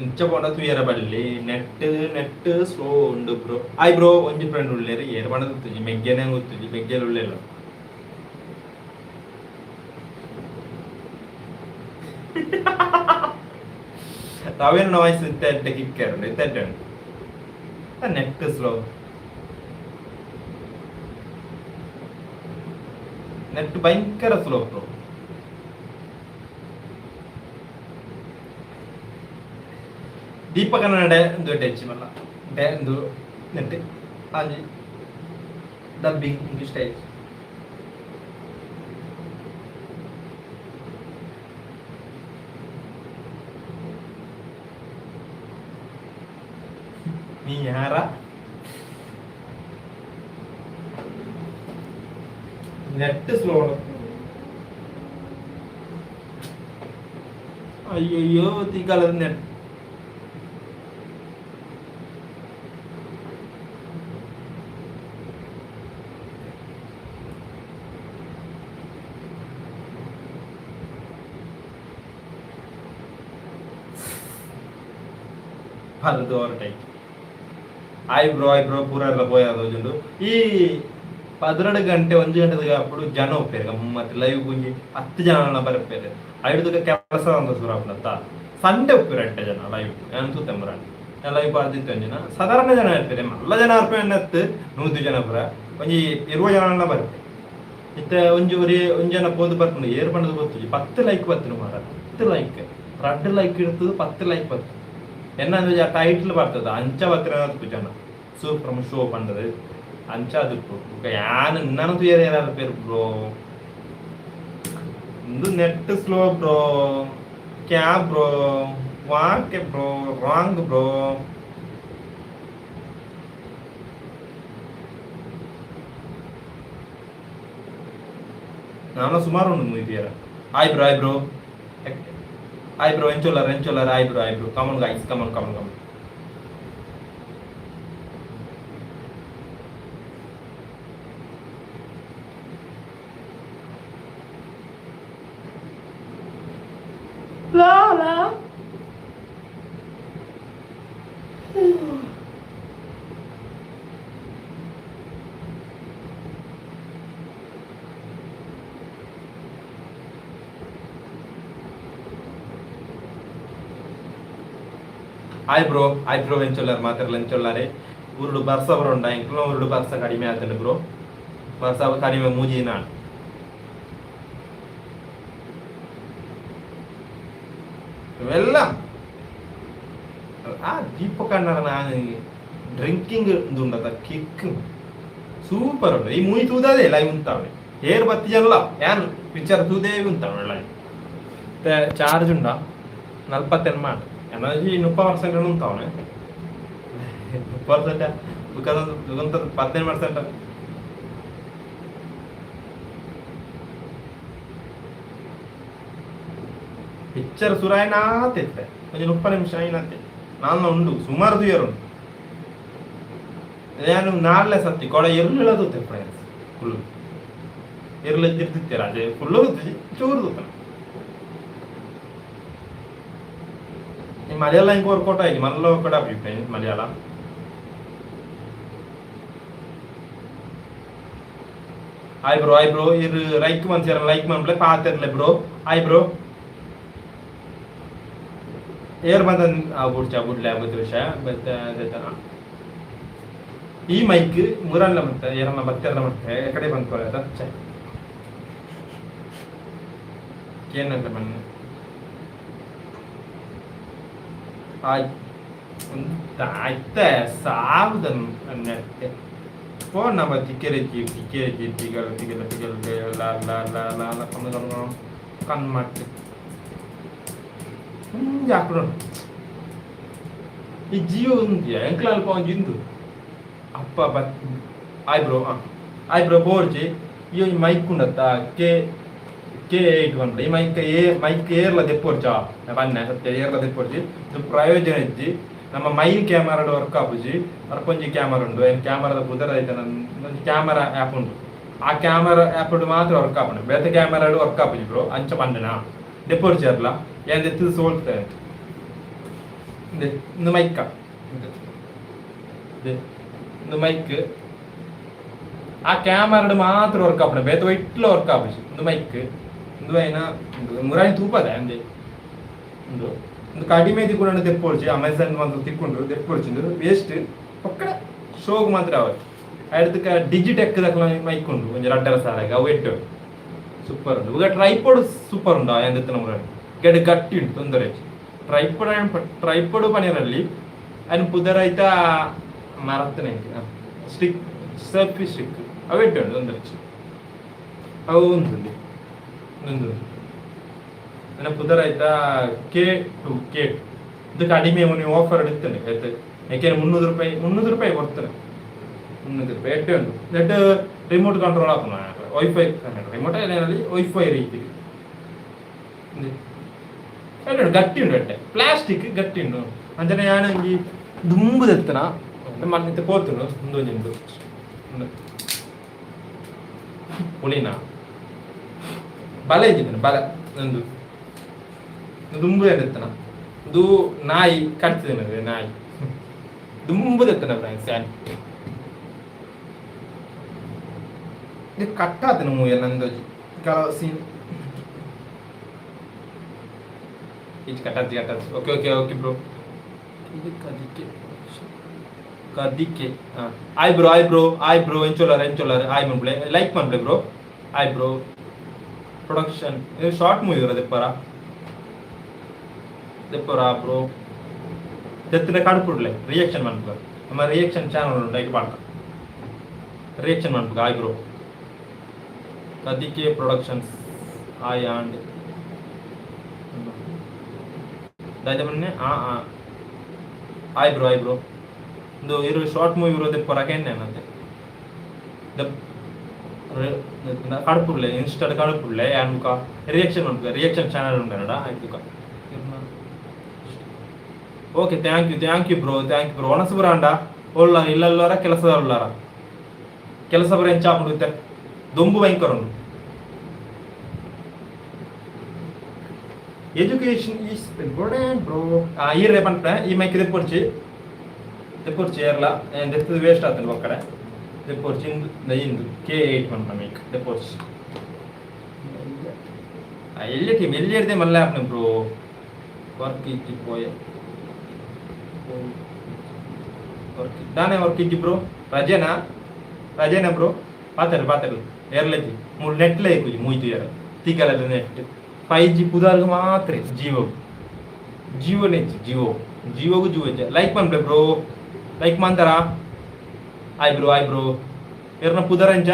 ಇಂಚ ಪೋಂಡ ತೂಯರ ಬಲ್ಲಿ. ನೆಟ್ ನೆಟ್ ಸ್ಲೋ ಉಂಡು ಬ್ರೋ. ಆಯ್ ಬ್ರೋ, ಒಂಜಿ ಫ್ರೆಂಡ್ ಉಳ್ಳೇರು. ಏರ್ ಪಂಡ ಗೊತ್ತುಜಿ, ಮೆಗ್ಗೆನೆ ಗೊತ್ತುಜಿ, ಮೆಗ್ಗೆಲ್ ಉಳ್ಳೇಲ್ಲ. ರವೇನ ವಾಯ್ಸ್ ಇತ್ತೆ ಎಡ್ಡೆ ಕಿಕ್ ಉಂಡು, ಇತ್ತೆ ಎಡ್ಡೆ ಉಂಡು. ನೆಟ್ ಸ್ಲೋ, ನೆಟ್ ಭಯಂಕರ ಸ್ಲೋ ಬ್ರೋ. ದೀಪಕನ ನಡೆ ಒಂದು ಟಚ್ ಮಲ್ಲ ಡೇ ಒಂದು ನೆಟ್ ಆಂಜಿ ಡಬ್ಬಿಂಗ್ ಸ್ಟೈಲ್. ನೀ ಯಾರ? ನೆಟ್ ಸ್ಲೋ. ಅಯ್ಯಯ್ಯೋ, ತಿಗಲದ ನೆಟ್. ಅದು overtake. ಆಯ್ ಬ್ರೋ, ಆಯ್ ಬ್ರೋ, ಪೂರ ಎಲ್ಲ ಪೋಯಾದ ಒಂಜುಂಡು. ಈ 12 ಗಂಟೆ 1 ಗಂಟೆದ ಅప్పుడు ಜನ ಒಪ್ಪೇರು ಗಮ್ಮತ್. ಲೈವ್ ಒಂಜಿ 10 ಜನ ಬರ್ಪೇರು. ಐಡ್ದುಕ ಕೆಲಸ ಒಂದು ಸುರ ಆಪುನತ್ತ. ಸಂಡೆ ಒಪ್ಪೇರು ಎಡ್ಡೆ ಜನ ಲೈವ್. ಯಾನ್ ತೂತೆ ಮುರಾನಿ ಲೈವ್ ಪಾಡ್ದಿತ್ತೆ. ಒಂಜಿನ ಸಾಧಾರಣ ಜನ ಇರ್ಪೇರೆ, ಮಲ್ಲ ಜನ ಅರ್ಪೆ 100 ಜನ ಪುರ. ಒಂಜಿ 20 ಜನ ಬರ್ಪೆ. ಇತ್ತೆ ಒಂಜಿ ಒರಿ ಒಂಜಿ ಜನ ಪೋದು ಬರ್ಪುಂಡು. ಏರ್ ಪಂಡದು ಗೊತ್ತುಜಿ. 10 ಲೈಕ್ ಬತ್ತುಂಡು ಮಾರ. 10 ಲೈಕ್, 2 ಲೈಕ್ ಇರ್ತದೆ, 10 ಲೈಕ್ ಬತ್ತು. ಎನ್ನ ಟೈಟ್ಲ್ ಬರ್ತದೆ, ಅಂಚ ಬತ್ತಿನ ಜನ. ಸೂಪರ್ ಶೋ ಪಂಡದು ಅಂಚ ಅದು. ಯಾನ್ ಇನ್ನೂ ತೂಯರೆ ಏನಾರು ಪೇರು ಬ್ರೋ. ಇಂದು ನೆಟ್ ಸ್ಲೋ ಬ್ರೋ. ಕ್ಯಾ ಬ್ರೋ? ವಾಕೆ ಬ್ರೋ? Wrong bro. ನಾನು ಸುಮಾರು ಉಂಡು ಮುಗಿತೀರ. Hi bro, hi bro, hi bro. ಎಂಚೊಲ್ಲಾರ, ಎಂಚೊಲ್ಲಾರ? Hi bro, hi bro. Come on guys, come on, come on, come on. La la. Hi bro, hi bro. ಎಂಚೊಲ್ಲಾರ ಮಾತೆರ್ಲ? ಎಂಚೊಲ್ಲಾರೆ? ಊರುಡು ಬರ್ಸ ಬರೋಂಡ? ಎಂಕ್ಲ ಊರುಡು ಬರ್ಸ ಕಡಿಮೆ ಆತಂಡು ಬ್ರೋ. ಬರ್ಸ ಕಡಿಮೆ ಮೂಜಿ ನಾಡು. ಇವೆಲ್ಲ ಆ ದೀಪಕ್ ಅಣ್ಣರ ನಾನು ಡ್ರಿಂಕಿಂಗ್ ಉಂಡದ ಕಿಕ್ ಸೂಪರ್ ಉಂಟು. ಈ ಮೂವಿ ತೂದದೆ ಲೈವ್ ಉಂತಾವೆ. ಏರ್ ಬತ್ತಿ ಜನಲ ಯಾನ್ ಪಿಕ್ಚರ್ ತೂದೇ ಉಂತಾವೆ ಲೈವ್. ಚಾರ್ಜ್ ಉಂಡ 48 ಮಾಡು. ಎನರ್ಜಿ 30% ಉಂತಾವನೆ. 30% 15%. ಪಿಕ್ಚರ್ ಸುರಾಯ್ನಾತಿತ್ತೆ. ಒಂಜಿ 30 ನಿಮಿಷ ಆಯ್ನಾತೆ. ನಾನು ಉಂಡು ಸುಮಾರು ತುಯರ್ ಉಂಡು. ನಾನು ನಾಳೆ ಸತ್ತಿ ಕೊಡ ಎರ್ಲೆಳ ತೂತೆ ಫ್ರೆಂಡ್ಸ್. ಫುಲ್ ಎರ್ಲೆ ತಿರ್ತಿತ್ತೀರ ಅದೇ ಫುಲ್ಲು ಚೂರು ತೂತನ. ಈ ಮಲಯಾಳ ಇಂಕ ವರ್ಕೌಟ್ ಆಯ್ತು. ಮಲ್ಲ ವರ್ಕೌಟ್ ಆಪಿ ಮಲಯಾಳ. ಆಯ್ ಬ್ರೋ, ಆಯ್ ಬ್ರೋ. ಇರು like ಮನ್ಸಿರ like ಮನ್ಪ್ಲೆ ಪಾತಿರ್ಲೆ bro. Hi bro. ಏರ್ ಬಂದ ಬುಡ್ಚ ಬುಡ್ಲೆ ಆಗುತ್ತೆ ವಿಷಯ. ಈ ಮೈಕ್ ಮುರಲ್ಲ ಮತ್ತೆ ಏರನ್ನ ಬತ್ತೆಲ್ಲ ಮತ್ತೆ ಕಡೆ ಬಂದ್ಕೊಳ್ಳ ಛೆ ಏನಂತ ಬನ್ನಿ. ಆಯ್ತ ಸಾವ್ದ ನೆಟ್ಟೆ ಫೋನ್ ನಮ್ಮ ತಿಕ್ಕೆರೆ ಜೀವ್ ತಿಕ್ಕೆರೆ ಜೀವ್ ತಿಗಲ್ ತಿಗಲ್ ತಿಗಲ್ ಲಾ ಲಾ ಲಾ ಲಾ ಲಾ ಕಣ್ಣು ಕಣ್ಣು ಕಣ್ಣು ಮಾಡ್ತೆ ಹಾಕ್ರು. ಈ ಜಿಯೋ ఉంది ಎಂಕ್ಲ ಅಲ್ಪ ಒಂಜಿ ಇಂದು ಅಪ್ಪ ಬತ್. ಆಯ್ ಬ್ರೋ. ಹಾಂ, ಆಯ್ ಬ್ರೋ. ಬೋರ್ಜಿ ಈ ಒಂಜಿ ಮೈಕ್ ಉಂಡತ್ತ, ಕೆ ಕೆ ಏಟ್ ಪನ್ಪುಂಡು. ಈ ಮೈಕ್ ಏ ಮೈಕ್ ಏರ್ಲ ದೆಪ್ಪೊರ್ಚಾ ಪನ್ನೆ ಸತ್ಯ. ಏರ್ಲ ದೆಪ್ಪೊರ್ಚಿ, ಇದು ಪ್ರಯೋಜನ ಇಜ್ಜಿ. ನಮ್ಮ ಮೈನ್ ಕ್ಯಾಮರಾಡ್ ವರ್ಕ್ ಆಪುಜಿ. ಅರ್ಪೊಂಜಿ ಕ್ಯಾಮರಾ ಉಂಡು. ಏನ್ ಕ್ಯಾಮರಾದ ಪುದರ್ ಐತೆ, ಒಂಜಿ ಕ್ಯಾಮರಾ ಆ್ಯಪ್ ಉಂಡು. ಆ ಕ್ಯಾಮರಾ ಆ್ಯಪ್ ಮಾತ್ರ ವರ್ಕ್ ಆಪುಂಡು, ಬೇತೆ ಕ್ಯಾಮರಾಡ್ ವರ್ಕ್ ಆಪುಜಿ ಬ್ರೋ. ಅಂಚ ಪಂಡೆನಾ, ದೆಪ್ಪೊರ್ಚಿ ಅರ್ಲ. ಏನ್ ದೆತ್ತದು ಸೋಲ್ತೆ. ಇಂದು ಮೈಕ, ಇಂದು ಮೈಕ್. ಆ ಕ್ಯಾಮರಾಡ್ ಮಾತ್ರ ವರ್ಕ್ ಆಪುಂಡು, ಬೇತೆ ಇಟ್ಲ ವರ್ಕ್ ಆಪುಜಿ. ಇಂದು ಮೈಕ್, ಇಂದು ಐನ ಮುರಾನಿ ತೂಪದ ಅಂದೆ. ಇಂದು ಇಂದು ಕಡಿಮೆ ತಿಕ್ಕುಂಡು, ದೆಪ್ಪೊಡ್ಚಿ. ಅಮೆಝಾನ್ ಮಾತ್ರ ತಿಕ್ಕುಂಡು, ದೆಪ್ಪೊಡ್ಚಿ. ಇಂದು ವೇಸ್ಟ್, ಪೊಕ್ಕಡೆ ಶೋಗ್ ಮಾತ್ರ ಆವತ್. ಅಡ್ತಕ ಡಿಜಿಟೆಕ್ ದಕ್ಲ ಮೈಕ್ ಉಂಡು ಒಂಜಿ 2,5 ಸಾವಿರ, ಅವು ಎಡ್ಡೆ ಸೂಪರ್ ಉಂಡು. ಬೊಕ ಟ್ರೈಪೋಡ್ ಸೂಪರ್ ಉಂಡು. ಎಂದಿತ್ತಿನ ಮುರಾನಿ ಗಡ್ಡೆ ಗಟ್ಟಿ ಉಂಟು, ತೊಂದರೆ. ಟ್ರೈಪೋಡ್, ಟ್ರೈಪೋಡ್ ಪನಿರಲ್ಲಿ ಅನ್ ಪುದರ್ ಐತ ಮರತ್ತನೆ. ಸ್ಟಿಕ್, ಸೆಲ್ಫಿ ಸ್ಟಿಕ್, ಅವು ಎಡ್ಡೆ ಉಂಡು, ತೊಂದರೆ. ಅವು ಉಂಟು ಒಂದು ನನ್ನ ಪುದರ್ ಆಯ್ತಾ K2, K2. ಇದು ಕಡಿಮೆ ನೀವು ಆಫರ್ ಇರ್ತೇನೆ ಆಯ್ತು. ಯಾಕೆಂದ್ರೆ 300 ರೂಪಾಯಿ, 300 ರೂಪಾಯಿ ಕೊಡ್ತಾರೆ. 300 ರೂಪಾಯಿ ಎಡ್ಡೆ ಉಂಟು. ನೆಟ್ ರಿಮೋಟ್ ಕಂಟ್ರೋಲ್ ಆಪುನ, ವೈಫೈ ರಿಮೋಟ್ ಏನಲ್ಲಿ ವೈಫೈ ರೀತಿ ಎಡ್ಡೆ ಉಂಟು, ಗಟ್ಟಿ ಉಂಟು, ಎಡ್ಡೆ ಪ್ಲಾಸ್ಟಿಕ್ ಗಟ್ಟಿ ಉಂಟು. ಅಂಚನೆ ಯಾನ್ ಒಂಜಿ ದುಂಬು ದೆತ್ತನ ಮನ್ನಿತ್ತೆ ಪೋತುಂಡು. ಉಂದು ಒಂಜಿ ಉಂಡು, ಉಂದು ಪುಳಿನ ಬಲೆ ಇದ್ದಿದ್ದೇನೆ ಬಲೆ. ನಂದು ದುಂಬು ದೆತ್ತನ, ಇದು ನಾಯಿ ಕಟ್ತಿದ್ದೇನೆ, ನಾಯಿ. ದುಂಬು ದೆತ್ತನ ಫ್ರೆಂಡ್ಸ್ ಯಾನ್. ಇದು ಕಟ್ಟಾತನ ಮೂವಿ ನಂದೊಂಜಿ ಕೆಲವು ಸೀನ್ ಇದು ಕಟ್ಟಾತಿ ಕಟ್ಟಾತಿ. Okay okay okay bro. ಇದು ಕದಿಕೆ ಕದಿಕೆ. ಹಾಂ, hi bro, hi bro, hi bro. ಎಂಚೊಲ್ಲಾರ, ಎಂಚೊಲ್ಲಾರ? ಆಯ್ ಮನ್ಪ್ಲೆ, ಲೈಕ್ ಮನ್ಪ್ಲೆ ಬ್ರೋ. Hi bro. ಪ್ರೊಡಕ್ಷನ್ ಇದು ಶಾರ್ಟ್ ಮೂವಿ ಇರೋ ದೆಪ್ಪರ ದೆಪ್ಪರ ಬ್ರೋ. ದೆತ್ತಿನ ಕಡುಪುಡ್ಲೆ ರಿಯಾಕ್ಷನ್ ಮನ್ಪುಗ. ನಮ್ಮ ರಿಯಾಕ್ಷನ್ ಚಾನಲ್ ಉಂಟು, ಐಕ್ ಪಾಡ್ಕ ರಿಯಾಕ್ಷನ್ ಮನ್ಪುಗ. ಆಯ್ ಬ್ರೋ. ಕದಿಕೆ ಪ್ರೊಡಕ್ಷನ್ಸ್ ಆಯ್ ಆಂಡ್ ದಾದ ಮೊನ್ನೆ. ಆ ಆ ಆಯ್ ಬ್ರೋ, ಆಯ್ ಬ್ರೋ. ಒಂದು ಇರು ಶಾರ್ಟ್ ಮೂವಿ ಇರೋದೆ ಪೊರಕೆನ್ನೆ ಅನ್ನತ್ತೆ. ಕಡುಪುಡ್ಲೆ, ಇನ್ಸ್ಟಾಡ್ ಕಡುಪುಡ್ಲೆ. ಯಾನ್ ಬುಕ ರಿಯಾಕ್ಷನ್ ಮನ್ಪುಗ. ರಿಯಾಕ್ಷನ್ ಚಾನಲ್ ಉಂಟು ಆಯ್ತು. Okay, thank you, thank you bro, thank you bro. ಒಣಸು ಬರಾಂಡ ಉಳ್ಳಾರ ಇಲ್ಲಲ್ಲೋರ ಕೆಲಸದ ಉಳ್ಳಾರ ಕೆಲಸ ಬರ ಎಂಚ ಆಪುಂಡು? ದೊಂಬು ಭಯಂಕರ ಉಂಡು. Education is important bro. ಈರೇ ಪನ್ಪೆ, ಈ ಮೈಕ್ ದೆಪ್ಪೊಡ್ಚಿ, ದೆಪ್ಪೊಡ್ಚಿ ಏರ್ಲ ದೆತ್ತದ ವೇಸ್ಟ್ ಆತಂಡು ಒಕ್ಕಡೆ. ದೆಪ್ಪೊಡ್ಚಿ. ಇಂದು ಇಂದು K8 ಪನ್ಪುನ ಮೈಕ್ ದೆಪ್ಪೊಡ್ಚಿ. ಎಲ್ಲಿ ಟೀಮ್ ಎಲ್ಲಿ ಹಿಡ್ದೆ ಮಲ್ಲೆ ಆಪುನ ಬ್ರೋ. ವರ್ಕ್ ಇಜ್ಜಿ ಪೋಯೆ, ವರ್ಕ್ ದಾನೆ ವರ್ಕ್ ಇಜ್ಜಿ ಬ್ರೋ. ರಜೆನಾ, ರಜೆನಾ ಬ್ರೋ? ಪಾತೆರ್ ಪಾತೆರ್ ಏರ್ಲಜ್ಜಿ ಮೂಲು ನೆಟ್ಲ ಇಕ್ಕುಜಿ ಮೂಯ್ತು ಏರ ತಿಗಲದ ನೆಟ್. 5G ಪುದಾರ್ಗ್ ಮಾತ್ರ. ಜಿಯೋ, ಜಿಯೋನೇ, ಜಿಯೋ, ಜಿಯೋಗು ಜಿಯೋ. ಲೈಕ್ ಮನ್ಪೆ ಬ್ರೋ, ಲೈಕ್ ಮಂತಾರ? Hi bro, hi bro. ಏರ್ನ ಪುದರ್ ಎಂಚ?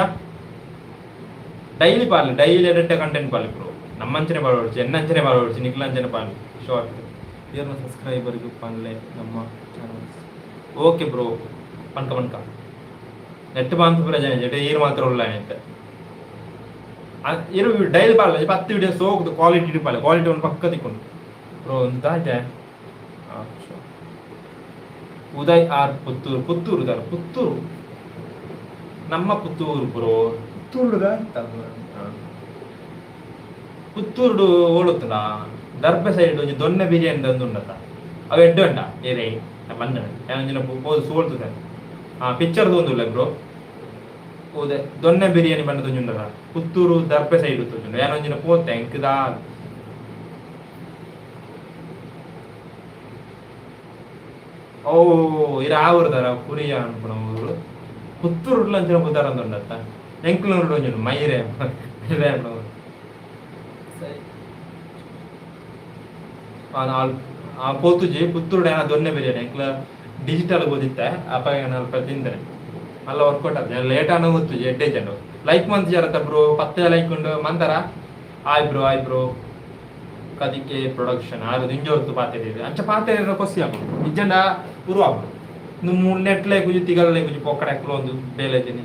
ಡೈಲಿ ಪಾಡ್ಲೆ, ಡೈಲಿ ಎಡ್ಡೆ ಕಂಟೆಂಟ್ ಪಾಡ್ಲೆ ಬ್ರೋ. ನಮ್ಮಂಚನೆ ಪಾಡೊಡ್ಚಿ, ಎನ್ನಂಚನೆ ಪಾಡೊಡ್ಚಿ, ನಿಕ್ಲಂಚನೆ ಪಾಡ್ಲೆ. ಶಾರ್ಟ್ ಏರ್ನ ಸಬ್ಸ್ಕ್ರೈಬರ್ಗೆ ಪನ್ಲೆ ನಮ್ಮ ಚಾನಲ್ಸ್. ಓಕೆ ಬ್ರೋ, ಪನ್ಕ ಪನ್ಕ. ನೆಟ್ ಮಾಂತ ಪ್ರಜನೆ ಜೊತೆ ಈರ್ ಮಾತ್ರ ಉಳ್ಳ ನೆಟ್. ಇರು ಡೈಲಿ ಪಾಡ್ಲೆ 10 ವಿಡಿಯೋ ಸೋಕ್ದು ಕ್ವಾಲಿಟಿ ಪಾಡ್ಲೆ. ಕ್ವಾಲಿಟಿ ಒಂದು ಪಕ್ಕ ತಿಕ್ಕೊಂಡು ಬ್ರೋ. ಒಂದು ದಾಟೆ ಉದಯ್ ಆರ್ ಪುತ್ತೂರು, ಪುತ್ತೂರು ದಾರ, ಪುತ್ತೂರು, ನಮ್ಮ ಪುತ್ತೂರು ಬ್ರೋ. ಪುತ್ತೂರು ಪುತ್ತೂರುಡು ಓಳುತ್ತುಂಡ ದರ್ಬೆ ಸೈಡ್ ಒಂಜಿ ದೊನ್ನೆ ಬಿರಿಯಾನಿ ಒಂದು ಉಂಡತ್ತ, ಅವು ಎಡ್ಡೆ ಉಂಡ ಏರೇ ಬಂದ ಒಂಜಿನ ಪೋದು ಸೋಲ್ತದೆ. ಹಾ, ಪಿಕ್ಚರ್ ತೋಂದುಲ್ಲ ಬ್ರೋ. ಓದೆ ದೊನ್ನೆ ಬಿರಿಯಾನಿ ಬಂದ ಒಂಜಿ ಉಂಡದ ಪುತ್ತೂರು ದರ್ಬೆ ಸೈಡ್ ತೋಜುಂಡು. ಯಾನೊಂಜಿನ ಪೋತೆ ಎಂಕ್ ದಾ. ಓ, ಇರ ಆವೂರ್ದಾರ ಪುರಿಯ ಅನ್ಪುನ ಊರು. ಪುತ್ತೂರುಡ್ಲ ಅಂಚಿನ ಪುದರ್ ಉಂಡತ್ತ. ಎಂಕ್ಲೂರುಡು ಒಂಜಿ ಉಂಡು ಮೈರೆ, ಮೈರೆ ಅನ್ಪುನ ಊರು. ಸರಿ, ಆ ಪೋತುಜಿ ಪುತ್ತೂರುಡು ಏನ ದೊನ್ನೆ ಬಿರಿಯಾನಿ. ಎಂಕ್ಲ ಡಿಜಿಟಲ್ ಗೊತ್ತಿತ್ತೆ ಅಪ್ಪ ಅಲ್ಪ ತಿಂದರೆ ಅಲ್ಲ ವರ್ಕೌಟ್ ಆದ ಲೇಟ್ ಆನ ಗೊತ್ತುಜಿ. ಎಡ್ಡೆ ಜನ ಲೈಕ್ ಮಂತ್ ಬ್ರೋ. 10 ಲೈಕ್ ಉಂಡು, ಮಂದರ. ಆಯ್ ಬ್ರೋ, ಆಯ್ ಬ್ರೋ. ಕದಿಕೆ ಪ್ರೊಡಕ್ಷನ್ ಆರು ದಿಂಜೋರ್ತು ಪಾತೆರಿರು. ಅಂಚ ಪಾತೆರ ಕೊಸಿ ಆಪುಂಡು, ಇಜ್ಜಂಡ ಪುರು ಆಪುಂಡು. ಇಂದು ಮೂರು ನೆಟ್ಲೆ ಕುಜಿ ತಿಗಲ್ಲೆ ಕುಜಿ ಪೊಕ್ಕಡೆ ಒಂದು ಬೇಲೆ ಜನಿ.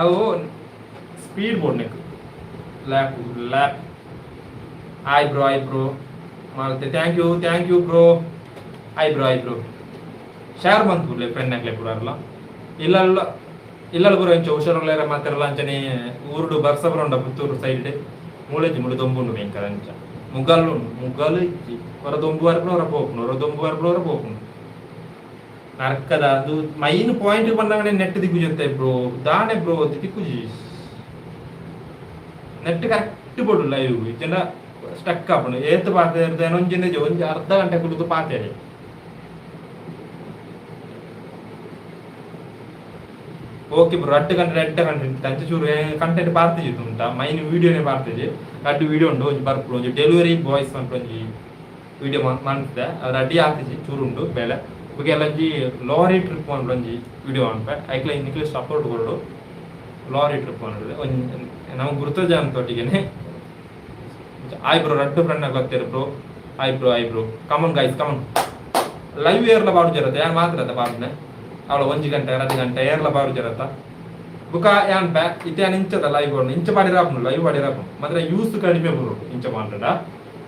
ಅವು speed board neck lap lap. Hi bro, hi bro ಮಾಲ್ತೆ. Thank you, thank you bro. Hi bro, hi bro. Share ಮಂತ್ಪುರ್ಲೆ ಫ್ರೆಂಡ್ ಅಕ್ಲೆ ಪೂರಲ್ಲ. ಇಲ್ಲಲ್ಲ ಇಲ್ಲಲ್ ಪೂರ ಇಂಚ ಹುಷಾರುಲ್ಲೇರ ಮಾತೆರಲ್ಲ. ಅಂಚನೆ ಊರುಡು ಬರ್ಸ ಬರೋಂಡ ಪುತ್ತೂರು ಸೈಡ್ ಮೂಳೆಜಿ ಮುಳು ದೊಂಬುಂಡು ಭಯಂಕರ ಅಂಚ. ಮುಗಲ್ ಉಂಡು, ಮುಗಲ್ ಇಜ್ಜಿ. ಹೊರ ದೊಂಬು ಬರ್ಪುನ, ಹೊರ ಪೋಪುಂಡು, ಹೊರ ದೊಂಬು ಬರ್ಪುನ, ಹೊರ ಪೋಪುಂಡು. ನರ್ಕದ ಅದು ಮೈನ್ ಪಾಯಿಂಟ್ ಬಂದಾಗ ನೆಟ್ ದಿಕ್ಕುಜತ್ತೆ ಬ್ರೋ. ದಾನೆ ಬ್ರೋ, ತಿಕ್ಕುಜಿ ನೆಟ್ ಕರೆಕ್ಟ್ ಬೋಡು. ಲೈವ್ ಇಜ್ಜಂಡ ಸ್ಟಕ್ ಆಪುಂಡು. ಏತ್ ಪಾತೆ ಒಂಜಿ ಒಂಜಿ ಅರ್ಧ ಗಂಟೆ ಕುಡಿದು ಪಾತೆರೆ. ಓಕೆ ಬ್ರೋ, ರಡ್ಡು ಗಂಟೆ ಎಡ್ಡೆ ಕಂಟೆಂಟ್ ಅಂಚ ಚೂರು ಕಂಟೆಂಟ್ ಪಾರ್ತಿಜಿ ಉಂಟಾ. ಮೈನ್ ವೀಡಿಯೋನೇ ಪಾರ್ತಿಜಿ. ರಡ್ಡು ವೀಡಿಯೋ ಉಂಡು. ಒಂಜಿ ಬರ್ಪುಂಡು, ಒಂಜಿ ಡೆಲಿವರಿ ಬಾಯ್ಸ್ ಅಂತ ಒಂಜಿ ವೀಡಿಯೋ ಮನ್ಪುದೆ, ರೆಡಿ ಆತಿಜಿ, ಚೂರು ಉಂಡು ಬೇಲೆ. ಬೊಕ ಒಂಜಿ ಲಾರಿ ಟ್ರಿಪ್ ಮನ್ಪುನ ಒಂಜಿ ವಿಡಿಯೋ ಮನ್ಪೆ. ಐಕ್ಲ ನಿಕ್ಲೆ ಸಪೋರ್ಟ್ ಕೊರೊಡು. ಲಾರಿ ಟ್ರಿಪ್ ಮನ್ಪುದೆ ಒಂಜಿ ನಮ್ಮ ಗುರ್ತಜ ಅಂತೊಟ್ಟಿಗೆನೆ. ಆಯ್ ಬ್ರೋ, ರಡ್ಡು ಫ್ರೆಂಡ್ ಬರ್ತೀರ bro. Hi bro, hi bro. Come on guys, come on. Live ಏರ್ಲ ಬಾಡು ಜರತ್ತೆ ಯಾನ್ ಮಾತ್ರ ಅತ್ತ ಬಾಡುನೆ. ಅವಳ 1 ಗಂಟೆ 2 ಗಂಟೆ ಏರ್ಲ ಬಾಡು ಜರತ್ತ. ಬುಕ ಯಾನ್ ಪ್ಯಾ ಇತ್ತೆ ಯಾನ್ ಇಂಚದ ಲೈವ್ ಬೋಡು. ಇಂಚ ಪಾಡಿರಾಪುಂಡು, ಲೈವ್ ಪಾಡಿರಾಪುಂಡು ಮಾತ್ರ ಯೂಸ್ ಕಡಿಮೆ ಬರೋಡು. ಇಂಚ ಪಾಂಡಡ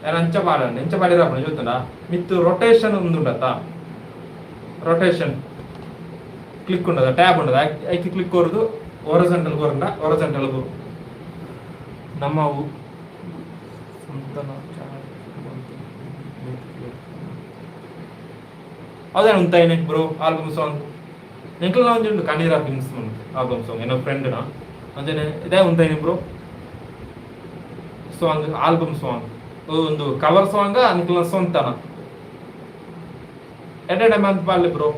ಯಾನ್ ಅಂಚ ಪಾಡಂಡ ಇಂಚ ಪಾಡಿರಾಪುಂಡು ಗೊತ್ತುಂಡ. ಮಿತ್ತು ರೊಟೇಷನ್ ಉಂದುಂಡತ್ತ, ರೊಟೇಷನ್ ಕ್ಲಿಕ್ ಉಂಡದ, ಟ್ಯಾಬ್ ಉಂಡದ. ಐಕ್ ಕ್ಲಿಕ್ ಕೊರ್ದು ಒರಸೆಂಟಲ್ ಕೊರಂಡ ಒರಸೆಂಟಲ್ ಬರು. ನಮ್ಮ ಸ್ವಂತನ ಚಾನಲ್. ಹೌದೇನು ಉಂತಾಯಿನೆ ಬ್ರೋ? ಆಲ್ಬಮ್ ಸಾಂಗ್ ಎಂಕಲ್ನ ಒಂಜಿ ಉಂಡು, ಕಣ್ಣೀರ ಫಿಲ್ಮ್ಸ್ ಆಲ್ಬಮ್ ಸಾಂಗ್. ಏನೋ ಫ್ರೆಂಡ್ನ ಅಂಚನೆ ಇದೇ ಉಂತಾಯಿನೆ ಬ್ರೋ ಸಾಂಗ್, ಆಲ್ಬಮ್ ಸಾಂಗ್. ಒಂದು ಕವರ್ ಸಾಂಗ್ ನಿಕ್ಲ್ನ ಸ್ವಂತನ ಎಡೆ ಮಂತ್ ಪಾಡ್ಲೆ ಬ್ರೋ.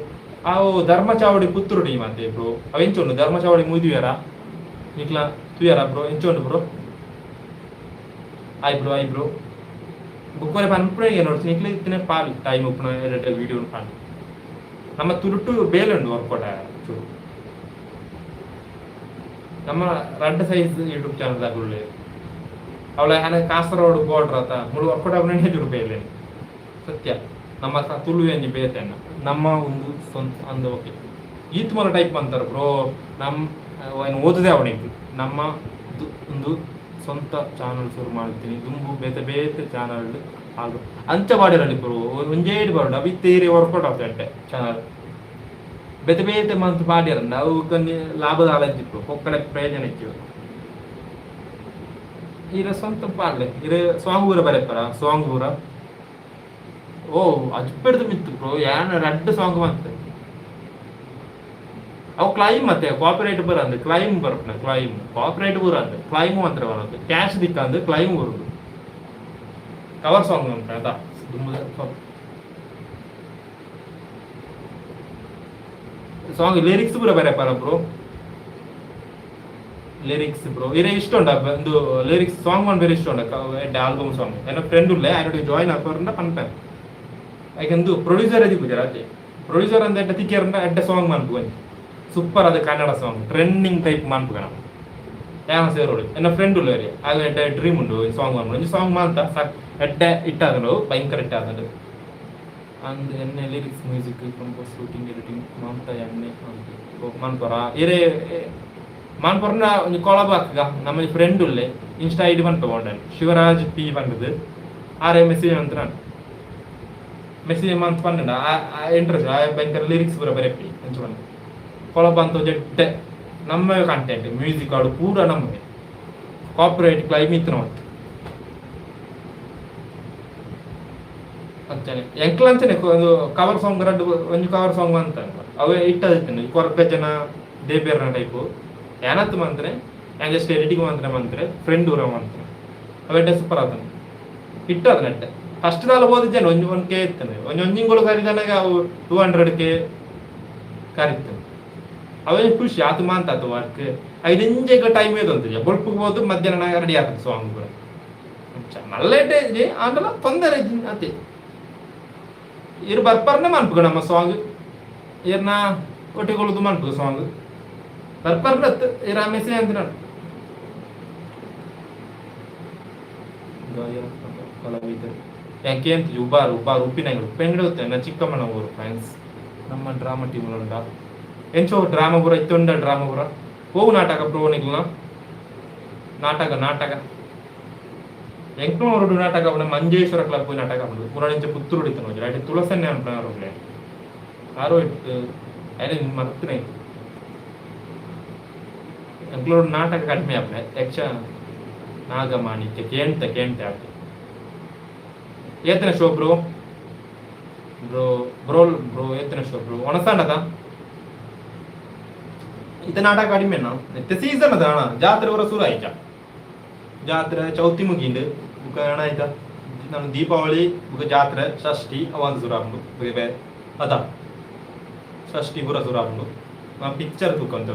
ಅವು ಧರ್ಮಚಾವಡಿ ಪುತ್ತೂರು ಮತ್ತೆ ಬ್ರೋ. ಅವು ಎಂಚ ಉಂಡು ಧರ್ಮಚಾವಡಿ ಮುದಿಯರ ನಿಕ್ಲ ತುಯರ ಬ್ರೋ? ಎಂಚ ಉಂಡು bro? Hi bro, hi bro. ಬುಕ್ವರೆ ಪನ್ಪುನ ನೋಡ್ತೀನಿ. ನಿಕ್ಲೆ ಇತ್ತಿನ ಪಾಲ್ ಟೈಮ್ ಉಪ್ಪುನ ಎಡೆ ವಿಡಿಯೋ ಪಾಲ್. ನಮ್ಮ ತುಳುಟು ಬೇಲೆ ಉಂಡು ವರ್ಕೌಟ್ ಚೂರು. ನಮ್ಮ ರಡ್ಡ್ ಸೈಜ್ ಯೂಟ್ಯೂಬ್ ಚಾನಲ್ ದಾಕುಲ್ಲೆ. ಅವಳ ಹಣ ಕಾಸರಗೋಡು ಬಾರ್ಡರ್ ಆತ ಮುಳು ವರ್ಕೌಟ್ ಆಪುನ ಚೂರು ಬೇಲೆ. ಸತ್ಯ, ನಮ್ಮ ತುಳು ಎಂಜಿ ಬೇತೆ. ನಮ್ಮ ಒಂದು ಸ್ವಂತ ಅಂದ. ಓಕೆ, ಈತ್ ಮೂಲ ಟೈಪ್ ಅಂತಾರೆ ಬ್ರೋ. ನಮ್ಮ ಏನು ಓದುದೇ ಅವನಿಗೆ. ನಮ್ಮ ಒಂದು ಸ್ವಂತ ಚಾನಲ್ ಶುರು ಮಾಡ್ತೀನಿ. ದುಂಬು ಬೇತೆ ಬೇತೆ ಚಾನಲ್ ಹಾಗೂ ಅಂಚ ಪಾಡಿರಲಿ ಬ್ರೋ. ಒಂಜೇಡ್ ಬರೋಡು ಅವಿ ತೇರಿ ವರ್ಕೌಟ್ ಆಗ್ತದೆ ಚಾನಲ್. ಬೇತೆ ಬೇತೆ ಮಂತ್ ಪಾಡ್ಯರಂಡ ಅವು ಒಂಜಿ ಲಾಭದ ಆಲಂಚಿ ಬ್ರೋ, ಪೊಕ್ಕಡೆ ಪ್ರಯೋಜನ ಇತ್ತು. ಇರ ಸ್ವಂತ ಪಾಡ್ಲೆ. ಇರ ಸಾಂಗ್ ಪೂರ ಬರೆಪರ? ಸಾಂಗ್ ಪೂರ ಓ ಅಜ್ಪೆಡ್ದು ಮಿತ್ತು ಬ್ರೋ. ಯಾನ್ ರಡ್ಡ್ ಸಾಂಗ್ ಬಂತೆ. ಅವು ಕ್ಲೈಮ್ ಮತ್ತೆ ಕಾಪಿರೈಟ್ ಬರಂದು, ಕ್ಲೈಮ್ ಬರ್ಪುನ. ಕ್ಲೈಮ್ ಕಾಪಿರೈಟ್ ಬರಂದು, ಕ್ಲೈಮ್ ಮಾತ್ರ ಬರಂದು. ಕ್ಯಾಶ್ ದಿಕ್ಕಂದು ಕ್ಲೈಮ್ ಬರುದು. ಕವರ್ ಸಾಂಗ್ ಅಂತ ಆಯ್ತಾ? ಸಾಂಗ್ ಲಿರಿಕ್ಸ್ ಪೂರ ಬರೆಪರ ಬ್ರೋ? ಲಿರಿಕ್ಸ್ ಬ್ರೋ, ಇರೆ ಇಷ್ಟ ಉಂಡ ಒಂದು ಲಿರಿಕ್ಸ್ ಸಾಂಗ್ ಮನ್ ಬೇರೆ ಇಷ್ಟ ಉಂಡ ಆಲ್ಬಮ್ ಸಾಂಗ್. ಎನ್ನ ಫ್ರೆಂಡ್ ಉಲ್ಲೆ, ಆಯನೊಟ್ಟಿಗೆ ಜಾಯಿನ್ ಆಪರಂಡ ಪನ್ಪೆ. ಐಕೆಂದು ಪ್ರೊಡ್ಯೂಸರ್ ಎದಿ ಪೂಜಾರ ಅತ್ತೆ. ಪ್ರೊಡ್ಯೂಸರ್ ಅಂದ ಎಡ್ಡೆ ತಿಕ್ಕಿಯರಂಡ ಎಡ್ಡೆ ಸಾಂಗ್ ಮನ್ಪು. ಒಂಜಿ ಸೂಪರ್ ಅದು ಕನ್ನಡ ಸಾಂಗ್ ಟ್ರೆಂಡಿಂಗ್ ಟೈಪ್ ಮನ್ಪುಗ ನಮ್ಮ ಯಾನ ಸೇರೋಡು. ಎನ್ನ ಫ್ರೆಂಡ್ ಉಲ್ಲೇರಿ, ಆಗ ಎಡ್ಡೆ ಡ್ರೀಮ್ ಉಂಡು ಸಾಂಗ್ ಮನ್ಪು. ಒಂಜಿ ಸಾಂಗ್ ಮಾಂತ ಸಾಕ್, ಎಡ್ಡೆ ಇಟ್ಟಾದಂಡು, ಭಯಂಕರ ಇಟ್ಟಾದಂಡು ಅಂದ್. ಎನ್ನೆ lyrics, music, compose, shooting, editing ಮಾಂತ ಎನ್ನೆ ಮನ್ಪರ. ಇರೆ ಮನ್ಪರ್ನ ಒಂಜಿ ಕೊಳಬ ಹಾಕ್ಗ. ನಮ್ಮ ಫ್ರೆಂಡ್ ಉಲ್ಲೆ, ಇನ್ಸ್ಟಾ ಐಡಿ ಪನ್ಪ ಬೋಂಡನ್, ಶಿವರಾಜ್ ಪಿ ಪಂಡದು. ಆರೆ ಮೆಸೇಜ್ ಅಂತ ನಾನು ಮೆಸೇಜ್ ಮಂತ್ ಪನ್ನಡ. ಇಂಟ್ರೆಸ್ಟ್ ಆ ಭಯಂಕರ ಲಿರಿಕ್ಸ್ ಪೂರ ಬರೆಪಿ. ಅಂಚ ಪಂಡ ಕೊಳಬ ಅಂತ ಜಡ್ಡೆ. ನಮ್ಮ ಕಂಟೆಂಟ್, ಮ್ಯೂಸಿಕ್ ಆಡು ಪೂರ ನಮಗೆ. ಕಾಪಿರೈಟ್ ಕ್ಲೈಮ್ ಇತ್ತು ನೋಡ್ತು ಅಂಚನೆ. ಎಂಕ್ಲ ಅಂಚನೆ ಒಂದು ಕವರ್ ಸಾಂಗ್ ರಡ್ಡು, ಒಂಜಿ ಕವರ್ ಸಾಂಗ್ ಅಂತ ಅವೇ ಇಟ್ಟದಿತ್ತನೆ. ಕೊರ್ಗ ಜನ ದೇಬೇರ್ನ ಟೈಪು ಏನತ್ತು ಮಂತ್ರೆ. ಯಾನ್ ಜಸ್ಟ್ ಎಡಿಟಿಂಗ್ ಮಂತ್ರೆ ಮಂತ್ರೆ ಫ್ರೆಂಡ್ ಊರ ಮಂತ್ರೆ. ಅವೆಡ್ಡೆ ಸೂಪರ್ ಆತನ ಇಟ್ಟದ ನೆಟ್ಟೆ. ಫಸ್ಟ್ ದಾಲ ಓದಿದ್ದೇನೆ. ಒಂಜಿ 1K ಇತ್ತನೆ. ಒಂಜಿ ಒಂಜಿಂಗಳು ಕರಿದನಾಗ ಅವು 200K ಕರಿತನೆ. ಅವೇ ಖುಷಿ ಆತು ಮಾಂತಾತು ವರ್ಕ್. ಐದಿಂಜೆಗ್ ಟೈಮ್ ಏದೊಂತಿಜ. ಬೊಲ್ಪುಗ್ ಪೋದು ಮಧ್ಯಾಹ್ನ ರೆಡಿ ಆತದೆ ಸಾಂಗ್ ಪೂರ. ಮಲ್ಲ ಎಡ್ಡೆ ಆಂಡಲ ತೊಂದರೆ ಅತೆ. ಇರು ಬರ್ಪರ್ನೆ ಮನ್ಪುಗ ನಮ್ಮ ಸಾಂಗ್. ಇರ್ನ ಒಟ್ಟಿಗೊಳ್ದು ಮನ್ಪುಗ ಸಾಂಗ್ ಬರ್ಪರ್ನ ಇರ ಮೆಸೇಜ್ ಅಂತ ನಾನು ಗಾಯಕ ಕಲಾವಿದರು ಯಾಕೆ ಅಂತ. ಉಬಾರು ಉಬಾರು ಉಪ್ಪಿನಂಗಡಿ ಉಪ್ಪಿನಂಗಡಿ ಗೊತ್ತೆ ನನ್ನ ಚಿಕ್ಕಮ್ಮನ ಊರು. ಫ್ಯಾನ್ಸ್ ನಮ್ಮ ಡ್ರಾಮಾ ಟೀಮ್ ಉಂಡ ಎಂಚೋ ಡ್ರಾಮಾ ಪೂರ ಇತ್ತುಂಡ. ಡ್ರಾಮಾ ಪೂರ ಹೋಗು ನಾಟಕ ಬ್ರೋ ನಿಕ್ಲ್ನ. ನಾಟಕ ನಾಟಕ ಎಂಕ್ಲೂ ನಾಟಕ ಪಂಡ ಮಂಜೇಶ್ವರ ಕ್ಲಬ್ ನಾಟಕ ಉಂಡು. ಮುರಾಣಿಂಚ ಪುತ್ತೂರು ಇತ್ತು ಒಂಜಿ ರೈಟ್ ತುಳಸನ್ನೆ ಅನ್ಪುನ ಆರೋ ಆರೋ ಇತ್ತು ಐನೆ ಮರ್ತನೆ. ಎಂಕ್ಲೋಡು ನಾಟಕ ಕಡಿಮೆ ಆಪುನೆ. ಯಕ್ಷ ನಾಗಮಾಣಿಕ್ಯ ಕೇಂತ ಕೇಂತೆ ಆತೆ. ಏತನ show bro? Bro bro bro, ಏತನ ಶೋ ಬ್ರೋ? ಒಣಸಾಂಡದ ಇತ್ತ ನಾಟಕ ಕಡಿಮೆ. ಇತ್ತೆ ಸೀಸನ್ ಅದ ಅಣ್ಣ. ಜಾತ್ರೆ ವರ ಸುರು ಆಯ್ತಾ? ಜಾತ್ರೆ ಚೌತಿ ಮುಗಿಂಡು ಬುಕ್ಕ ಅಣ್ಣ ಆಯ್ತಾ? ನಮ್ಮ ದೀಪಾವಳಿ ಬುಕ್ಕ ಜಾತ್ರೆ, ಷಷ್ಠಿ ಅವಂದು ಸುರು ಆಪುಂಡು. ಬೇರೆ ಅದ ಷಷ್ಠಿ ಪೂರ ಸುರು ಆಪುಂಡು. ಪಿಕ್ಚರ್ ತೂಕಂತ.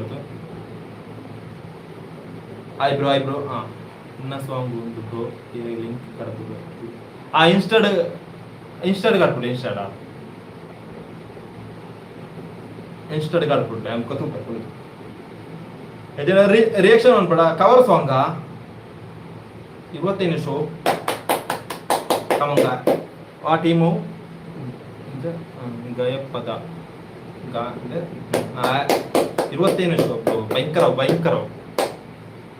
ಆಯ್ ಬ್ರೋ, ಆಯ್ ಬ್ರೋ. ಹಾಂ, ಇನ್ನ ಸಾಂಗ್ ಉಂಟು ಬ್ರೋ, ಲಿಂಕ್ ಕಡಪು. ಆ ಇನ್ಸ್ಟಾಡ್ ಇನ್ಸ್ಟಾಡ್ ಕಡ್ಪುಂಡು, ಇನ್ಸ್ಟಾಡ ಇನ್ಸ್ಟಾಡ್ ಕಡ್ಪುಂಡು. ಅಂಕ ತೂಪ ರಿಯಾಕ್ಷನ್ ಅನ್ಬೇಡ. ಕವರ್ ಸಾಂಗಾ? 25 ಶೋ ಕಮಂಗ. ಆ ಟೀಮು ಗಯಪದ 25 ಶೋ. ಭಯಂಕರ ಭಯಂಕರ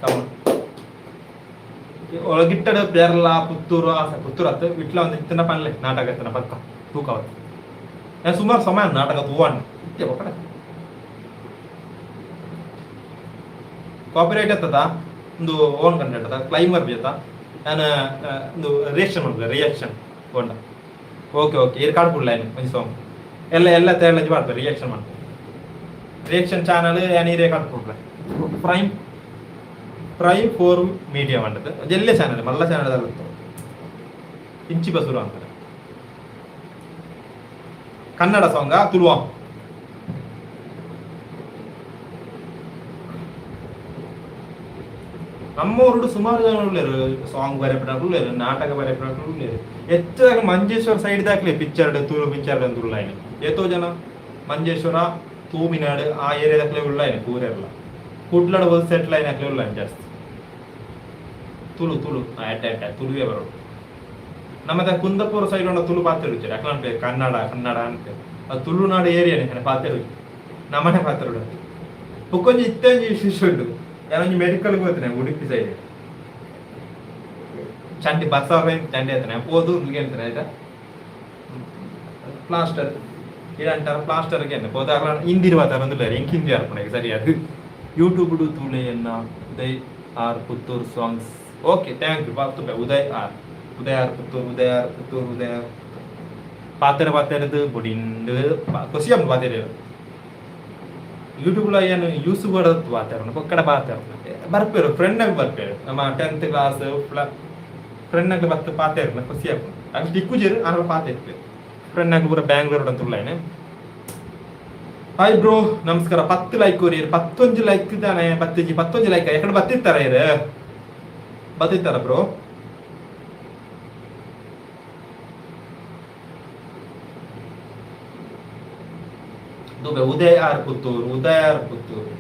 ಕಮ. ಒಳಗಿಟ್ಟಡು ಪೇರ್ಲ, ಪುತ್ತೂರು, ಆಸೆ ಪುತ್ತೂರು ಅತ್ತು ವಿಟ್ಲ ಒಂದು ಇತ್ತಿನ ಪನ್ಲೆ. ನಾಟಕ ಇತ್ತಿನ ಪಕ್ಕ ತೂಕವತ್ತು. ನಾನು ಸುಮಾರು ಸಮಯ ನಾಟಕ ತೂವಾಣ್ ಇತ್ತೆ ಪಕ್ಕಡ. ಕಾಪಿರೈಟ್ ಎತ್ತದ? ಒಂದು ಓನ್ ಕಂಟೆಂಟ್ ಅದ, ಕ್ಲೈಮರ್ ಬಿ ಅತ್ತ. ನಾನು ಒಂದು ರಿಯಾಕ್ಷನ್ ಮಾಡ್ಬೇಕು, ರಿಯಾಕ್ಷನ್ ಓಂಡ. ಓಕೆ ಓಕೆ, ಇರ್ ಕಾಡ್ಪುಡ್ಲ. ಒಂಜಿ ಸಾಂಗ್ ಎಲ್ಲ ಎಲ್ಲ ತೇಳಂಜಿ ಮಾಡ್ತಾರೆ, ರಿಯಾಕ್ಷನ್ ಮಾಡ್ತಾರೆ. ರಿಯಾಕ್ಷನ್ ಚಾನಲ್ ಯಾನ್ ಈರೇ ಕಾಡ್ಪುಡ್ಲ. ಪ್ರೈಮ್ ಪ್ರೈಮ್ ಫೋರ್ ಮೀಡಿಯಾ ಮಂಡದು ಎಲ್ಲೇ ಚಾನಲ್, ಮಲ್ಲ ಚಾನಲ್ ಅಲ್ಲ. ಇಂಚಿ ಬಸುರು ಅಂತಾರೆ. ಕನ್ನಡ ಸಾಂಗಾ, ತುಳುವ? ನಮ್ಮೂರುಡು ಸುಮಾರು ಜನ ಉಳ್ಳೇರು. ಸಾಂಗ್ ಬರೆಪಡಾಕ್ಲು ಉಳ್ಳೇರು, ನಾಟಕ ಬರೆಪಡಾಕ್ಲು ಉಳ್ಳೇರು. ಹೆಚ್ಚಾಗಿ ಮಂಜೇಶ್ವರ ಸೈಡ್ ದಾಕ್ಲೆ ಪಿಕ್ಚರ್, ತುಳು ಪಿಕ್ಚರ್ ಅಂತ ಉಳ್ಳಾಯ್ನೆ. ಏತೋ ಜನ ಮಂಜೇಶ್ವರ, ತೂಮಿನಾಡು ಆ ಏರಿಯಾದಾಕ್ಲೆ ಉಳ್ಳಾಯ್ನೆ ಪೂರೆರ್ಲ. ಕುಡ್ಲಡ್ ಹೋದ್ ಸೆಟ್ಲ್ ಆಯ್ನಕ್ಲೆ ಉಳ್ಳಾಯ್ನೆ ಜಾಸ್ತಿ. ತುಳು ತುಳು ಎಡ್ಡೆ ಎಡ್ಡೆ ತುಳುವೇ ಬರೋಡು. ನಮ್ಮದ ಕುಂದಪುರ ಸೈಡ್ ಉಂಡ ತುಳು ಪಾತ್ರ ಇರ್ತಾರೆ. ಅಕ್ಲ ಅನ್ಪೇರು ಕನ್ನಡ ಕನ್ನಡ ಅನ್ಪೇರು. ಅದು ತುಳುನಾಡು ಏರಿಯಾನೆ ಪಾತ್ರ, ನಮ್ಮನೆ ಪಾತ್ರ. ಬೊಕ್ಕೊಂಜಿ ಇತ್ತೊಂಜಿ ವಿಶೇಷ ಉಂಟು. ಯಾನೊಂಜಿ ಮೆಡಿಕಲ್ ಹೋಗ್ತೇನೆ ಉಡುಪಿ ಸೈಡ್. ಚಂಡಿ ಬಸವ ಚಂಡಿ ಆಯ್ತಾನೆ ಪೋದು ಹೇಳ್ತಾನೆ, ಆಯ್ತಾ? ಪ್ಲಾಸ್ಟರ್ ಇಡಂಟಾರ, ಪ್ಲಾಸ್ಟರ್ಗೆ ಪೋದಾಗ ಹಿಂದಿ ಮಾತಾಡೋದಿಲ್ಲ. ಎಂಕ್ ಹಿಂದಿ ಅರ್ಪಣೆ ಸರಿ. ಅದು ಯೂಟ್ಯೂಬ್ ತೂಲೆಯನ್ನ. Uday R Puttur songs. Okay, thank you. ಬಾರ್ತುಪೆ Uday R, Uday R Puttur, Uday R Puttur, Uday R. ಪಾತೆರ ಪಾತೆರದು ಬೊಡಿಂಡು ಖುಷಿ ಆಪುಂಡು ಪಾತೆರ. ಯೂಟ್ಯೂಬ್ಲ ಏನು ಯೂಸ್ ಕೊಡೋದು ಪಾತೆರ ಪೊಕ್ಕಡ ಪಾತೆರ ಬರ್ಪೇರು. ಫ್ರೆಂಡ್ ಆಗಿ ಬರ್ಪೇರು. ನಮ್ಮ 10th class friend ಆಗಿ ಬತ್ತು ಪಾತೆರ್ನ ಖುಷಿ ಆಪುಂಡು. ಅಷ್ಟು ತಿಕ್ಕುಜೆರ್ ಆಂಡ ಪಾತೆರ್ಪೇರು. ಫ್ರೆಂಡ್ ಆಗಿ ಪೂರ ಬ್ಯಾಂಗ್ಳೂರ್ ಅಂತ ಉಳ್ಳಾಯ್ನೆ. ಹಾಯ್ ಬ್ರೋ, ನಮಸ್ಕಾರ. 10 ಲೈಕ್ ಕೊರಿಯರ್, ಪತ್ತೊಂಜಿ ಲೈಕ್ ತಾನೆ ಬತ್ತಿಜಿ. ಪತ್ತೊಂಜಿ ಲೈಕ್ ಎಕಡೆ ಬತ್ತಿತ್ತಾರ ಇರು? ಬತ್ತಿತ್ತಾರ ಬ್ರೋ? ದುಬೆ ಉದಯ್ ಆರ್ ಪುತ್ತೂರು, ಉದಯ್ ಆರ್ ಪುತ್ತೂರು.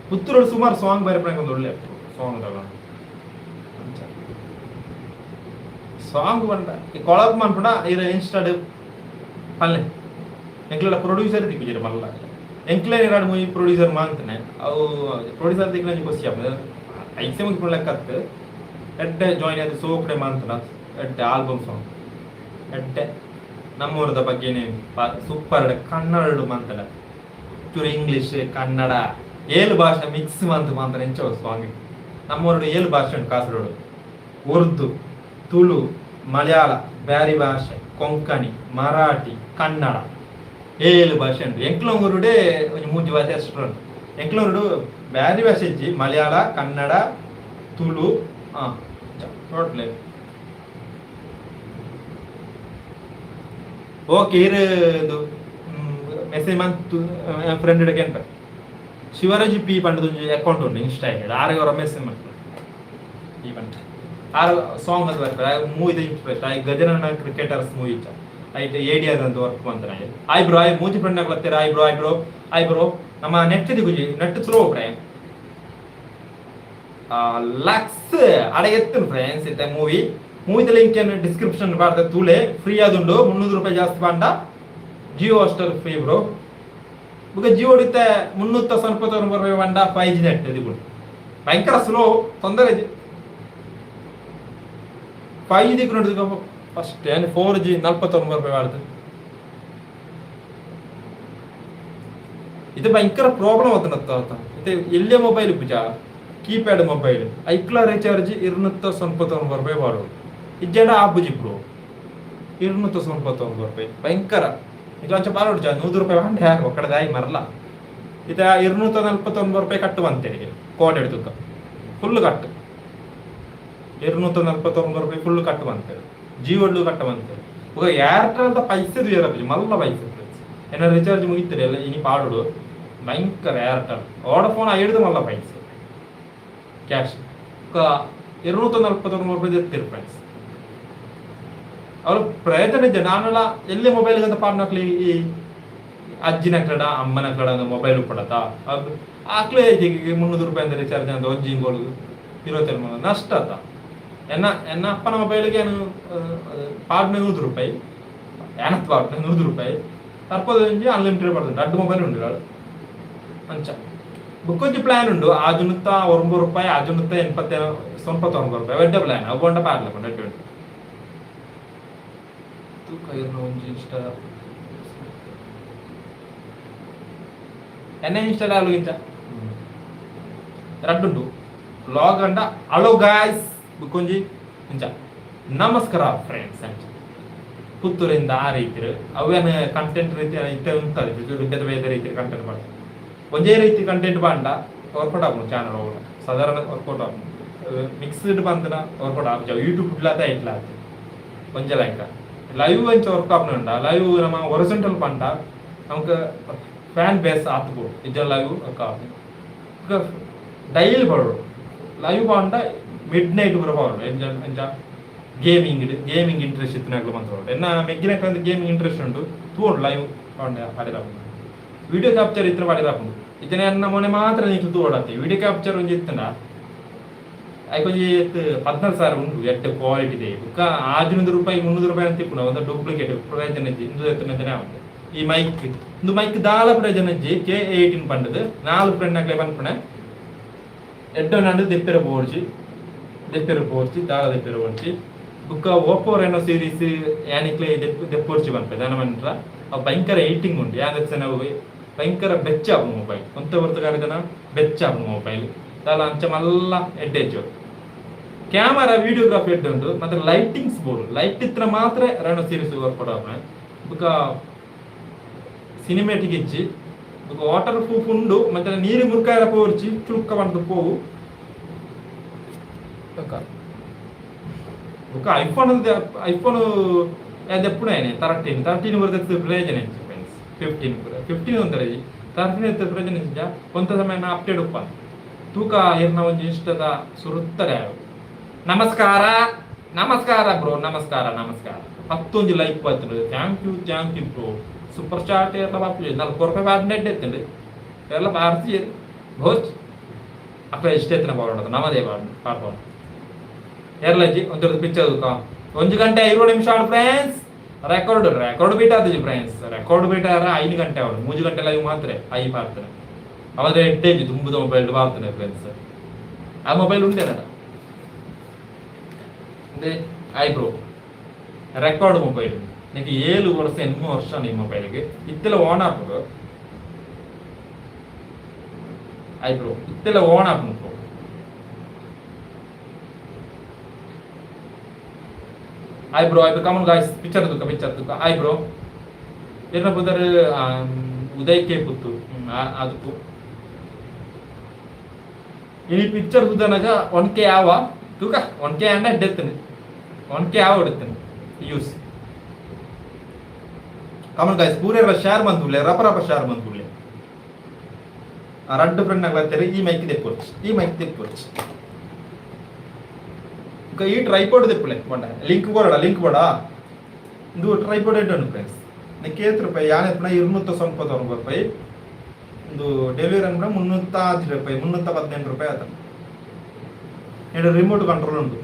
ಪುತ್ತೂರು ಸುಮಾರು ಸಾಂಗ್ ಬೇರೆ ಒಂದು ಒಳ್ಳೆ ಸಾಂಗ್ ತಗೊಂಡು ಸಾಂಗ್ ಬಂಡ ಈ ಕೊಳಪ್ ಮನ್ಪುಂಡ. ಇರ ಇನ್ಸ್ಟಾಡ್ ಪಲ್ಲೆ. ಎಂಕ್ಲೆಡ ಪ್ರೊಡ್ಯೂಸರ್ ತಿಕ್ಕಿಜಿರ ಮಲ್ಲ. ಎಂಕ್ಲೆ ಇರಾಡ್ ಮೂವಿ ಪ್ರೊಡ್ಯೂಸರ್ ಮಾಂತನೆ. ಅವು ಪ್ರೊಡ್ಯೂಸರ್ ತಿಕ್ಕಿನ ಖುಷಿ ಆಪುಂಡು. ಐಸೆ ಮುಗಿಪುಣ ಲೆಕ್ಕತ್ತು. ಎಡ್ಡೆ ಜಾಯಿನ್ ಆದ್ ಸೋಕಡೆ ಮಾಂತನ. ಎಡ್ಡೆ ಆಲ್ಬಮ್ ಸಾಂಗ್ ಎಡ್ಡೆ. ನಮ್ಮೂರದ ಬಗ್ಗೆನೇ ಸೂಪರ್. ಕನ್ನಡ ಮಾಂತನ, ಚೂರು ಇಂಗ್ಲಿಷ್, ಕನ್ನಡ ಏಳು ಭಾಷೆ ಮಿಕ್ಸ್ ಮಂತ್ ಮಾಂತನ. ಎಂಚ ಸಾಂಗ್. ನಮ್ಮೂರುಡು ಏಳು ಭಾಷೆ ಉಂಟು ಕಾಸರಗೋಡು: ಉರ್ದು, ತುಳು, ಮಲಯಾಳ, ಬ್ಯಾರಿ ಭಾಷೆ, ಕೊಂಕಣಿ, ಮರಾಠಿ, ಕನ್ನಡ. ಏಳು ಭಾಷೆ ಉಂಟು. ಎಂಕ್ಲಂಗೂರುಡೆ ಒಂಜಿ ಮೂಜಿ ಭಾಷೆ ಅಷ್ಟು ಉಂಟು. ಎಂಕ್ಲೂರುಡು ಬ್ಯಾರಿ ಭಾಷೆ ಇಜ್ಜಿ. ಮಲಯಾಳ, ಕನ್ನಡ, ತುಳು, ಹಾಂ, ಟೋಟ್ಲಿ ಓಕೆ. ಇರು ಇದು ಮೆಸೇಜ್ ಮಂತು ಫ್ರೆಂಡ್ ಕೆಂಪ. ಶಿವರಾಜ್ ಪಿ ಪಂಡದೊಂಜಿ ಅಕೌಂಟ್ ಉಂಟು ಇನ್ಸ್ಟಾ. ಆರು ಅವರ ಮೆಸೇಜ್ ಮಾಡ್ತಾರೆ ಈ ಪಂಡ. ಆರು ಸಾಂಗ್ ಅದು ಬರ್ತಾರೆ. ಮೂವಿ ಇಂಟ್ರೆಸ್ಟ್ ಆಯ್ ಗಜನನ ಕ್ರಿಕೆಟರ್ಸ್ ಮೂವಿ ಇಚ್ಚ. ಐಟ್ ಏಡಿ ಅಂತ ವರ್ಕ್ ಮಂತನ. ಆಯ್ ಬ್ರೋ, ಆಯ್. ಮೂಜಿ ಫ್ರೆಂಡ್ ಆಗ್ಲತ್ತೀರ. Hi bro, hi bro, hi bro. ನಮ್ಮ ನೆಟ್ ದಿಗುಜಿ, ನೆಟ್ ಸ್ಲೋ ಫ್ರೆಂಡ್. ಲಕ್ಸ್ ಅಡೆ ಎತ್ತುನು ಫ್ರೆಂಡ್ಸ್. ಇತ್ತೆ ಮೂವಿ ಮೂವಿದ ಲಿಂಕ್ ಏನು ಡಿಸ್ಕ್ರಿಪ್ಷನ್ ಬಾರ್ದ ತೂಲೆ. ಫ್ರೀ ಆದುಂಡು. 300 ರೂಪಾಯಿ ಜಾಸ್ತಿ ಬಾಂಡ ಜಿಯೋ ಹಾಟ್‌ಸ್ಟಾರ್ ಫ್ರೀ ಬ್ರೋ. ಬುಕ್ಕ ಜಿಯೋ ಇತ್ತೆ 349 ರೂಪಾಯಿ ಬಂಡ 5G net ದಿಗುಂಡು. ಭಯಂಕರ ಸ್ಲೋ, ತೊಂದರೆ. 5G ದಿಕ್ಕು ಫಸ್ಟ್ ಏನು 4G 49 ರೂಪಾಯಿ ಬಾರ್ದು. ಇದು ಭಯಂಕರ ಪ್ರಾಬ್ಲಮ್ ಆತನ. ಇದು ಎಲ್ಲೇ ಮೊಬೈಲ್ ಪೂಜಾ ಕೀಪ್ಯಾಡ್ ಮೊಬೈಲ್ ಐಕ್ಲ ರೀಚಾರ್ಜ್ 299 ರೂಪಾಯಿ ಬಾಡು. ಇಜ್ಜಂಡ ಆಪುಜಿ ಬ್ರೋ. 299 ರೂಪಾಯಿ. ಭಯಂಕರ. ಈಗ ಅಂಚ ಪಾಡೊಡ್ಚ 100 ರೂಪಾಯಿ ಪಂಡ ಯಾರು ಒಕ್ಕಡದಾಯಿ ಮರಲ. ಇತ್ತ 249 ರೂಪಾಯಿ ಕಟ್ಟು ಬಂತೇಳಿ ಕೋಟೆ ತೂಕ ಫುಲ್ ಕಟ್ಟು. 249 ರೂಪಾಯಿ ಫುಲ್ ಕಟ್ಟು ಬಂತೇಳಿ ಜಿಯೋಡ್ಲು ಕಟ್ಟು ಬಂತೇಳಿ. ಬೊಕ ಏರ್ಟೆಲ್ ದ ಪೈಸೆ ತೂಯರ ಮಲ್ಲ ಪೈಸೆ. ಎನ್ನ ರಿಚಾರ್ಜ್ ಮುಗಿತಾರೆ ಎಲ್ಲ ಇನಿ ಪಾಡೋಡು. ಭಯಂಕರ ಏರ್ಟೆಲ್, ವೋಡಫೋನ್ ಐಡ್ದು ಮಲ್ಲ ಪೈಸೆ ಕ್ಯಾಶ್. ಬೊಕ 249 ರೂಪಾಯಿ ದೆತ್ತೆರ್ ಫ್ರೆಂಡ್ಸ್ ಅವ್ರು. ಪ್ರಯತ್ನ ಇದ್ದೆ ನಾನೆಲ್ಲ ಎಲ್ಲಿ ಮೊಬೈಲ್ ಅಂತ ಪಾಡ್ನಕ್ಲಿ. ಈ ಅಜ್ಜಿನ ಕಡ ಅಮ್ಮನ ಕಡ ಮೊಬೈಲ್ ಉಪ್ಪಡತ ಅದು ಆಕ್ಲೇ 300 ರೂಪಾಯಿ ಅಂದ್ರೆ ರಿಚಾರ್ಜ್ ಅಂತ ಒಂಜಿ ಇಂಗೋಳು 20 ನಷ್ಟ ಆತ. ಎನ್ನ ಎನ್ನ ಅಪ್ಪನ ಮೊಬೈಲ್ಗೆ ಏನು ಪಾಡ್ನೆ 100 ರೂಪಾಯಿ, ಏನತ್ ಪಾಡ್ನೆ 100 ರೂಪಾಯಿ ತರ್ಪದ ಒಂಜಿ ಅನ್ಲಿಮಿಟೆಡ್ ಪಡ್ದು ರಡ್ಡು ಮೊಬೈಲ್ ಉಂಡು ಅಂಚ. ಬುಕ್ಕೊಂಜಿ ಪ್ಲಾನ್ ಉಂಡು, 609 ರೂಪಾಯಿ, 689 ರೂಪಾಯಿ. ಎಡ್ಡೆ ಪ್ಲಾನ್ ಅವು ಕೊಂಡ ಪಾಡ್ಲ ಕೊಂಡ ಎಡ್ಡೆ ಉಂಟು. ತೂಕ ಇರ್ನ ಒಂಜಿ ಇನ್ಸ್ಟಾ ಎನ್ನ ಇನ್ಸ್ಟಾಲ್ ಆಲುಗಿಂಚ ರಡ್ಡುಂಡು ಲಾಗ್ ಅಂಡ. ಹಲೋ ಗಾಯ್ಸ್, ಬುಕ್ಕೊಂಜಿ ಇಂಚ ನಮಸ್ಕಾರ ಫ್ರೆಂಡ್ಸ್ ಅಂಚ ಪುತ್ತೂರಿಂದ ಆ ರೀತಿ ಅವೇನು ಕಂಟೆಂಟ್ ರೀತಿ ಇತ್ತೆ ಉಂತದೆ. ಬೇರೆ ಬೇರೆ ರೀತಿ ಕಂಟೆಂಟ್ ಮಾಡಿ ಒಂಜೇ ರೀತಿ ಕಂಟೆಂಟ್ ಬಾಂಡ ವರ್ಕೌಟ್ ಆಪುಂಡು ಚಾನಲ್ ಅವು ಸಾಧಾರಣ ವರ್ಕೌಟ್ ಆಪುಂಡು. ಮಿಕ್ಸ್ಡ್ ಬಂತನ ವರ್ಕೌಟ್ ಆಪುಜ. ಯೂಟ್ಯೂಬ್ ಇಡ್ಲಾತ ಇಟ್ಲಾತ ಒಂಜೆ ಲೈಕ ಲೈವ್ ಅಂಚ ವರ್ಕ್ ಆಪುಂಡ. ಲೈವ್ ನಮ್ಮ ಒರಿಜೆಂಟಲ್ ಪಂಡ ನಮಕ್ ಫ್ಯಾನ್ ಬೇಸ್ ಆತ್ಪೋ ಇಜ್ಜ ಲೈವ್ ವರ್ಕ್ ಆಪುಂಡು. ಡೈಲಿ ಬರೋಡು ಲೈವ್ ಪಂಡ ಮಿಡ್ ನೈಟ್ ಪೂರ ಪಾವೊಡು. ಎಂಚ ಎಂಚ ಗೇಮಿಂಗ್ ಗೇಮಿಂಗ್ ಇಂಟ್ರೆಸ್ಟ್ ಇತ್ತಿನಕ್ಲು ಮಂತ್ರೋಡು. ಎನ್ನ ಮೆಗ್ಗಿನಕ್ಲು ಗೇಮಿಂಗ್ ಇಂಟ್ರೆಸ್ಟ್ ಉಂಟು, ತೂವೊಡು. ಲೈವ್ ಪಂಡ ಪಾಡಿರಾಪುಂಡು. ವಿಡಿಯೋ ಕ್ಯಾಪ್ಚರ್ ಇತ್ತಿನ ಪಾಡಿರಾಪುಂಡು. ಇತ್ತನೆ ಎನ್ನ ಮೊನೆ ಮಾತ್ರ ನೀಕು ತೂವೊಡತ್ತೆ. ವಿಡಿಯೋ ಕ್ಯಾಪ್ಚರ್ ಒಂಜಿ ಇತ್ತಂಡ ಐಕೊಂಜಿ 14,000 ಉಂಟು. ಎಡ್ಡೆ ಕ್ವಾಲಿಟಿ ಇದೆ. ಬುಕ್ಕ 600 ರೂಪಾಯಿ, 300 ರೂಪಾಯಿ ಅಂತ ಇಪ್ಪುನ ಒಂದು ಡೂಪ್ಲಿಕೇಟ್ ಪ್ರಯೋಜನ ಇಜ್ಜಿ. ಇಂದು ಎತ್ತನ ಉಂಟು. ಈ ಮೈಕ್, ಇಂದು ಮೈಕ್ ದಾಲ ಪ್ರಯೋಜನ ಇಜ್ಜಿ. K18 ಪಂಡದು ನಾಲ್ ಫ್ರೆಂಡ್ ಅಕ್ಲೆ ಪನ್ಪುಣೆ. ಎಡ್ಡೆ ನಂಡು ದೆಪ್ಪೆರೆ ಬೋಡ್ಚಿ, ದೆಪ್ಪೆರೆ ಬೋಡ್ಚಿ, ದಾಲ ದೆಪ್ಪೆರೆ ಬೋಡ್ಚಿ. ಬುಕ್ಕ ಓಪೋ ರೆನೋ ಸೀರೀಸ್ ಯಾನಿಕ್ಲೆ ದೆಪ್ಪೊರ್ಚಿ ಪನ್ಪೆ. ದಾನ ಪಂಡ್ರ ಅವು ಭಯಂಕರ ಹೀಟಿಂಗ್ ಉಂಟು. ಯಾನ್ ಅವು ಭಯಂಕರ ಬೆಚ್ಚ ಆಪುಂಡು ಮೊಬೈಲ್. ಒಂತೆ ಹೊರ್ತು ಜನ ಬೆಚ್ಚ ಆಪುಂಡು ಮೊಬೈಲ್. ದಾಲ ಅಂಚ ಮಲ್ಲ ಎಡ್ಡೆ ಕ್ಯಾಮರಾ, ವಿಡಿಯೋಗ್ರಾಫಿ ಎಡ್ಡೆ ಉಂಟು. ಮತ್ತೆ ಲೈಟಿಂಗ್ಸ್ ಬೋರ್ಡ್ ಲೈಟ್ ಇತ್ರ ಮಾತ್ರ ರೆನೋ ಸೀರೀಸ್ ವರ್ಕೌಟ್ ಆಪುಂಡು. ಬುಕ್ಕ ಸಿನಿಮೆಟಿಕ್ ಇಜ್ಜಿ. ಬುಕ್ಕ ವಾಟರ್ ಪ್ರೂಫ್ ಉಂಡು, ಮತ್ತೆ ನೀರು ಮುರ್ಕಾಯರ ಪೋರ್ಚಿ ಚುರುಕ್ಕ ಪಂಡ್ದು ಪೋವು. ಬೊಕ್ಕ ಬೊಕ್ಕ ಐಫೋನ್, ಐಫೋನ್ ದೆಪ್ಪುನ 13, 13 ಬರ್ತದೆ. ಪ್ರಯೋಜನ ಇಜ್ಜಿ ಫ್ರೆಂಡ್ಸ್. 15 ಪೂರ 15 ಒಂದರ 13 ಎತ್ತ ಪ್ರಯೋಜನ ಇಜ್ಜ. ಒಂತ ಸಮಯ ನಾ ಅಪ್ಡೇಟ್ ಉಪ್ಪ. ತೂಕ ಇರ್ನ ಒಂಜಿ ಇಷ್ಟದ ಸುರುತ್ತರೆ. ನಮಸ್ಕಾರ, ನಮಸ್ಕಾರ ಬ್ರೋ, ನಮಸ್ಕಾರ, ನಮಸ್ಕಾರ. 10 ಲೈಕ್ ಬರ್ತದೆ. Thank you, thank you bro. Super chat ಎಲ್ಲ ಬಾಪು 40 ರೂಪಾಯಿ ಬಾರ್ ನೆಡ್ ಎತ್ತಂಡು ಎಲ್ಲ ಬಾರ್ಸಿ ಬೋಚ್ ಅಪ್ಪ ಇಷ್ಟ ಎತ್ತನ ಬಾರೋಣ ನಮ್ಮದೇ ಪಾಡ್ಬೋದು. ಏರ್ಲಜ್ಜಿ ಒಂದೊಂದು ಪಿಕ್ಚರ್ 1 ಗಂಟೆ 20 ನಿಮಿಷ ಆಡು ಫ್ರೆಂಡ್ಸ್. ರೆಕಾರ್ಡ್ ರೆಕಾರ್ಡ್ ಬೀಟ್ ಆತಜಿ ಫ್ರೆಂಡ್ಸ್. ರೆಕಾರ್ಡ್ ಬೀಟ್ ಆರ 5 ಗಂಟೆ ಅವಳು 3 ಗಂಟೆ ಲೈವ್ ಮಾತ್ರ I ಪಾಡ್ತಾನೆ. ಅವಾದ್ರೆ ಎಡ್ಡೇಜಿ ತುಂಬುದ ಮೊಬೈಲ್ ಬಾರ್ತಾನೆ ಫ್ರೆಂಡ್ಸ್. ಆ ಮೊಬೈಲ್ ಉಂಟೇನ I bro record mobile. ನಿಕ್ಕೆ 7 ವರ್ಷ 8 ವರ್ಷ ಈ ಮೊಬೈಲ್ಗೆ. ಇತ್ತೆಲ್ಲ ಆನ್ ಆಪುಂಡು. I bro, ಇತ್ತೆಲ್ಲ ಆನ್ ಆಪುಂಡು bro. Hi bro, hi bro, come on guys, picture ತೂಕ, ಪಿಕ್ಚರ್ ತೂಕ. Hi bro. ಏನ ಪುದರ್? ಉದಯ್ ಕೆ ಪುತ್ತು ಅದಕ್ಕೂ ಇನಿ ಪಿಕ್ಚರ್ ತೂದನಗ 1K ಆವ ತೂಕ. 1K ಅಂಡ ಎಡ್ಡೆತ್ತನೆ, 1K ಆವ ಹೊಡಿತೇನೆ ಯೂಸ್. ಕಮನ್ ಗಾಯ್ಸ್, ಪೂರೆಲ್ಲ ಶೇರ್ ಮಂತುಳ್ಳೆ, ರಪ ರಪ ಶೇರ್ ಮಂತುಳ್ಳೆ. ಆ ರಡ್ಡು ಫ್ರೆಂಡ್ ಆಗ್ಲತ್ತಾರೆ. ಈ ಮೈಕ್ ದೆಪ್ಪೊರ್ಚಿ, ಈ ಮೈಕ್ ದೆಪ್ಪೊರ್ಚಿ. ಈ ಟ್ರೈಪೋಡ್ ದೆಪ್ಪುಲೆ ಬಂಡ. ಲಿಂಕ್ ಕೊರಡ, ಲಿಂಕ್ ಬೋಡ. ಇದು ಟ್ರೈಪೋಡ್ ಎಡ್ಡು ಫ್ರೆಂಡ್ಸ್. ನಿಕ್ಕೆ ಏತ್ ರೂಪಾಯಿ ಯಾನ್ ಎಪ್ಪುನ? 299 ರೂಪಾಯಿ. ಒಂದು ಡೆಲಿವರಿ ಅಂದ್ರೆ 305 ರೂಪಾಯಿ, 318 ರೂಪಾಯಿ ಆತ. ಎರಡು ರಿಮೋಟ್ ಕಂಟ್ರೋಲ್ ಉಂಟು.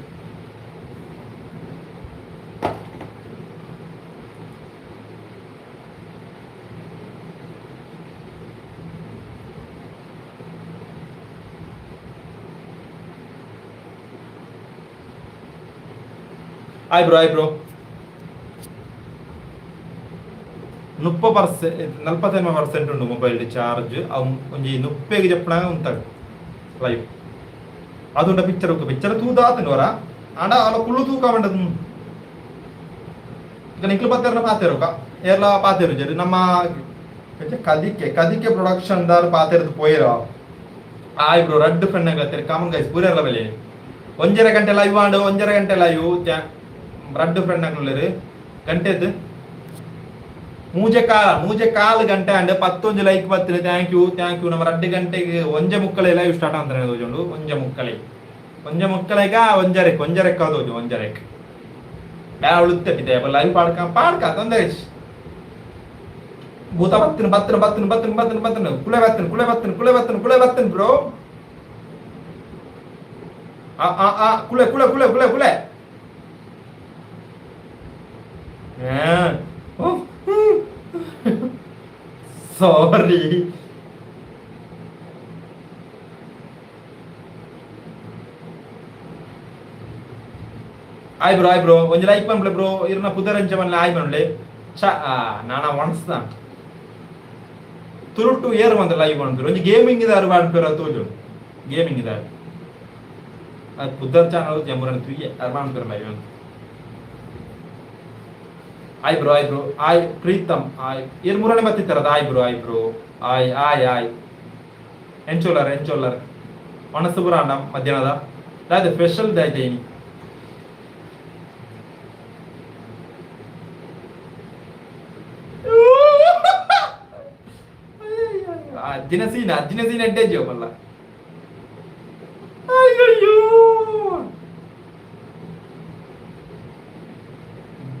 Hi bro, hi bro. 30%, 45% ಉಂಟು ಮೊಬೈಲ್ ಚಾರ್ಜ್. ಅವು ಒಂಜಿ ನುಪ್ಪೆಗೆ ಜಪ್ಪಣ ಉಂತಾಗ ಲೈವ್ ಅದುಂಡ. ಪಿಕ್ಚರ್ ಪಿಕ್ಚರ್ ತೂದಾತನು ವರ ಆಂಡ ಅಲ್ಲ ಕುಳ್ಳು ತೂಕ ಮಂಡದು. ನಿಕ್ಲು ಪತ್ತೆರ್ನ ಪಾತೆರುಕ ಏರ್ಲ ಪಾತೆರು ನಮ್ಮ ಕದಿಕೆ ಕದಿಕೆ ಪ್ರೊಡಕ್ಷನ್ ದಾರ್ ಪಾತೆರ್ದು ಪೋಯಿರ. ಆಯ್ ಬ್ರೋ, ರಡ್ಡ್ ಫ್ರೆಂಡ್ ಆಗ್ಲತ್ತೆರ್. ಕಾಮನ್ ಗೈಸ್, ಪೂರೆರ್ಲ ಬೆಲೆ. 1.5 ಗಂಟೆ ಲೈವ್ ಆಂಡ್, 1.5 ಗಂಟೆ ಲೈವ್. ರಡ್ಡ್ ಫ್ರೆಂಡ್ ಆಗ್ಲುಲ್ಲೆರ್. ಗಂಟೆದ್ ಮೂಜೆ ಕಾಲ, ಮೂಜೆ ಕಾಲು ಗಂಟೆ ಅಂಡ್. 11 ಲೈಕ್ ಬತ್ತಿನ. Thank you, thank you. ನಮ್ಮ 2 ಗಂಟೆಗೆ 1:45 ಲೈವ್ ಸ್ಟಾರ್ಟ್ ಅಂತಾನೆ ತೋಜುಂಡು. 1:45, 1:45ಗ, ಒಂಜರೆಕ್, ಒಂಜರೆಕ್ ತೋಜು. ಒಂಜರೆಕ್ ಉಳುತ್ತೆ ಬಿದ್ದೆ ಲೈವ್. ಪಾಡ್ಕ ಪಾಡ್ಕ ತೊಂದರೆ. ಭೂತ ಬತ್ತಿನ ಬತ್ತಿನ ಬತ್ತಿನ ಬತ್ತಿನ ಬತ್ತಿನ ಬತ್ತಿನ. ಕುಳೆ ಬತ್ತಿನ, ಕುಳೆ ಬತ್ತಿನ, ಕುಳೆ ಬತ್ತಿನ, ಕುಳೆ ಬತ್ತಿನ ಬ್ರೋ. ಆ ಆ ಆ ಕುಳೆ ಕುಳೆ ಕುಳೆ ಕುಳೆ ಕುಳೆ. Sorry. ಆಯ್ ಬ್ರೋ, ಆಯ್ ಬ್ರೋ. ಒಂಜಿ ಲೈಕ್ ಪನ್ಲೆ ಬ್ರೋ. ಇರ್ನ ಪುದರಂಚ ಮನ್ಲೆ, ಆಯ್ ಪನ್ಲೆ. ಚ ನಾನ ಒಣಸ್ದ ತುರುಟು ಏರು ಬಂದ ಲೈವ್ ಪನ್ಪೆರ್. ಒಂಜಿ ಗೇಮಿಂಗ್ ಇದಾರು ಪನ್ಪೆರ್. ತೋಜು ಗೇಮಿಂಗ್ ಇದಾರು. ಅದು ಪುದರ್ ಚಾನಲ್ ಜಂಬುರನ್ ತುಯ್ಯೆ ಅರ್ ಪನ್ಪೆರ್ ಲೈವ್. ಆಯ್ ಬ್ರೋ, ಆಯ್ ಬ್ರೋ, ಆಯ್ ಪ್ರೀತಮ್ ಆಯ್. ಇರ್ ಮೂರನೇ ಬತ್ತಿತ್ತಾರದ. ಆಯ್ bro, hi bro, hi hi ಆಯ್. ಎಂಚೋಲರ್, ಎಂಚೋಲರ್? ಒಣಸು ಪುರಾಣ ಮಧ್ಯಾಹ್ನದ ದಾದ ಸ್ಪೆಷಲ್ ದಾಯ್ತೆ ಇನಿ? ಅಜ್ಜಿನ ಸೀನ್, ಅಜ್ಜಿನ ಸೀನ್ ಎಡ್ಡೆ ಮಲ್ಲ. ಅಯ್ಯಯ್ಯೋ.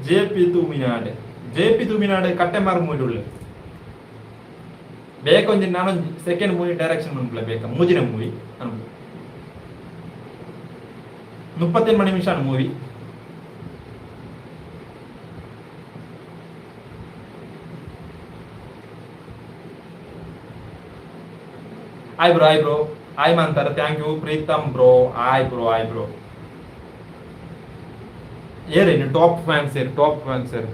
J P Thuminad, J P Thuminad Kattemar movie ಉಳ್ಳೆ. ಬೇಕೊಂಜಿ ನಾನೊಂಜಿ ಸೆಕೆಂಡ್ ಮೂವಿ ಡೈರೆಕ್ಷನ್ ಮನ್ಪುಲೆ ಬೇಕ. ಮೂಜಿನ ಮೂವಿ ಅನ್ಪು. 38 ನಿಮಿಷ movie. Hi bro, hi bro, hi ಅಂತಾರೆ. Thank you Preetham bro. Hi bro, hi bro. ಏರೇನು ಟಾಪ್ ಫ್ಯಾನ್ಸ್ ಏರ್? ಟಾಪ್ ಫ್ಯಾನ್ಸ್ ಏರ್?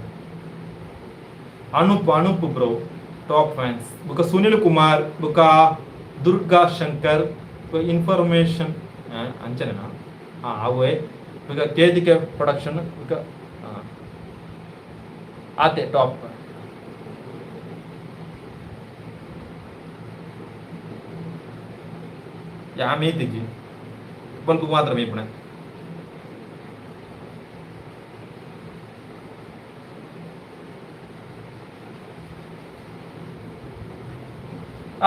Anoop, Anoop bro top fans. ಬುಕ್ಕ ಸುನಿಲ್ ಕುಮಾರ್, ಬುಕ್ಕ ದುರ್ಗಾ ಶಂಕರ್ ಇನ್ಫಾರ್ಮೇಶನ್ ಅಂಚನೆನಾ? ಹಾಂ, ಅವೇ. ಬುಕ್ಕ ಕೇದಿಕೆ ಪ್ರೊಡಕ್ಷನ್, ಬುಕ್ಕ ಆತೆ ಟಾಪ್. ಯಾ ಮೀತಿಜಿ ಬಲ್ಪು ಮಾತ್ರ ಮೀಪಣೆ.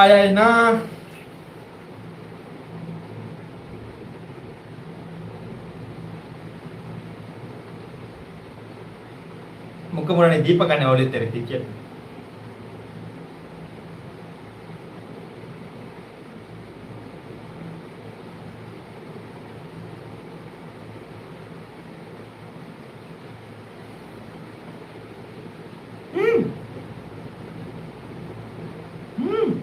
ಆಯ್ ಆಯ್ ನಾ. ಮುಖಮುರಣಿ ದೀಪಕಣ್ಣೆ ಹೊಲಿತಾರೆ ಟಿಕೆಟ್. ಹ್ಮ್ ಹ್ಮ್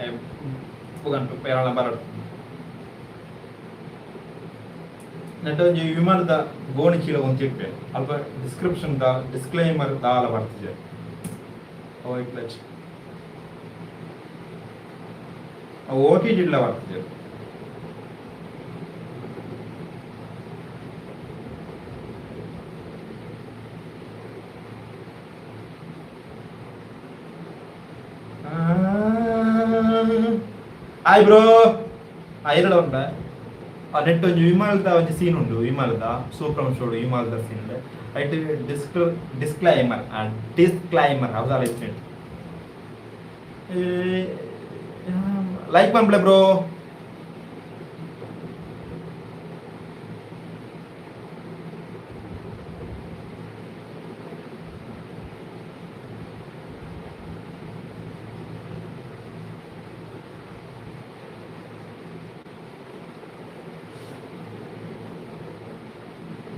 ಎಂಟು ಗಂಟು ಪೇರಾಳ ಬರಡು. ನೆಟ್ ಒಂಜಿ ವಿಮಾನದ ಗೋಣಿ ಚೀಲ ಒಂಜಿ ಇಪ್ಪೆ. ಅಲ್ಪ ಡಿಸ್ಕ್ರಿಪ್ಷನ್ the disclaimer ದಾಲ ಬರ್ತಿದೆ. ಅವು ಇಪ್ಲಚ್ ಅವು ಓ ಟಿ ಟಿ ಬರ್ತಿದೆ. ಆಯ್ ಬ್ರೋ. ಐರಡ ಉಂಟ. ಆ ನೆಟ್ ಒಂಜಿ ವಿಮಾನದ ಒಂಜಿ ಸೀನ್ ಉಂಡು. ವಿಮಾನದ ಸೂಪರ್ ಶೋಡು ವಿಮಾನದ ಸೀನ್ ಉಂಡು. ಐಟ್ ಡಿಸ್ಕ್ಲೈಮರ್, ಡಿಸ್ಕ್ಲೈಮರ್ ಹೌದಾ? ಇತ್ತು. ಲೈಕ್ ಪನ್ಪ್ಲೆ ಬ್ರೋ.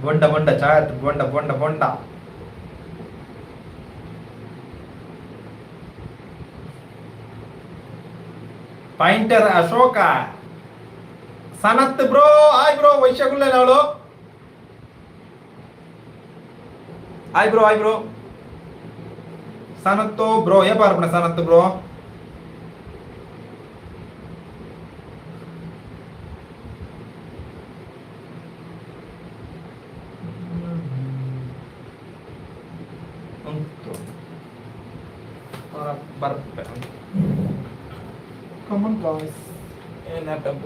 ಬೊಂಡ ಬೊಂಡ ಚಾಯ್ ಬೊಂಡ ಬೊಂಡ ಬೊಂಡ. Painter Ashoka Sanath bro, hi bro. ವೈಶ್ಯಗುಳ್ಳೆ ಅವಳು. Hi bro, hi bro. Sanath bro, ಏ ಪಾರ್ಪಣ ಸನತ್ ಬ್ರೋ. ಉಂಟು ಬರ್ಪೆ. Come on guys. Laptop.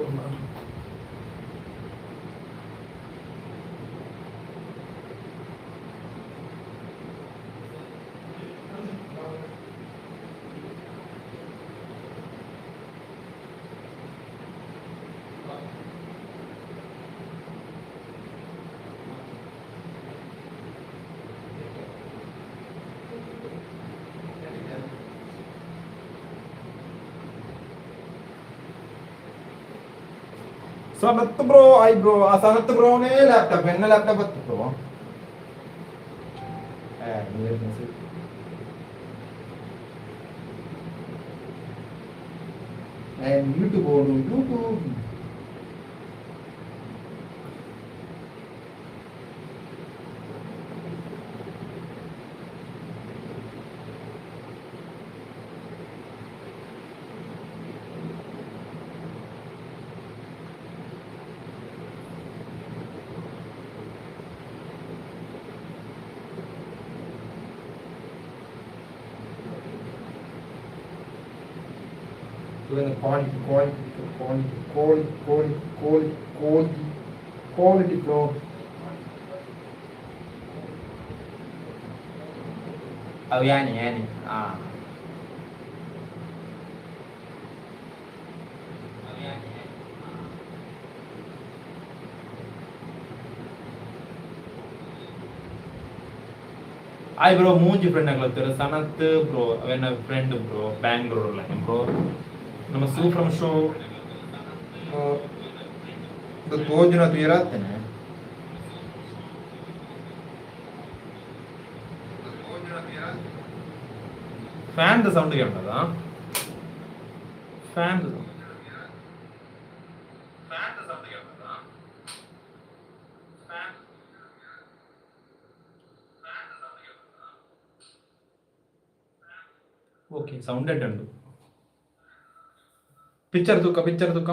Sanath bro, hi bro. ಆ ಸನತ್ ಬ್ರೋನೇ ಲ್ಯಾಪ್ಟಾಪ್, ಎನ್ನ ಲ್ಯಾಪ್ಟಾಪ್ ಬತ್ತು bro. YouTube YouTube. Quality, quality, quality, quality, quality, quality, quality, quality bro. ಅವು ಯಾನಿ ಯಾನಿ. ಆ ಹಾಯ್ ಬ್ರೋ. ಮೂಂಜಿ ಫ್ರೆಂಡ್ ಆಗ್ಲತ್ತಾರೆ ಸನತ್ ಬ್ರೋ, ಅವೇನ ಫ್ರೆಂಡ್ ಬ್ರೋ, ಬ್ಯಾಂಗ್ಳೂರ್ ಬ್ರೋ. ನಮ್ಮ ಸೂ ಫ್ರಮ್ ಶೋ ತೋಜುನ ತೂಯರಾಗ್ತೇನೆ. ಫ್ಯಾನ್ ಸೌಂಡ್ ಕೇಳ್ತದ? ಫ್ಯಾನ್ ಓಕೆ, ಸೌಂಡ್ ಉಂಟು. ಪಿಕ್ಚರ್ ತೂಕ, ಪಿಕ್ಚರ್ ತೂಕ,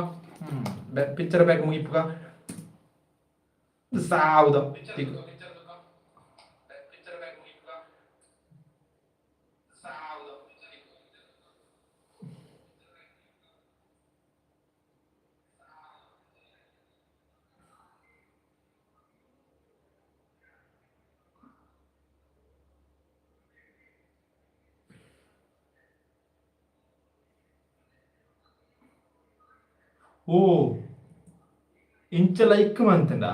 ಪಿಕ್ಚರ್ ಬ್ಯಾಗ್ ಮುಗಿಪುಗ ಸಾವುದ. ಓ, ಇಂಚ ಲೈಕ್ ಮಂತಂಡ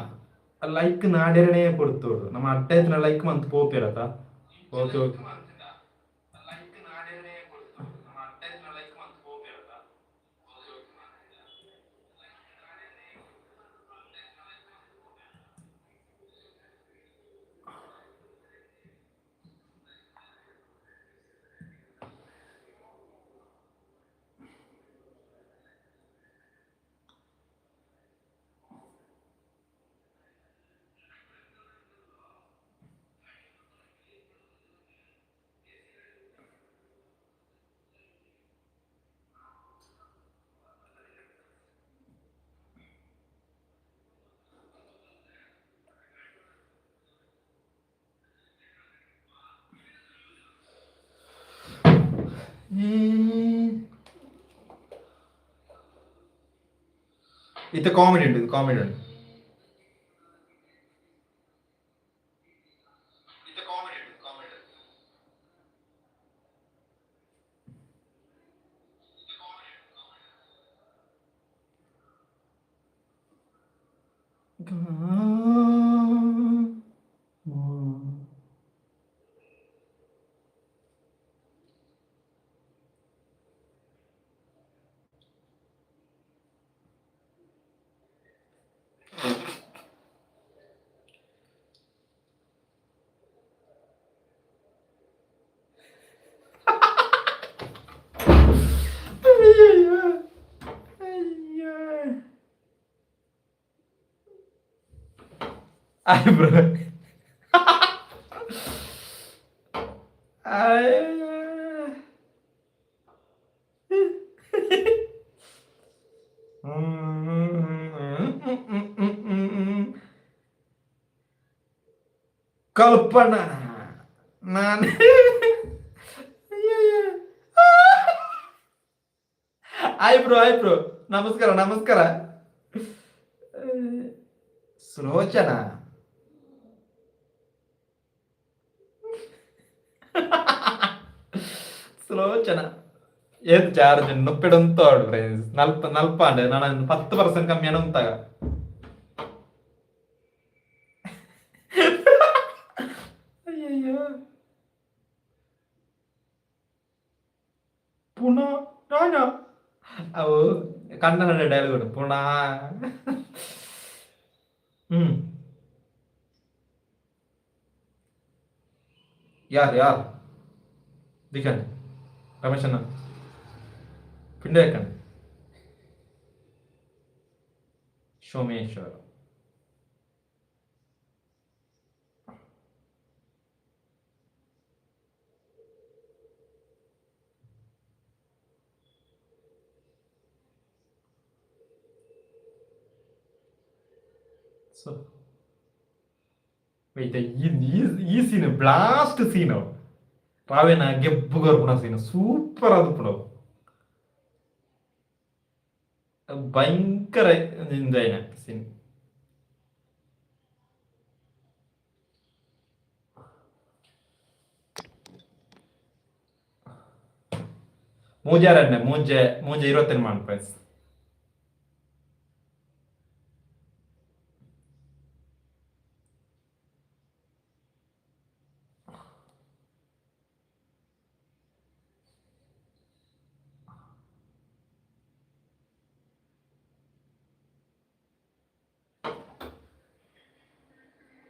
ಲೈಕ್ ನಾಡೆರನೇ ಕೊಡ್ತೋಡು. ನಮ್ಮ ಅಡ್ಡ ಲೈಕ್ ಮಂತ್ ಪೋಪಿರತ. Okay okay. ಇದು ಕಾಮಿಡಿ ಉಂಟು, ಇದು ಕಾಮಿಡಿ ಉಂಟು. Hi bro. Kalpana ನಾನು. ಹಾಯ್ ಬ್ರೋ, ಹಾಯ್ ಬ್ರೋ, ನಮಸ್ಕಾರ ನಮಸ್ಕಾರ. ಸುಲೋಚನಾ. ಸುಲೋಚನ ಏತ್ ಚಾರ್ಜ್ ನುಪ್ಪಿಡುಂತೋಡು ಫ್ರೆಂಡ್ಸ್. ನಲ್ಪ ನಲ್ಪ ಅಂಡೆ ನಾನು 10% ಕಮ್ಮಿ ಉಂತಾಗ. ಅಯ್ಯಯ್ಯೋ, ಪುನಃ ನಾನಾ? ಅವು ಕನ್ನಡ ಡೈಲಾಗ್ ಪುನಃ. ಹ್ಮ್ ಯಾರು ಯಾರು ದಿಕ್ಕಂడి ರಮೇಶ್ ಅಣ್ಣ ಪಿಂಡ ಹಾಕಂడి. ಸೋಮೇಶ್ವರ. ಸೊ wait, ಈ ಈ ಸೀನ್ ಬ್ಲಾಸ್ಟ್ ಸೀನ್ ರಾವೇನ ಗೆಬ್ಬು ಗರ್ಪುನ ಸೀನ್ ಸೂಪರ್ ಅದು ಭಯಂಕರ ಇಂದಾಯಿನ ಸೀನ್. ಮೂಜಾರಣ್ಣ ಮೂಜೆ ಮೂಜೆ ಇರುವತ್ತೆನ್ ಮಾಡ್ friends.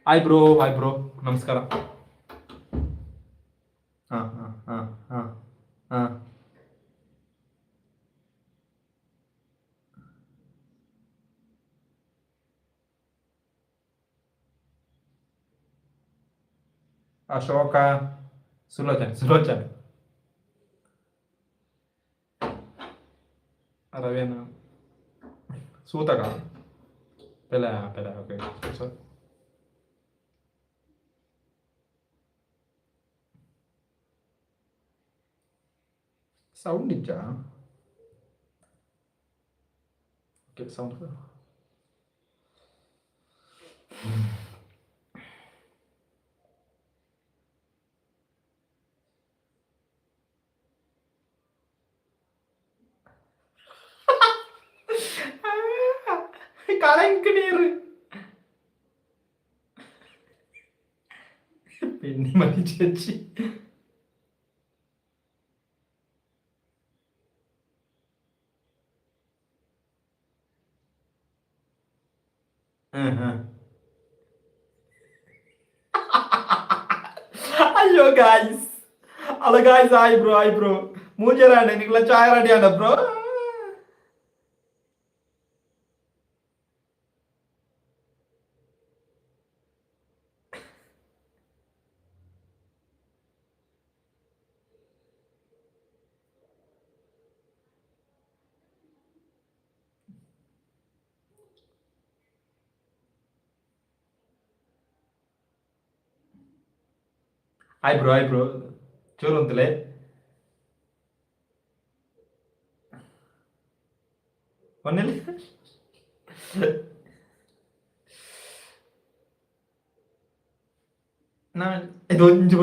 Hi bro, hi bro, ನಮಸ್ಕಾರ. ಹಾಂ ಹಾಂ ಹಾಂ ಹಾಂ ಹಾಂ ಅಶೋಕ, ಸುಲೋಚನೆ ಸುಲೋಚನೆ, ರವೇನ ಸೂತಕ ಪೆಲ ಪೆಲ. ಓಕೆ ಸರ್, ಸೌಂಡ್ ಇಜ್ಜಾ? Okay, sound. ಕಳಂಕ ನೀರು പിന്നെ മതി ചേച്ചി. ಅಯ್ಯೋ guys, hello guys, hi bro, hi bro. ಮೂಜೆರಾಂಡೆ ನಿಕ್ಲ ಚಾಯ್ ರೆಡಿ ಆಂಡ bro? Hi bro, hi bro. ಚೂರು ಅಂತಲೇ ಒನ್ನೆಲ್ಲ ನಾನು ಇದು ಒಂಜಿ.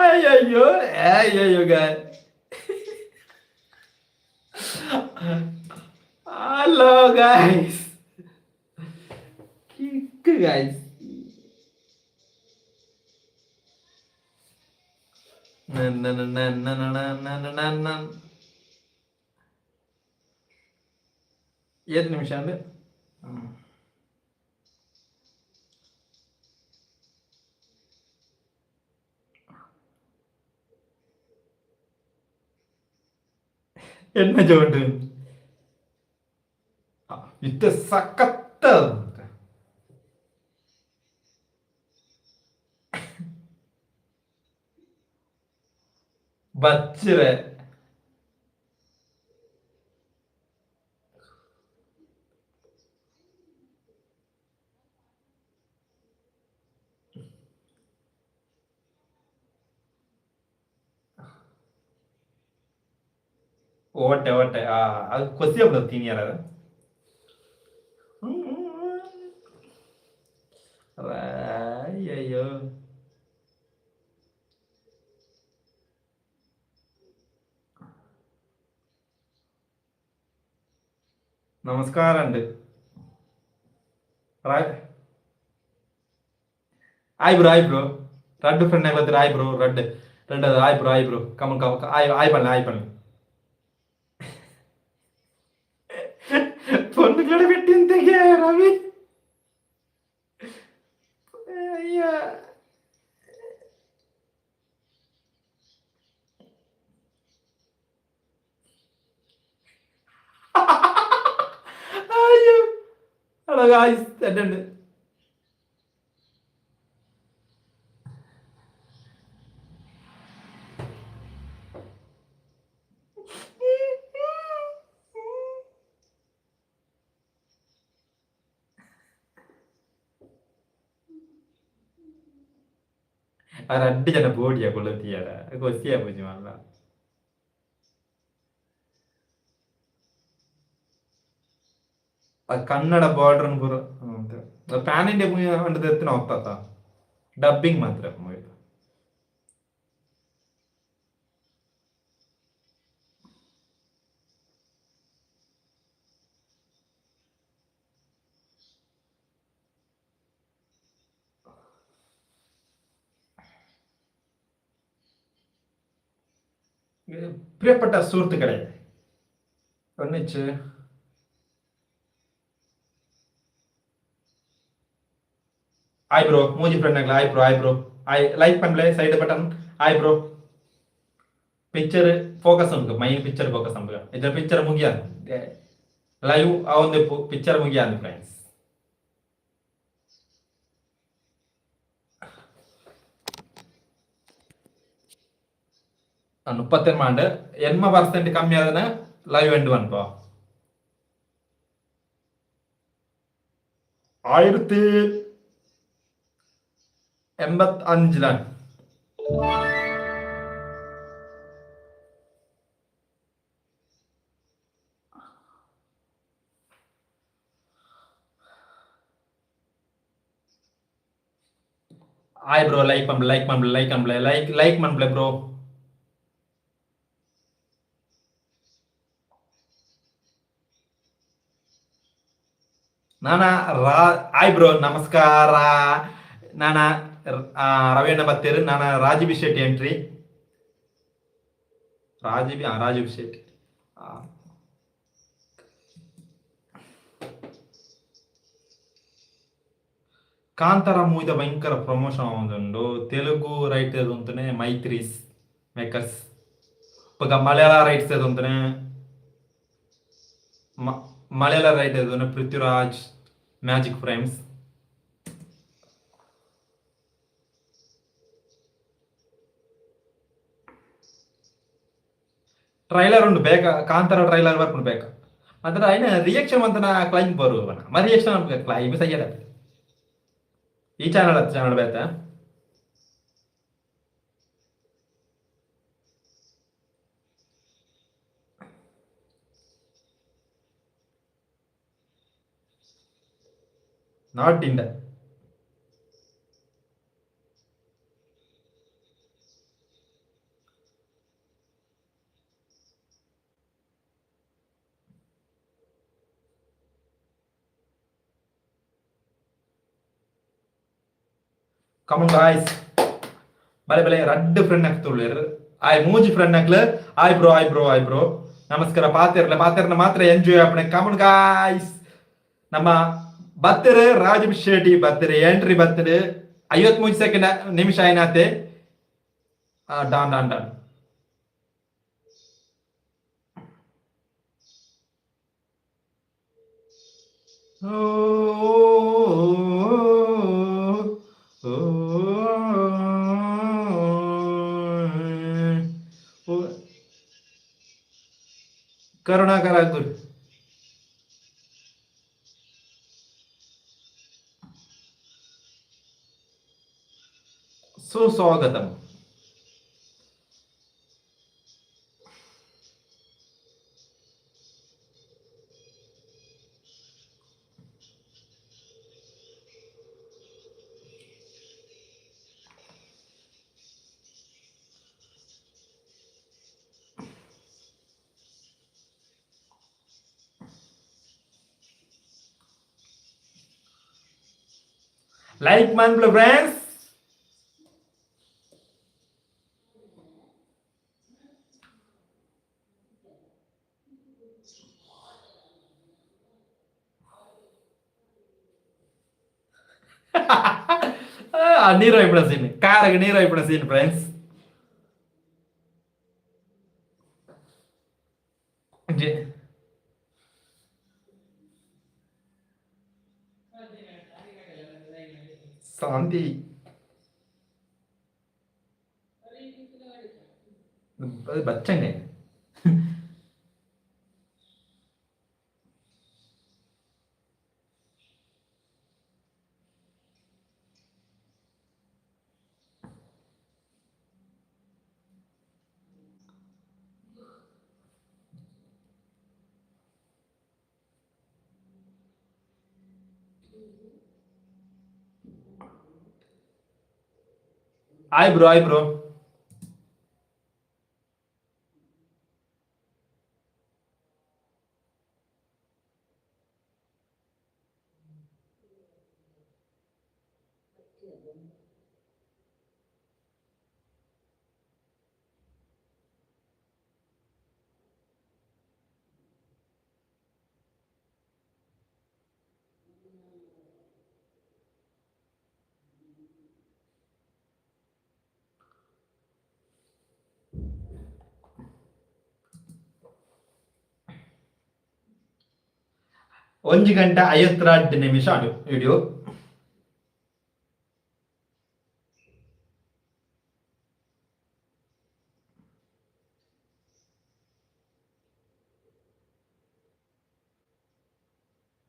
ಅಯ್ಯಯ್ಯೋ ಅಯ್ಯಯ್ಯೋ ಗಾಯ್. Hello guys, kick guys. ಏತ್ ನಿಮಿಷ ಅಂದ್ರೆ? ಎಣ್ಮ ಜೋಂಡು ಇತ್ತ ಸಖತ್ತ. ಬಚ್ಚಿರೆ. ಓಟೆ ಓಟೆ, ಅದು ಕೊಸಿ ಆಗ್ಬಿಡೋದು ತಿನ್ನಿಯಾರ. ಅಯ್ಯಯ್ಯೋ, ನಮಸ್ಕಾರ. Hi bro, hi bro. ರಡ್ಡು ಫ್ರೆಂಡ್ ಆಗ್ಲತ್ತೀರ. ಆಯ್ ಬ್ರೋ, ರಡ್ಡ್ ರಡ್ಡ್. Hi bro, hi bro. Come on come. Hi hi ಪನ್ಲೆ, ಆಯ್ ಪನ್ಲೆ. பொண்ணுகளோட வெட்டி ரவி. ஐயா, ಅಯ್ಯೋ. ഹലോ ഗായ്സ്, തെറ്റുണ്ട്. ಆ ರಡ್ಡು ಜನ ಬೋಡಿಯ ಕೊಲ್ಲತಿಯಾರ ಕೊಸಿಯ ಪೂಜೆ ಮಲ್ಲ. ಕನ್ನಡ ಬಾರ್ಡರ್ ಪೂರ ಪ್ಯಾನ್ ಇಂಡಿಯಾ ಮೂವಿ ಎತ್ತಿನ ಹೋಗ್ತಾತ, ಡಬ್ಬಿಂಗ್ ಮಾತ್ರ ಮೂವಿ. പ്രിയപ്പെട്ട സുഹൃത്തുക്കളെ, ഒന്നിച്ച് ಆಯ್ ಬ್ರೋ. ಮೂಜಿ ಫ್ರೆಂಡ್ ಆಗಲ. Hi bro, hi bro, hi. Like ಪನ್ಲೆ side button. Hi bro. Picture focus ಉಂಟು, ಮೈನ್ ಪಿಕ್ಚರ್ ಫೋಕಸ್ ಉಂಟು. ಇದರ ಪಿಕ್ಚರ್ ಮುಗಿಯ ಲೈವ್ ಆ ಒಂದು ಪಿಕ್ಚರ್ ಮುಗಿಯ ಫ್ರೆಂಡ್ಸ್. 30 ಮಾಂಡ್ 80% ಕಮ್ಮಿ ಆದನ ಲೈವ್ ಎಂಡ್ ಪನ್ಪ. 1085ലാണ്. ಆಯ್ ಬ್ರೋ, ಲೈಕ್ ಪನ್ಲೆ, ಲೈಕ್ ಪನ್ಲೆ, ಲೈಕ್ ಪನ್ಲೆ, ಲೈಕ್ ಲೈಕ್ ಮನ್ಪ್ಲೆ ಬ್ರೋ. ನಾನಾ ರಾ. ಆಯ್ ಬ್ರೋ, ನಮಸ್ಕಾರ. ನಾನ ರವಿಯಣ್ಣ ಬತ್ತೇರು. ನಾನ ರಾಜೀವ್ ಶೆಟ್ಟಿ ಎಂಟ್ರಿ. ರಾಜೀವ್, ರಾಜೀವ್ ಶೆಟ್ಟಿ. ಕಾಂತಾರ ಮೂವಿದ ಭಯಂಕರ ಪ್ರಮೋಷನ್ ಆವೊಂದುಂಡು. ತೆಲುಗು ರೈಟ್ ಉಂತುನೆ ಮೈತ್ರೀಸ್ ಮೇಕರ್ಸ್. ಬೊಕ ಮಲಯಾಳ ರೈಟ್ಸ್ ಉಂತುನೆ, Malayala right Prithviraj magic frames. Trailer ಉಂಡು ಬೇಗ, ಕಾಂತಾರ ಟ್ರೈಲರ್ ಬರ್ಪುಂಡು ಬೇಗ. ಮಾತ್ರ ಐನ ರಿಯಾಕ್ಷನ್ ಮಂತನ ಕ್ಲೈಮ್ ಬರು ಮ ರಿಯಾಕ್ಷನ್ ಕ್ಲೈಮ್ ಸಯ್ಯಡ. ಈ ಚಾನಲ್ ಹತ್ತು channel ಬೇತ. Not in the come on guys. ಬಲೆ ಬಲೆ ರಡ್ಡ್ ಫ್ರೆಂಡ್ ಹಾಕ್ತುಳ್ಳೆರ್. ಆಯ್ ಮೂಜಿ ಫ್ರೆಂಡ್ ಹಾಕ್ಲು. Hi bro, hi bro, hi bro. ನಮಸ್ಕಾರ. ಪಾತೆರ್ಲ ಪಾತೆರ್ನ ಮಾತ್ರ ಎಂಜಾಯ್ ಆಪಣೆ. ಕಮನ್ ಗಾಯ್ಸ್, ನಮ್ಮ ಬತ್ತರು ರಾಜೀವ್ ಶೆಟ್ಟಿ ಬತ್ತರು, ಎಂಟ್ರಿ ಬತ್ತರು. 53 ಸೆಕೆಂಡ್ ನಿಮಿಷ ಏನಾತೆ. Done done done. ಓ ಓ ಓ ಕರುಣಾಕರ ಗುರು ಸುಸ್ವಾಗತಂ. ಲೈಕ್ ಮನ್ಪ್ಲೆ ಫ್ರೆಂಡ್ಸ್. ನೀರು ಹೋಯ್ಬಿಡ ಸೀನ್, ಕಾರಿಗೆ ನೀರು ಹೋಯ್ಬಿಡ ಸೀನ್ ಫ್ರೆಂಡ್ಸ್. ಶಾಂತಿ ಬಚ್ಚಂಗೆ. Hi bro, hi bro. 1 ಗಂಟೆ 52 ನಿಮಿಷ video.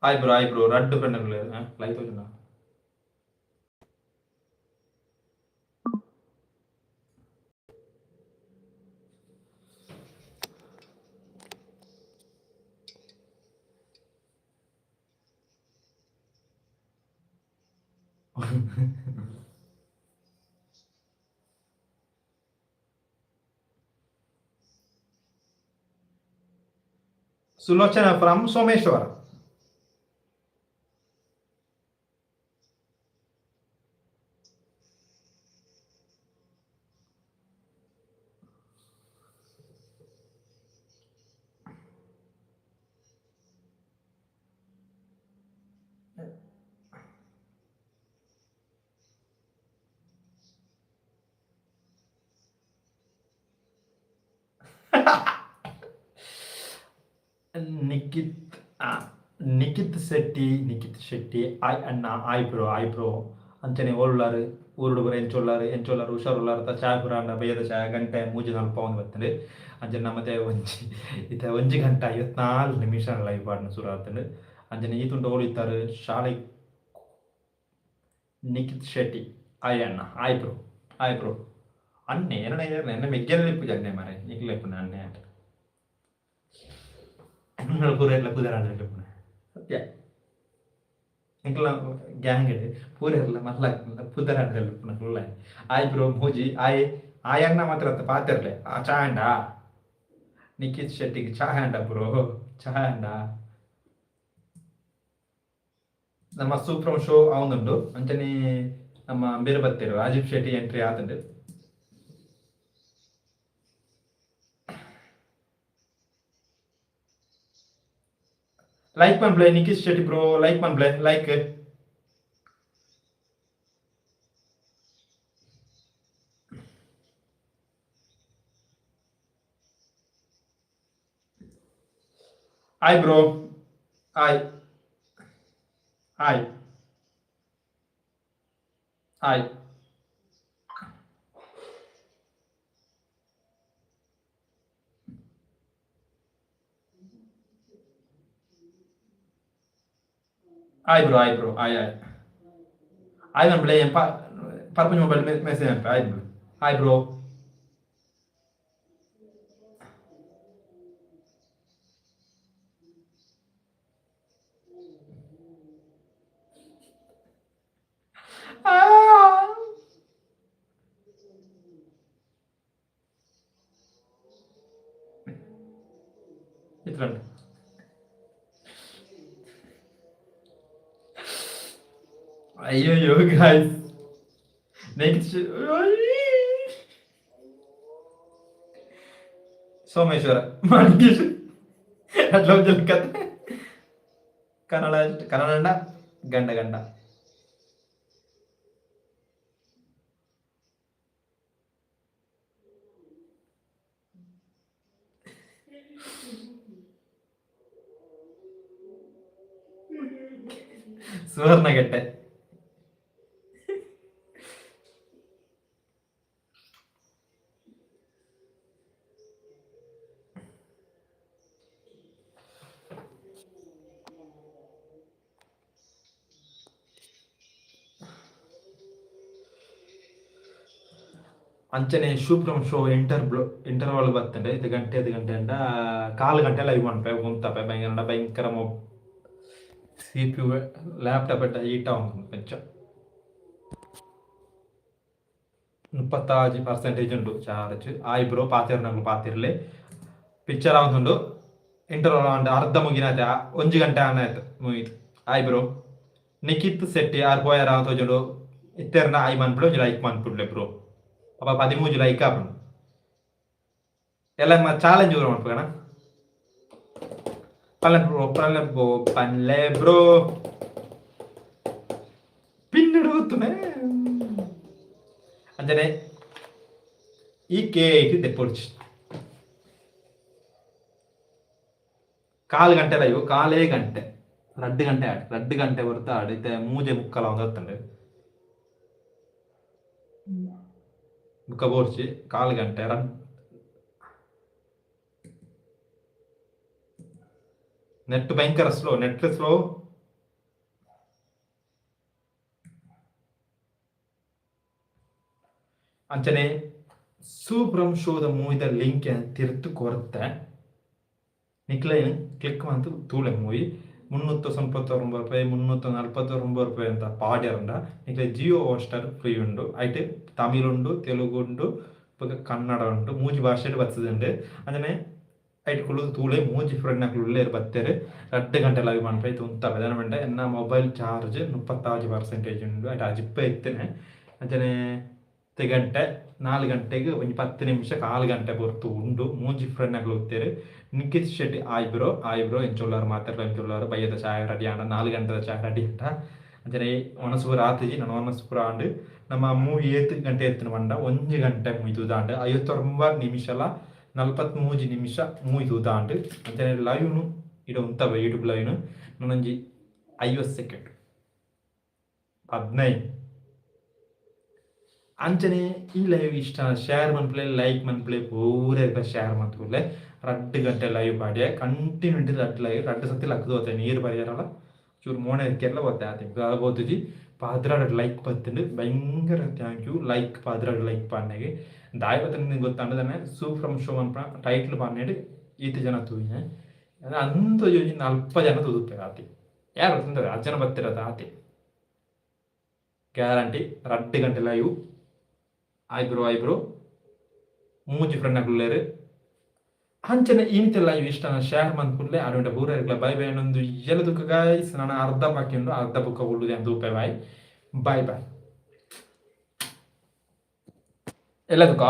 Hi bro, hi bro. ರಡ್ಡು friend like ತೋಜುಂಡ. Sulochana from Someshwara. Nikhit Nikhit Shetty, Nikhit Shetty ಆಯ್ ಅಣ್ಣ, ಆಯ್ ಬ್ರೋ, ಆಯ್ ಬ್ರೋ. ಅಂಚನೆ ಓಳುಳ್ಳಾರು ಊರುಡು ಬರ ಎಂಚೊಲ್ಲಾರು ಎಂಚೊಲ್ಲಾರು ಹುಷಾರುಲ್ಲಾರು ತ ಚಾಯ್ ಪುರ ಅಂಡ ಬಯ್ಯದ ಚಾಯ್ ಗಂಟೆ ಮೂಜಿ ನಲ್ಪ ಒಂದು ಬರ್ತದೆ. ಅಂಚನೆ ನಮ್ಮತೆ ಒಂಜಿ ಇತ್ತೆ 1 ಗಂಟೆ 54 ನಿಮಿಷ ಲೈವ್ ಪಾಡ್ನ ಶುರು ಆತಂಡು. ಅಂಚನೆ ಈ ತುಂಟ ಓಳು ಇತ್ತಾರೆ ಶಾಲೆ. ನಿಖಿತ್ ಶೆಟ್ಟಿ ಆಯ್ ಅಣ್ಣ, ಆಯ್ ಬ್ರೋ, ಆಯ್ ಬ್ರೋ. ಅಣ್ಣೆ ಎನ್ನ ಎನ್ನ ಮೆಗ್ಗೆಲ್ಲ ಇಪ್ಪು ಅಣ್ಣೆ ಮಾರೆ ನಿಕ್ಲೆ ಇಪ್ಪುನ ಅಣ್ಣೆ ಆಟ ಪೂರ ಪುದರಾಂಡ ಇಪ್ಪುನ ಸತ್ಯ. ಎಂಕ್ಲ ಗ್ಯಾಂಗ್ ಪೂರೆರ್ಲ ಮಲ್ಲ ಪುದರಾಂಡ ಇಪ್ಪುನ ಫುಲ್ಲ. ಆಯ್ ಬ್ರೋ ಮೂಜಿ ಆಯ್ ಆಯ್ ಅಣ್ಣ ಮಾತ್ರ ಅತ್ತ ಪಾತೆರ್ಲೆ. ಆ ಚಾಂಡ ನಿಖಿತ್ ಶೆಟ್ಟಿಗೆ ಚಾಂಡ ಬ್ರೋ, ಚಾಂಡ. ನಮ್ಮ ಸೂಪ್ರಮ್ ಶೋ ಆವೊಂದುಂಡು. ಅಂಚನೆ ನಮ್ಮ ಬೇರೆ ಬತ್ತೇರು ರಾಜೀವ್ ಶೆಟ್ಟಿ ಎಂಟ್ರಿ ಆತುಂಡು. ಲೈಕ್ ಮನ್ಪ್ಲೆ ನಿಖಿತ್ ಶೆಟ್ಟಿ ಬ್ರೋ, ಲೈಕ್ ಮನ್ಪ್ಲೆ like. Hi bro, hi. Hi hi hi bro hi bro hi hi hi ಮನ್ಪ್ಲೆ. ಪರ್ಪಂಜ್ mobile message ಅನ್ಪೆ. Hi bro, hi bro. ಇತ್ರಂಡು ಅಯ್ಯಯ್ಯೋ ಗಾಯ್ಸ್, ನೆಕ್ಸ್ಟ್ ಸೋಮೇಶ್ವರ ಮಾಣಿಕೇಶ್ ಅಟ್ಲ ಒಂಜಿ ಕತೆ. ಕನ್ನಡ ಕನ್ನಡ ಗಂಡ ಗಂಡ ಸುವರ್ಣಗೆಡ್ಡೆ. ಅಂಚನೆ ಶೂಪ್ರಮ್ ಶೋ ಇಂಟರ್ ಇಂಟರ್ವಲ್ ಬತ್ತಂಡೆ. ಇದು ಗಂಟೆ ಐದು ಗಂಟೆ ಅಂಡ ಕಾಲು ಗಂಟೆ ಲೈವ್ ಮನ್ಪೆ ಉಂತಪೆ. ಭಯಂಕರ ಭಯಂಕರ ಸಿಪಿಯು ಲ್ಯಾಪ್ಟಾಪ್ ಎಡ್ಡ ಹೀಟ್ ಆವೊಂದುಂಡು. ಕೊಂಚ 36% ಉಂಡು ಚಾರ್ಜ್. ಆಯ್ ಬ್ರೋ, ಪಾತೆರ್ನಕುಲು ಪಾತಿರ್ಲೆ. ಪಿಕ್ಚರ್ ಆವೊಂದುಂಡು. ಇಂಟರ್ವಲ್ ಆಂಡ ಅರ್ಧ ಮುಗಿನಾತೆ, 1 ಗಂಟೆ ಆನಾಯ್ತು, ಮುಗೀತು. ಆಯ್ ಬ್ರೋ. ನಿಖಿತ್ ಶೆಟ್ಟಿ ಆರ್ ಪೋಯರ ತೋಜುಂಡು. ಇತ್ತೆರ್ನ ಆಯ್ ಮನ್ಪುಲೆ, ಒಂಜಿ ಲೈಕ್ ಮನ್ಪುಡ್ಲೆ ಬ್ರೋ. ಪಾಪ 13 ಲೈಕ್ ಆಪುಂಡು. ಎಲ್ಲ ಚಾಲೆಂಜ್ ಊರ ಮನ್ಪುಗಣ. ಪಲ್ಲೆ ಬ್ರೋ, ಪಲ್ಲೆ ಬ್ರೋ, ಪಲ್ಲೆ ಬ್ರೋ. ಪಿನ್ನುಡು ಗೊತ್ತುನೆ. ಅಂಚನೆ ಈ ಕೇಕ್ ದೆಪ್ಪೊಡ್ಚಿ. ಕಾಲು ಗಂಟೆ ಲೈವ್, ಕಾಲೇ ಗಂಟೆ, 2 ಗಂಟೆ ಆಡ್, 2 ಗಂಟೆ ಬರ್ತಾ ಆಡ್. ಇತ್ತೆ 3:45 ಒಂದು ಹತ್ತಂಡು. ಬುಕ್ಕ ಬೋರ್ಚಿ, ಕಾಲು ಗಂಟೆ ರಡ್. ನೆಟ್ ಭಯಂಕರ ಸ್ಲೋ, ನೆಟ್ ಸ್ಲೋ. ಅಂಚನೆ ಸೂಪ್ರಮ್ ಶೋದ ಮೂವಿದ ಲಿಂಕ್ ತಿರ್ತು ಕೊರ್ತೆ. ನಿಕ್ಲೈನ್ ಕ್ಲಿಕ್ ಮಂತು ತೂಳೆ. ಮೂವಿ 399 ರೂಪಾಯಿ, 349 ರೂಪಾಯಿ ಅಂತ ಪಾಡ್ಯರಂಡ ನಿಕ್ಲೆ ಜಿಯೋ ಹಾಟ್ಸ್ಟಾರ್ ಫ್ರೀ ಉಂಡು. ಐಟ್ ತಮಿಳ್ ಉಂಡು, ತೆಲುಗು ಉಂಡು, ಬೊಕ ಕನ್ನಡ ಉಂಡು. ಮೂಜಿ ಭಾಷೆಡ್ ಬತ್ತುದುಂಡು. ಅಂಚನೆ ಐಟ್ ಕುಲ್ಲುದು ತೂಳೆ. ಮೂಜಿ ಫ್ರೆಂಡ್ ನಕುಲು ಉಲ್ಲೆರ್, ಬತ್ತೆರ್. 2 ಗಂಟೆ ಲೈವ್ ಮನ್ಪೆ ಉಂತಪೆ. ದಾನೆ ಪಂಡ ಎನ್ನ ಮೊಬೈಲ್ ಚಾರ್ಜ್ 36% ಉಂಡು. ಐಟ್ ಅಜಿಪ್ಪ ಇತ್ತನೆ. ಅಂಚನೆ ಗಂಟೆ 4 ಗಂಟೆಗೆ ಒಂಜಿ 10 ನಿಮಿಷ, ಕಾಲು ಗಂಟೆ ಪೊರ್ತು ಉಂಡು. ಮೂಜಿ ಫ್ರೆಂಡ್ ನಕುಲು ಉತ್ತೆರ್. ನಿಖಿತ್ ಶೆಟ್ಟಿ ಆಯ್ ಬ್ರೋ, ಆಯ್ ಬ್ರೋ. ಎಂಚೊಲ್ಲಾರ್ ಮಾತೆರ್ಲ ಎಂಚೊಲ್ಲಾರ್? ಬಯ್ಯದ ಚಾಯ್ ರೆಡಿ ಆಂಡ? 4 ಗಂಟೆದ ಚಾಯ್ ರೆಡಿ ಆಂಡ? ಅಂಚನೆ ಒಣಸ್ ಪೂರ ಆತಿಜಿ ನನ ಒಣಸ್ ಪೂರ ಆಂಡ್. ನಮ್ಮ ಮೂವಿ ಏತ್ ಗಂಟೆ ಎತ್ತುನ ಪಂಡ 1 ಗಂಟೆ ಮೂವಿ ತೂದಾಂಡ್. 59 ನಿಮಿಷಲ 43 ನಿಮಿಷ ಮೂವಿ ತೂದಾಂಡ್. ಅಂಚನೆ ಲೈವ್ನು ಇಡ ಉಂತವೆ. ಯೂಟ್ಯೂಬ್ ಲೈವ್ನು ನನೊಂಜಿ 50 ಸೆಕೆಂಡ್, 15. ಅಂಚನೆ ಈ ಲೈವ್ ಇಷ್ಟ ಶೇರ್ ಮನ್ಪುಲೆ, ಲೈಕ್ ಮನ್ಪುಲೆ, ಪೂರ ಶೇರ್ ಮನ್ಪುಲೆ. 2 ಗಂಟೆ ಲೈವ್ ಪಾಡ್ಯ ಕಂಟಿನ್ಯೂ ರಡ್ಡ್ ಲೈವ್, ರಡ್ಡ್ ಸತಿ ಲಕ್ಕದು ಹೋತೆ. ನೀರು ಪರಿಯಾರಲ್ಲ, ಚೂರು ಮೋನೆ ಕೆರ್ಲ ಹೋತೆ. ಆತೆ ಬೋತುಜಿ. 12 ಲೈಕ್ ಬತ್ತುಂಡು. ಭಯಂಕರ thank you. Like 12 like ಪಾಡ್ನೆಗೆ. ದಾಯ ಬತ್ತಂದು ಗೊತ್ತಾಂಡ ದಾನೆ? ಸೂಪ್ರಮ್ ಶೋ ಮನ್ಪುನ ಟೈಟ್ಲ್ ಪಾಡ್ನೆಡ್ ಈತ್ ಜನ ತೂಯಿನೆ. ಅಂದೊಂಜಿ ಒಂಜಿ 40 ಜನ ತೂದುಪ್ಪೆರ್ ಆತೆ. ಯಾರು ತೊಂದರೆ, 10 ಜನ ಬತ್ತಿರತ್ತ ಆತೆ ಗ್ಯಾರಂಟಿ. 2 ಗಂಟೆ ಲೈವ್. ಆಯ್ ಬ್ರೋ, ಆಯ್ ಬ್ರೋ. ಮೂಜಿ ಫ್ರೆಂಡ್ ಅಕುಲ್ಲೇರ್. ಅಂಚನೆ ಇನಿತ ಲೈವ್ ಇಷ್ಟ ಶೇರ್ ಮನ್ಪುಲೆ. ಅಡುಂಡ ಪೂರ ಬೈ ಬೈ. ಇನ್ನೊಂದು ಎಲ್ಲ ದುಃಖ ಗಾಯ್ಸ್. ನಾನು ಅರ್ಧ ಬಾಕಿ ಉಂಡು, ಅರ್ಧ ಬುಕ್ಕ ಉಳ್ಳುದೆ ಅಂತ ಉಪ್ಪೆ. ಬಾಯ್ ಬಾಯ್ ಬಾಯ್ ಎಲ್ಲ ದುಃಖ.